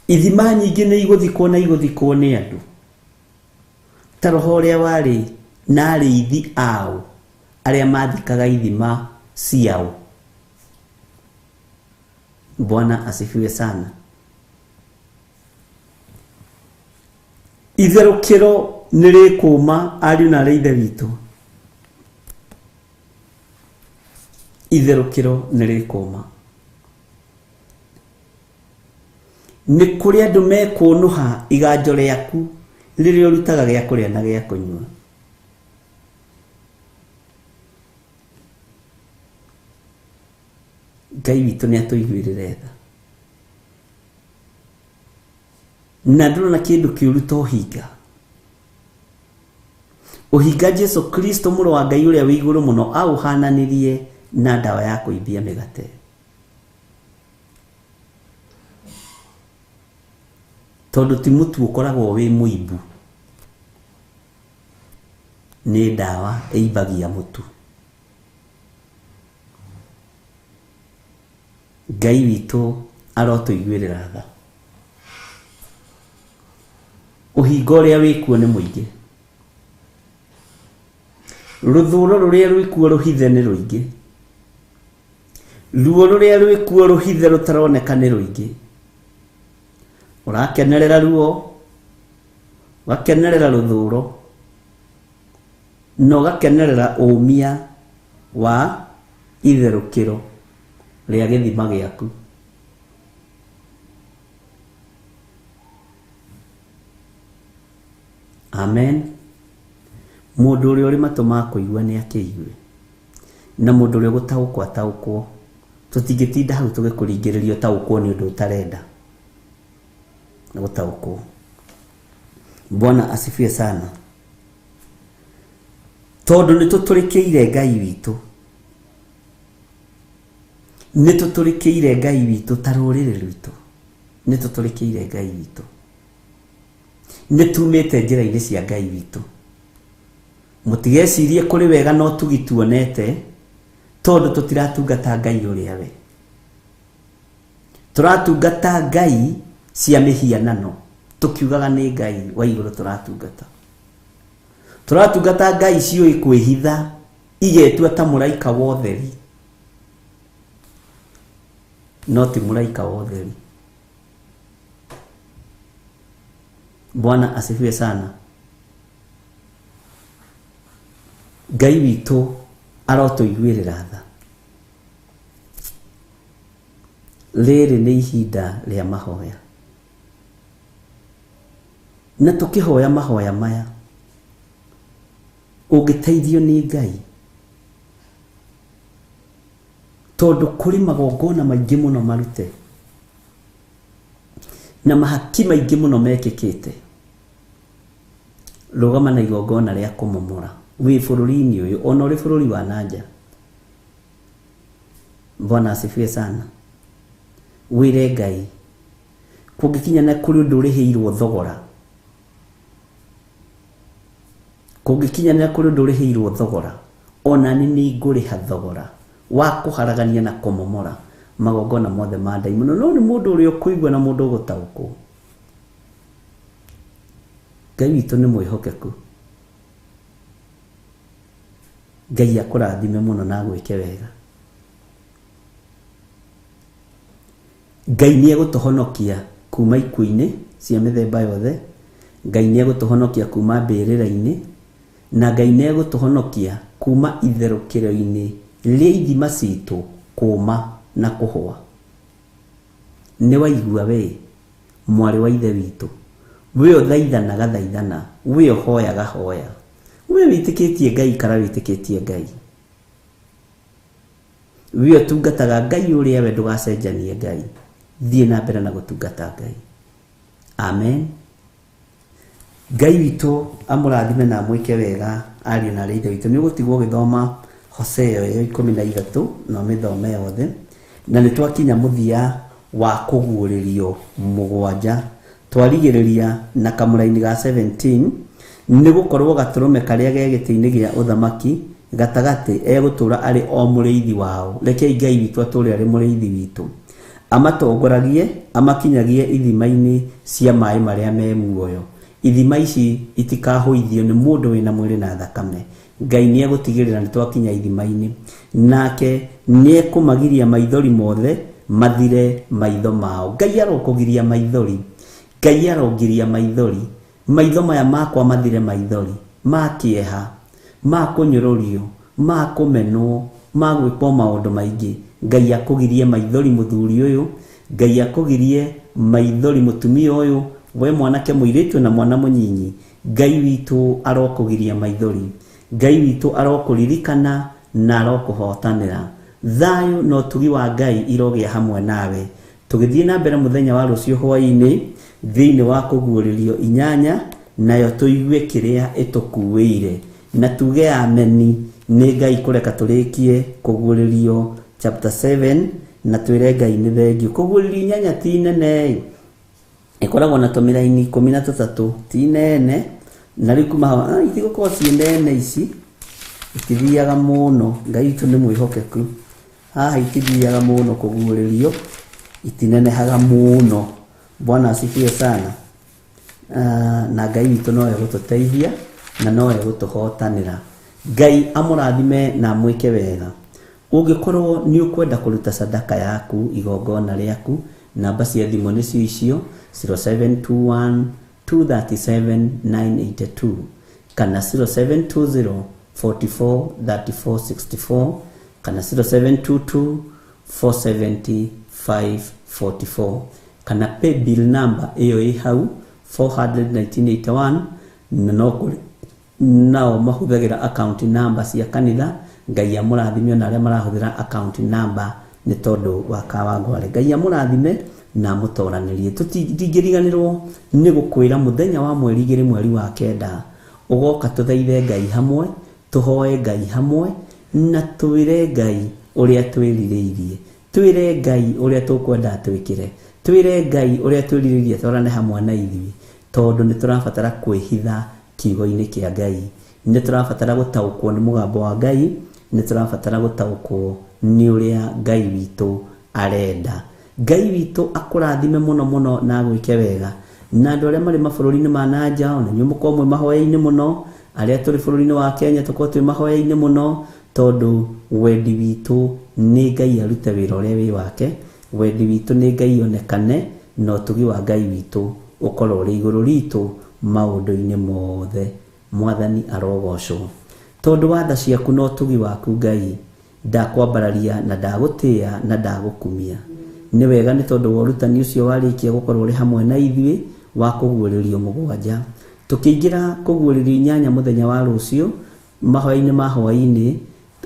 Ithima nyingĩ nĩ igũthikwo na igũthikwo nĩ andũ. Ta roho ũrĩa warĩ na arĩithi ao arĩa mathikaga ithima ciao. Bwana asifiwe sana. Itherũkĩro nĩ rĩkũma ariũ na arĩ ithe witũ. Itherũkĩro nĩ rĩkũma. Nĩ kũrĩ andũ mekũnũha iganjo rĩaku rĩrĩa ũrutaga gĩa kũrĩa na gĩa kũnyua. Ngai witũ nĩ atũiguĩrĩre tha. Na ndũrona kĩndũ kĩũru ta ũhinga. Ũhinga Jesu Kristo mũrũ wa Ngai ũrĩa wĩ igũrũ mũno aũhananirie na ndawa ya kũimbia mĩgate. Tondũ ti mũtu ũkoragwo wĩ mũimbu, nĩ ndawa ĩimbagia mũtu. Ngai witũ arotũiguĩrĩra tha. Ũhinga ũrĩa wĩkuo nĩ mũingĩ. Rũthũro rũrĩa rwĩkuo rũhithe nĩ rũingĩ. Ruo rũrĩa rwĩkuo rũhithe rũtaroneka nĩ rũingĩ. Ũrakenerera ruo, ũgakenerera rũthũro, na ũgakenerera ũmia wa itherũkĩro rĩa gĩthima gĩaku. Amen. Mũndũ ũrĩa ũrĩ matũ ma kũigua nĩ akĩigue, na mũndũ ũrĩa ũgũtaũkwo ataũkwo. Tũtingĩtinda hau tũgĩkũringĩrĩria ũtaũkwo nĩ ũndũ ũtarenda gũtaũkwo. Bwana asifiwe sana. Tondũ nĩ tũtũrĩkĩire Ngai witũ. Nĩ tũtũrĩkĩire Ngai witũ ta rũrĩrĩ rwitũ. Nĩ tũtũrĩkĩire Ngai witũ. Nĩ tumĩte njĩra-inĩ cia Ngai witũ. Mũtigecirie kũrĩ wega no tugi tuonete, tondũ tũtiratungata Ngai ũrĩa we. Tũratungata Ngai cia mĩhianano, tũkiugaga nĩ Ngai wa igũrũ tũratungata. Tũratungata Ngai ciũĩ kwĩhitha, igetua ta mũraika wa ũtheri. No ti mũraika wa ũtheri. Bwana asifiwe sana. Ngai witũ arotũiguĩrĩra tha. Rĩrĩ nĩ ihinda rĩa mahoya. Na tũkĩhoya mahoya maya, ũngĩteithio nĩ Ngai, tondũ kũrĩ magongona maingĩ mũno marute na mahaki maingĩ mũno mekĩkĩte, rũgama na igongona rĩa kũmomora wĩ bũrũri-inĩ ũyũ ona ũrĩ bũrũri wa nanja. Bwana asifiwe sana. Wĩre Ngai kũngĩkinya na kũrĩ ũndũ ũrĩhĩirwo thogora, Kũngĩkinyanĩra kũrĩ ũndũ ũrĩhĩirwo thogora, ona nĩ niĩ ngũrĩha thogora wa kũharagania na kũmomora magongona mothe ma ndaimono. No nĩ mũndũ ũrĩa ũkũigua na mũndũ ũgũtaũkwo. Ngai witũ nĩ mwĩhokeku. Ngai akũrathime mũno na agwĩke wega. Ngai nĩ egũtũhonokia kuma ikuũ-inĩ cia mĩthemba yothe, Ngai nĩ egũtũhonokia kuma mbĩrĩra-inĩ, na Ngai nĩ egũtũhonokia kuma itherũkĩro-inĩ rĩa ithima citũ kũma na kũhũa. Nĩ waigua wee, mwarĩ wa ithe witũ, we ũthaithanaga thaithana, we ũhoyaga hoya, we wĩtĩkĩtie Ngai ikara wĩtĩkĩtie Ngai. We ũtungataga Ngai ũrĩa we ndũgacenjanie Ngai. Thiĩ na mbere na gũtungata Ngai. Amen. Ngai witũ amũrathime na amwĩke wega ariũ na arĩ ithe witũ. Nĩ ũgũtigwo ũgĩthoma Hosea ĩyo 13 na ũmĩthome yothe. Na nĩ twakinya mũthia wa kũguũrĩrio 7. Twarigĩrĩria na kamũraini ga 17, nĩ gũkorwo gatũrũme karĩa ge gĩtĩ-inĩ gĩa ũthamaki gatagatĩ egũtũũra arĩ o mũrĩithi wao. Rekei Ngai witũ atũũre arĩ mũrĩithi witũ, amatongoragie, amakinyagie ithima-inĩ cia maĩ marĩa me muoyo. Ithima ici itikahũithio nĩ mũndũ wĩna mwĩrĩ na thakame. Ngai nĩ egũtigĩrĩra nĩ twakinya ithima-inĩ, nake nĩ ekũmagiria maithori mothe mathire maitho mao. Ngai arokũgiria maithori, Ngai arongiria maithori, maitho maya makwa mathire maithori ma kĩeha, ma kũnyũrũrio, ma kũmenwo, ma gwĩkwo maũndũ maingĩ. Ngai akũgirie maithori mũthuri ũyũ, Ngai akũgirie maithori mũtumia ũyũ, we mwanake mũirĩtu na mwana mũnyinyi. Ngai witũ arokũgiria maithori, Ngai witũ arokũririkana na arokũhotanĩra. Thayũ na ũtugi wa Ngai irogĩa hamwe nawe. Tũgĩthiĩ na mbere mũthenya wa rũciũ hwaĩ-inĩ thĩinĩ wa kũguũrĩrio 8, nayo tũigue kĩrĩa ĩtũkuĩire na tuge ameni. Nĩ Ngai kũreka tũrĩkie kũguũrĩrio chapter 7 na twĩre Ngai nĩ thengiũ. Kũguũrĩrio 8 ti nene, ĩkoragwo na tũmĩraini 13, ti nene. Na rĩu kuma haha, itigũkorwo ciĩ nene ici, itithiaga mũno. Ngai witũ nĩ mwĩhokeku. Haha itithiaga mũno kũguũrĩrio, itinenehaga mũno. Bwana asifiwe sana. Na Ngai witũ no egũtũteithia na no egũtũhotanĩra. Ngai amũrathime na amwĩke wega. Ũngĩkorwo nĩ ũkwenda kũruta sadaka yaku, igongona rĩaku, namba cia thimũ nĩcio icio 0721 237 982 kana 0720 44 34 64 kana 0722 470 544 kana pay bill number ĩyo ĩ hau 41981, na no kũrĩ nao mahũthagĩra account number cia kanitha. Ngai amũrathime ona arĩa marahũthĩra account number nĩ tondũ wa Kawangware. Ngai amũrathime na amũtoranĩrie. Tũtingĩriganĩrwo nĩ gũkwĩra mũthenya wa mweri 2 mweri wa 9 ũgoka tũthaithe Ngai hamwe, tũhoe Ngai hamwe, na twĩre Ngai ũrĩa twĩrirĩirie, twĩre Ngai ũrĩa tũkwenda twĩkĩre, twĩre Ngai ũrĩa twĩrirĩirie twarane hamwe na ithuĩ, tondũ nĩ tũrabatara kwĩhitha kiugo-inĩ kĩa Ngai, nĩ tũrabatara gũtaũkwo nĩ mũgambo wa Ngai, nĩ tũrabatara gũtaũkwo nĩ ũrĩa Ngai witũ arenda. Ngai witũ akũrathime mũno mũno na agwĩke wega. Na andũ arĩa marĩ mabũrũri-inĩ ma na nja, ona inyuĩ mũkorwo mwĩ mahoya-inĩ mũno, arĩa tũrĩ bũrũri-inĩ wa Kenya tũkorwo twĩ mahoya-inĩ mũno, tondũ wendi witũ nĩ Ngai arute wĩra ũrĩa wĩ wake, wendi witũ nĩ Ngai onekane, na ũtugi wa Ngai witũ ũkorwo ũrĩ igũrũ ritũ maũndũ-inĩ mothe. Mwathani arogocwo. Tondũ wa tha ciaku na ũtugi waku Ngai, ndakwambararia na ndagũtĩĩa na ndagũkumia. Nĩ wega nĩ tondũ wa ũrutani ũcio warĩkia gũkorwo ũrĩ hamwe na ithuĩ wa kũguũrĩrio 7. Tũkĩingĩra kũguũrĩrio 8 mũthenya wa rũciũ mahoya-inĩ ma hwaĩ-inĩ,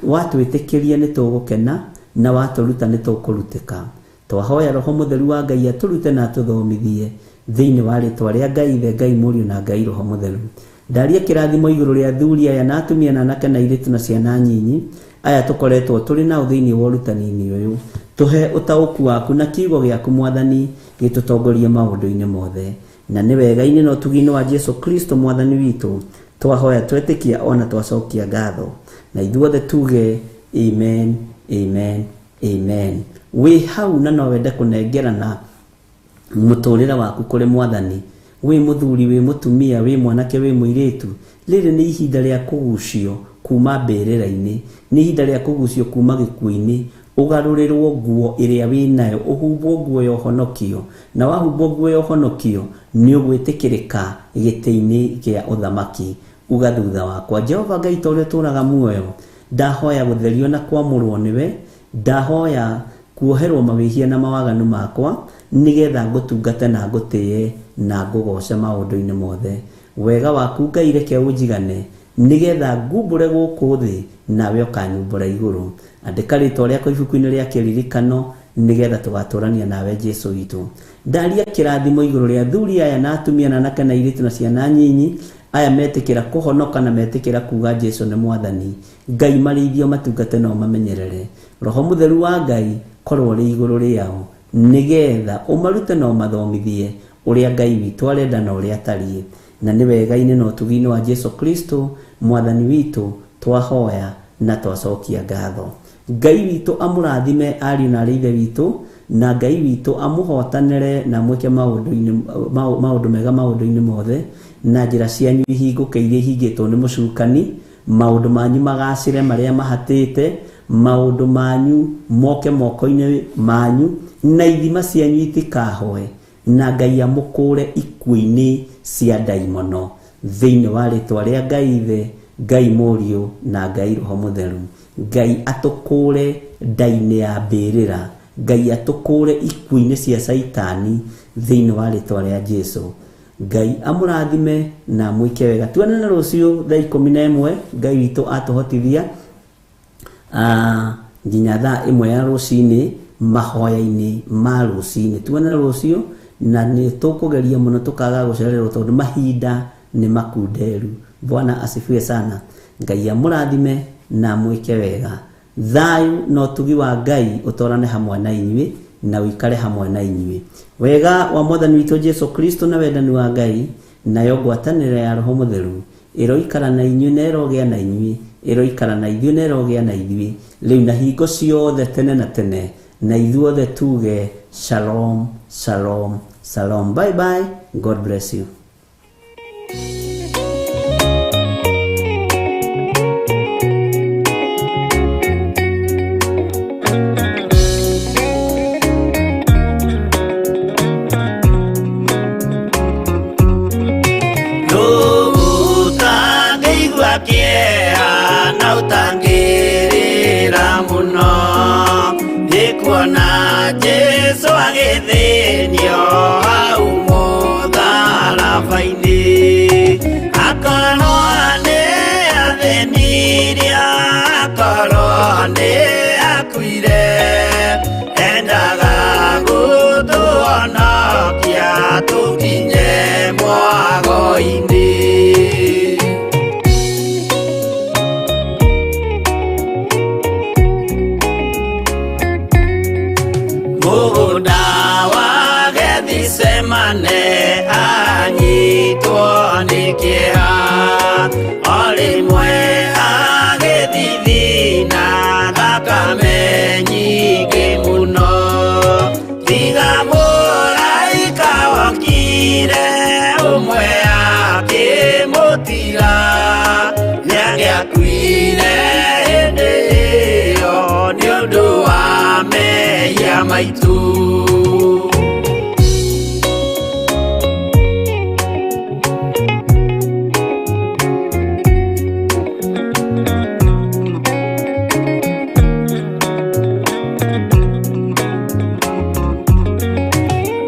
watwĩtĩkĩria nĩ tũgũkena na watũruta nĩ tũkũrutĩka. Twahoya Roho Mũtheru wa Ngai atũrute na atũthomithie thĩinĩ wa rĩtwa rĩa Ngai Ithe, Ngai Mũriũ na Ngai Roho Mũtheru. Ndaria kĩrathimo igũrũ rĩa athuri aya na atumia na anake na airĩtu na ciana nyinyi aya tũkoretwo tũrĩ nao thĩinĩ wa ũrutani-inĩ ũyũ. Tũhe ũtaũku waku na kiugo gĩaku Mwathani gĩtũtongorie maũndũ-inĩ mothe. Na nĩ wega-inĩ na ũtugi-inĩ wa Jesu Kristo Mwathani witũ. Twahoya twetĩkia ona twacokia ngatho, na ithuothe tuge amen, amen, amen. Wĩ hau na no wende kũnengerana mũtũrĩre waku kũrĩ Mwathani, wĩ mũthuri, wĩ mũtumia, wĩ mwanake, wĩ mũirĩtu, rĩrĩ nĩ ihinda rĩa kũgucio kuma mbĩrĩra-inĩ, nĩ ihinda rĩa kũgucio kuma gĩkuũ-inĩ, ũgarũrĩrwo nguo ĩrĩa wĩnayo, ũhumbwo nguo ya ũhonokio, na wahumbwo nguo ya ũhonokio nĩ ũgwĩtĩkĩrĩka gĩtĩ-inĩ kĩa ũthamaki. Uga thutha wakwa, Jehova Ngai ta ũrĩa ũtũũraga muoyo, ndahoya gũtherio na kwamũrwo nĩwe, ndahoya kuoherwo mawĩhia na mawaganu makwa, nĩgetha ngũtungate na ngũtĩe na ngũgoce maũndũ-inĩ mothe. Wega waku Ngai reke ũnjigane, nĩgetha ngumbũre gũkũ thĩ nawe ũkanyumbũra igũrũ. Andĩka rĩtwa rĩakwa ibuku-inĩ rĩa kĩririkano, nĩgetha tũgatũrania nawe Jesu witũ. Ndaria kĩrathimo igũrũ rĩa athuri aya na atumia na anake na airĩtu na ciana nyinyi, aya metĩkĩra kũhonoka na metĩkĩra kuga Jesu nĩ Mwathani. Ngai marĩithio matungate no mamenyerere. Roho Mũtheru wa Ngai korwo ũrĩ igũrũ rĩao, nĩgetha ũmarute na ũmathomithie ũrĩa Ngai witũ arenda na ũrĩa atariĩ. Na nĩ wega-inĩ na ũtugi-inĩ wa Jesu Kristo Mwathani witũ twahoya na twacokia ngatho. Ngai witũ amũrathime ariũ na arĩ ithe witũ, na Ngai witũ amũhotanĩre na amwĩke maũndũ mega maũndũ-inĩ mothe, na njĩra cianyu ihingũke iria ihingĩtwo nĩ mũcukani, maũndũ manyu magacĩre marĩa mahatĩte, maũndũ manyu moke moko-inĩ manyu, na ithima cianyu itikahoe, na Ngai amũkũre ikuũ-inĩ cia ndaimono, thĩinĩ wa rĩtwa rĩa Ngai Ithe, Ngai Mũriũ na Ngai Roho Mũtheru. Ngai atũkũre nda-inĩ ya mbĩrĩra, Ngai atũkũre ikuũ-inĩ cia Caitani, thĩinĩ wa rĩtwa rĩa Jesu. Ngai amũrathime na amwĩke wega. Tuonane rũciũ thaa 11, Ngai witũ atũhotithia, nginya thaa 1 ya rũcinĩ, mahoya-inĩ ma rũcinĩ. Tuonane rũciũ, na nĩ tũkũgeria mũno tũkaga gũcererwo tondũ mahinda nĩ makunderu. Bwana asifiwe sana. Ngai amũrathime na amwĩke wega. Thayũ na ũtugi wa Ngai ũtwarane hamwe na inyuĩ na ũikare hamwe na inyuĩ. Wega wa Mwathani witũ Jesu Kristo na wendani wa Ngai nayo ngwatanĩro ya Roho Mũtheru ĩroikara na inyuĩ na ĩrogĩa na inyuĩ, ĩroikara na ithuĩ na ĩrogĩa na ithuĩ rĩu na hingo ciothe tene na tene, na ithuothe tuge shalom, shalom, shalom. Bye bye. God bless you. Jesu agĩthĩnio hau mũtharaba-inĩ, akorwo nĩ athĩnirie, akorwo nĩ akuire, endaga gũtũhonokia tũkinye mwago-inĩ. Mũgũnda wa Gethsemane anyitwo nĩ kĩeha, o rĩmwe agĩthithina thakame nyingĩ mũno. Tiga mũraika wokire ũmwe akĩmũtiga, nĩangĩakuire hĩndĩ ĩyo nĩ ũndũ wa mehia maitũ.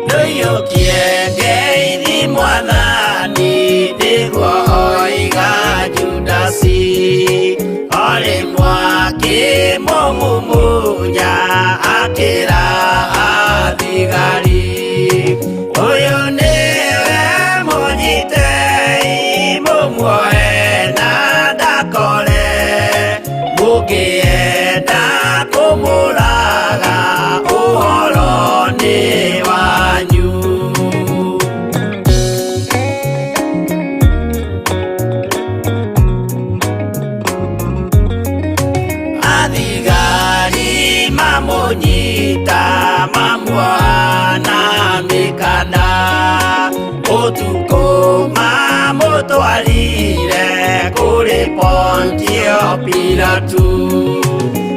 Ndũiyũkie ngeithi Mwathani, nĩguo oiga Judasi, o rĩmwe akĩmũmumunya akĩra athigari, ũyũ nĩwe mũnyitei, mũmuoe na ndakore, mũngĩenda kũmũraga ũhoro nĩ wanyu. Mamũnyita mamuoha na mĩkanda, ũtukũ mamũtwarire kũrĩ Pontio Pilatu.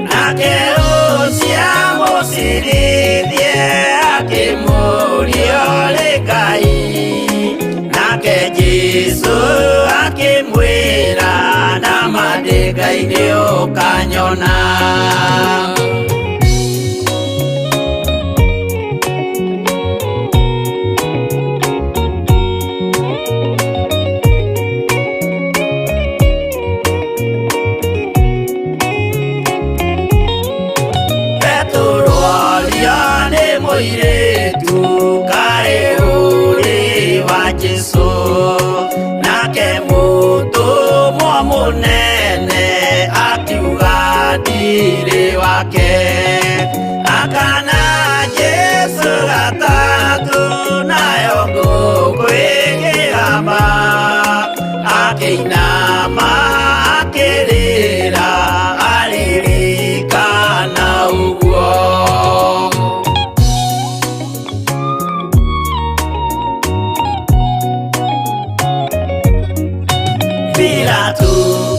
Nake ũcio amũcirithie akĩmũũria ũrĩ Ngai, nake Jesũ akĩmwĩra nama ndĩ Ngai nĩũkanyona. Petero orio nĩ mũirĩtu kaĩ ũrĩ wa Jesũ, nake mũtũmwo mũnene akiuga ndirĩ wake. Akana Jesũ gatatũ nayo ngũkũ ĩkĩgamba, akĩinama akĩrĩra aririkana ũguo. Pilatu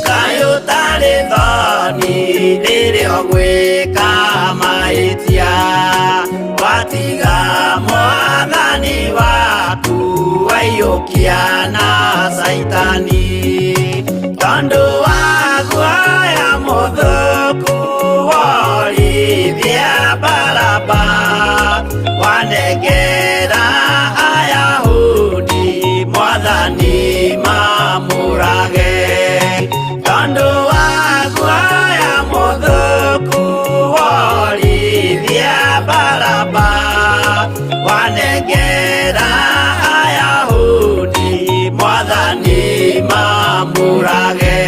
kaĩ ũtarĩ thoni rĩrĩa ũgwĩka mahĩtia, watiga mwathani waku waiyũkia na Caitani, tondũ wa guoya mũthũku worithia Baraba, wanengera Ayahudi mwathani mamũrage, tondũ wa guoya mũthũku worithia Baraba, wanengera Ayahudi mwathani mamũrage.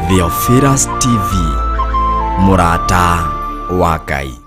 Theophilus TV, mũrata wa Ngai.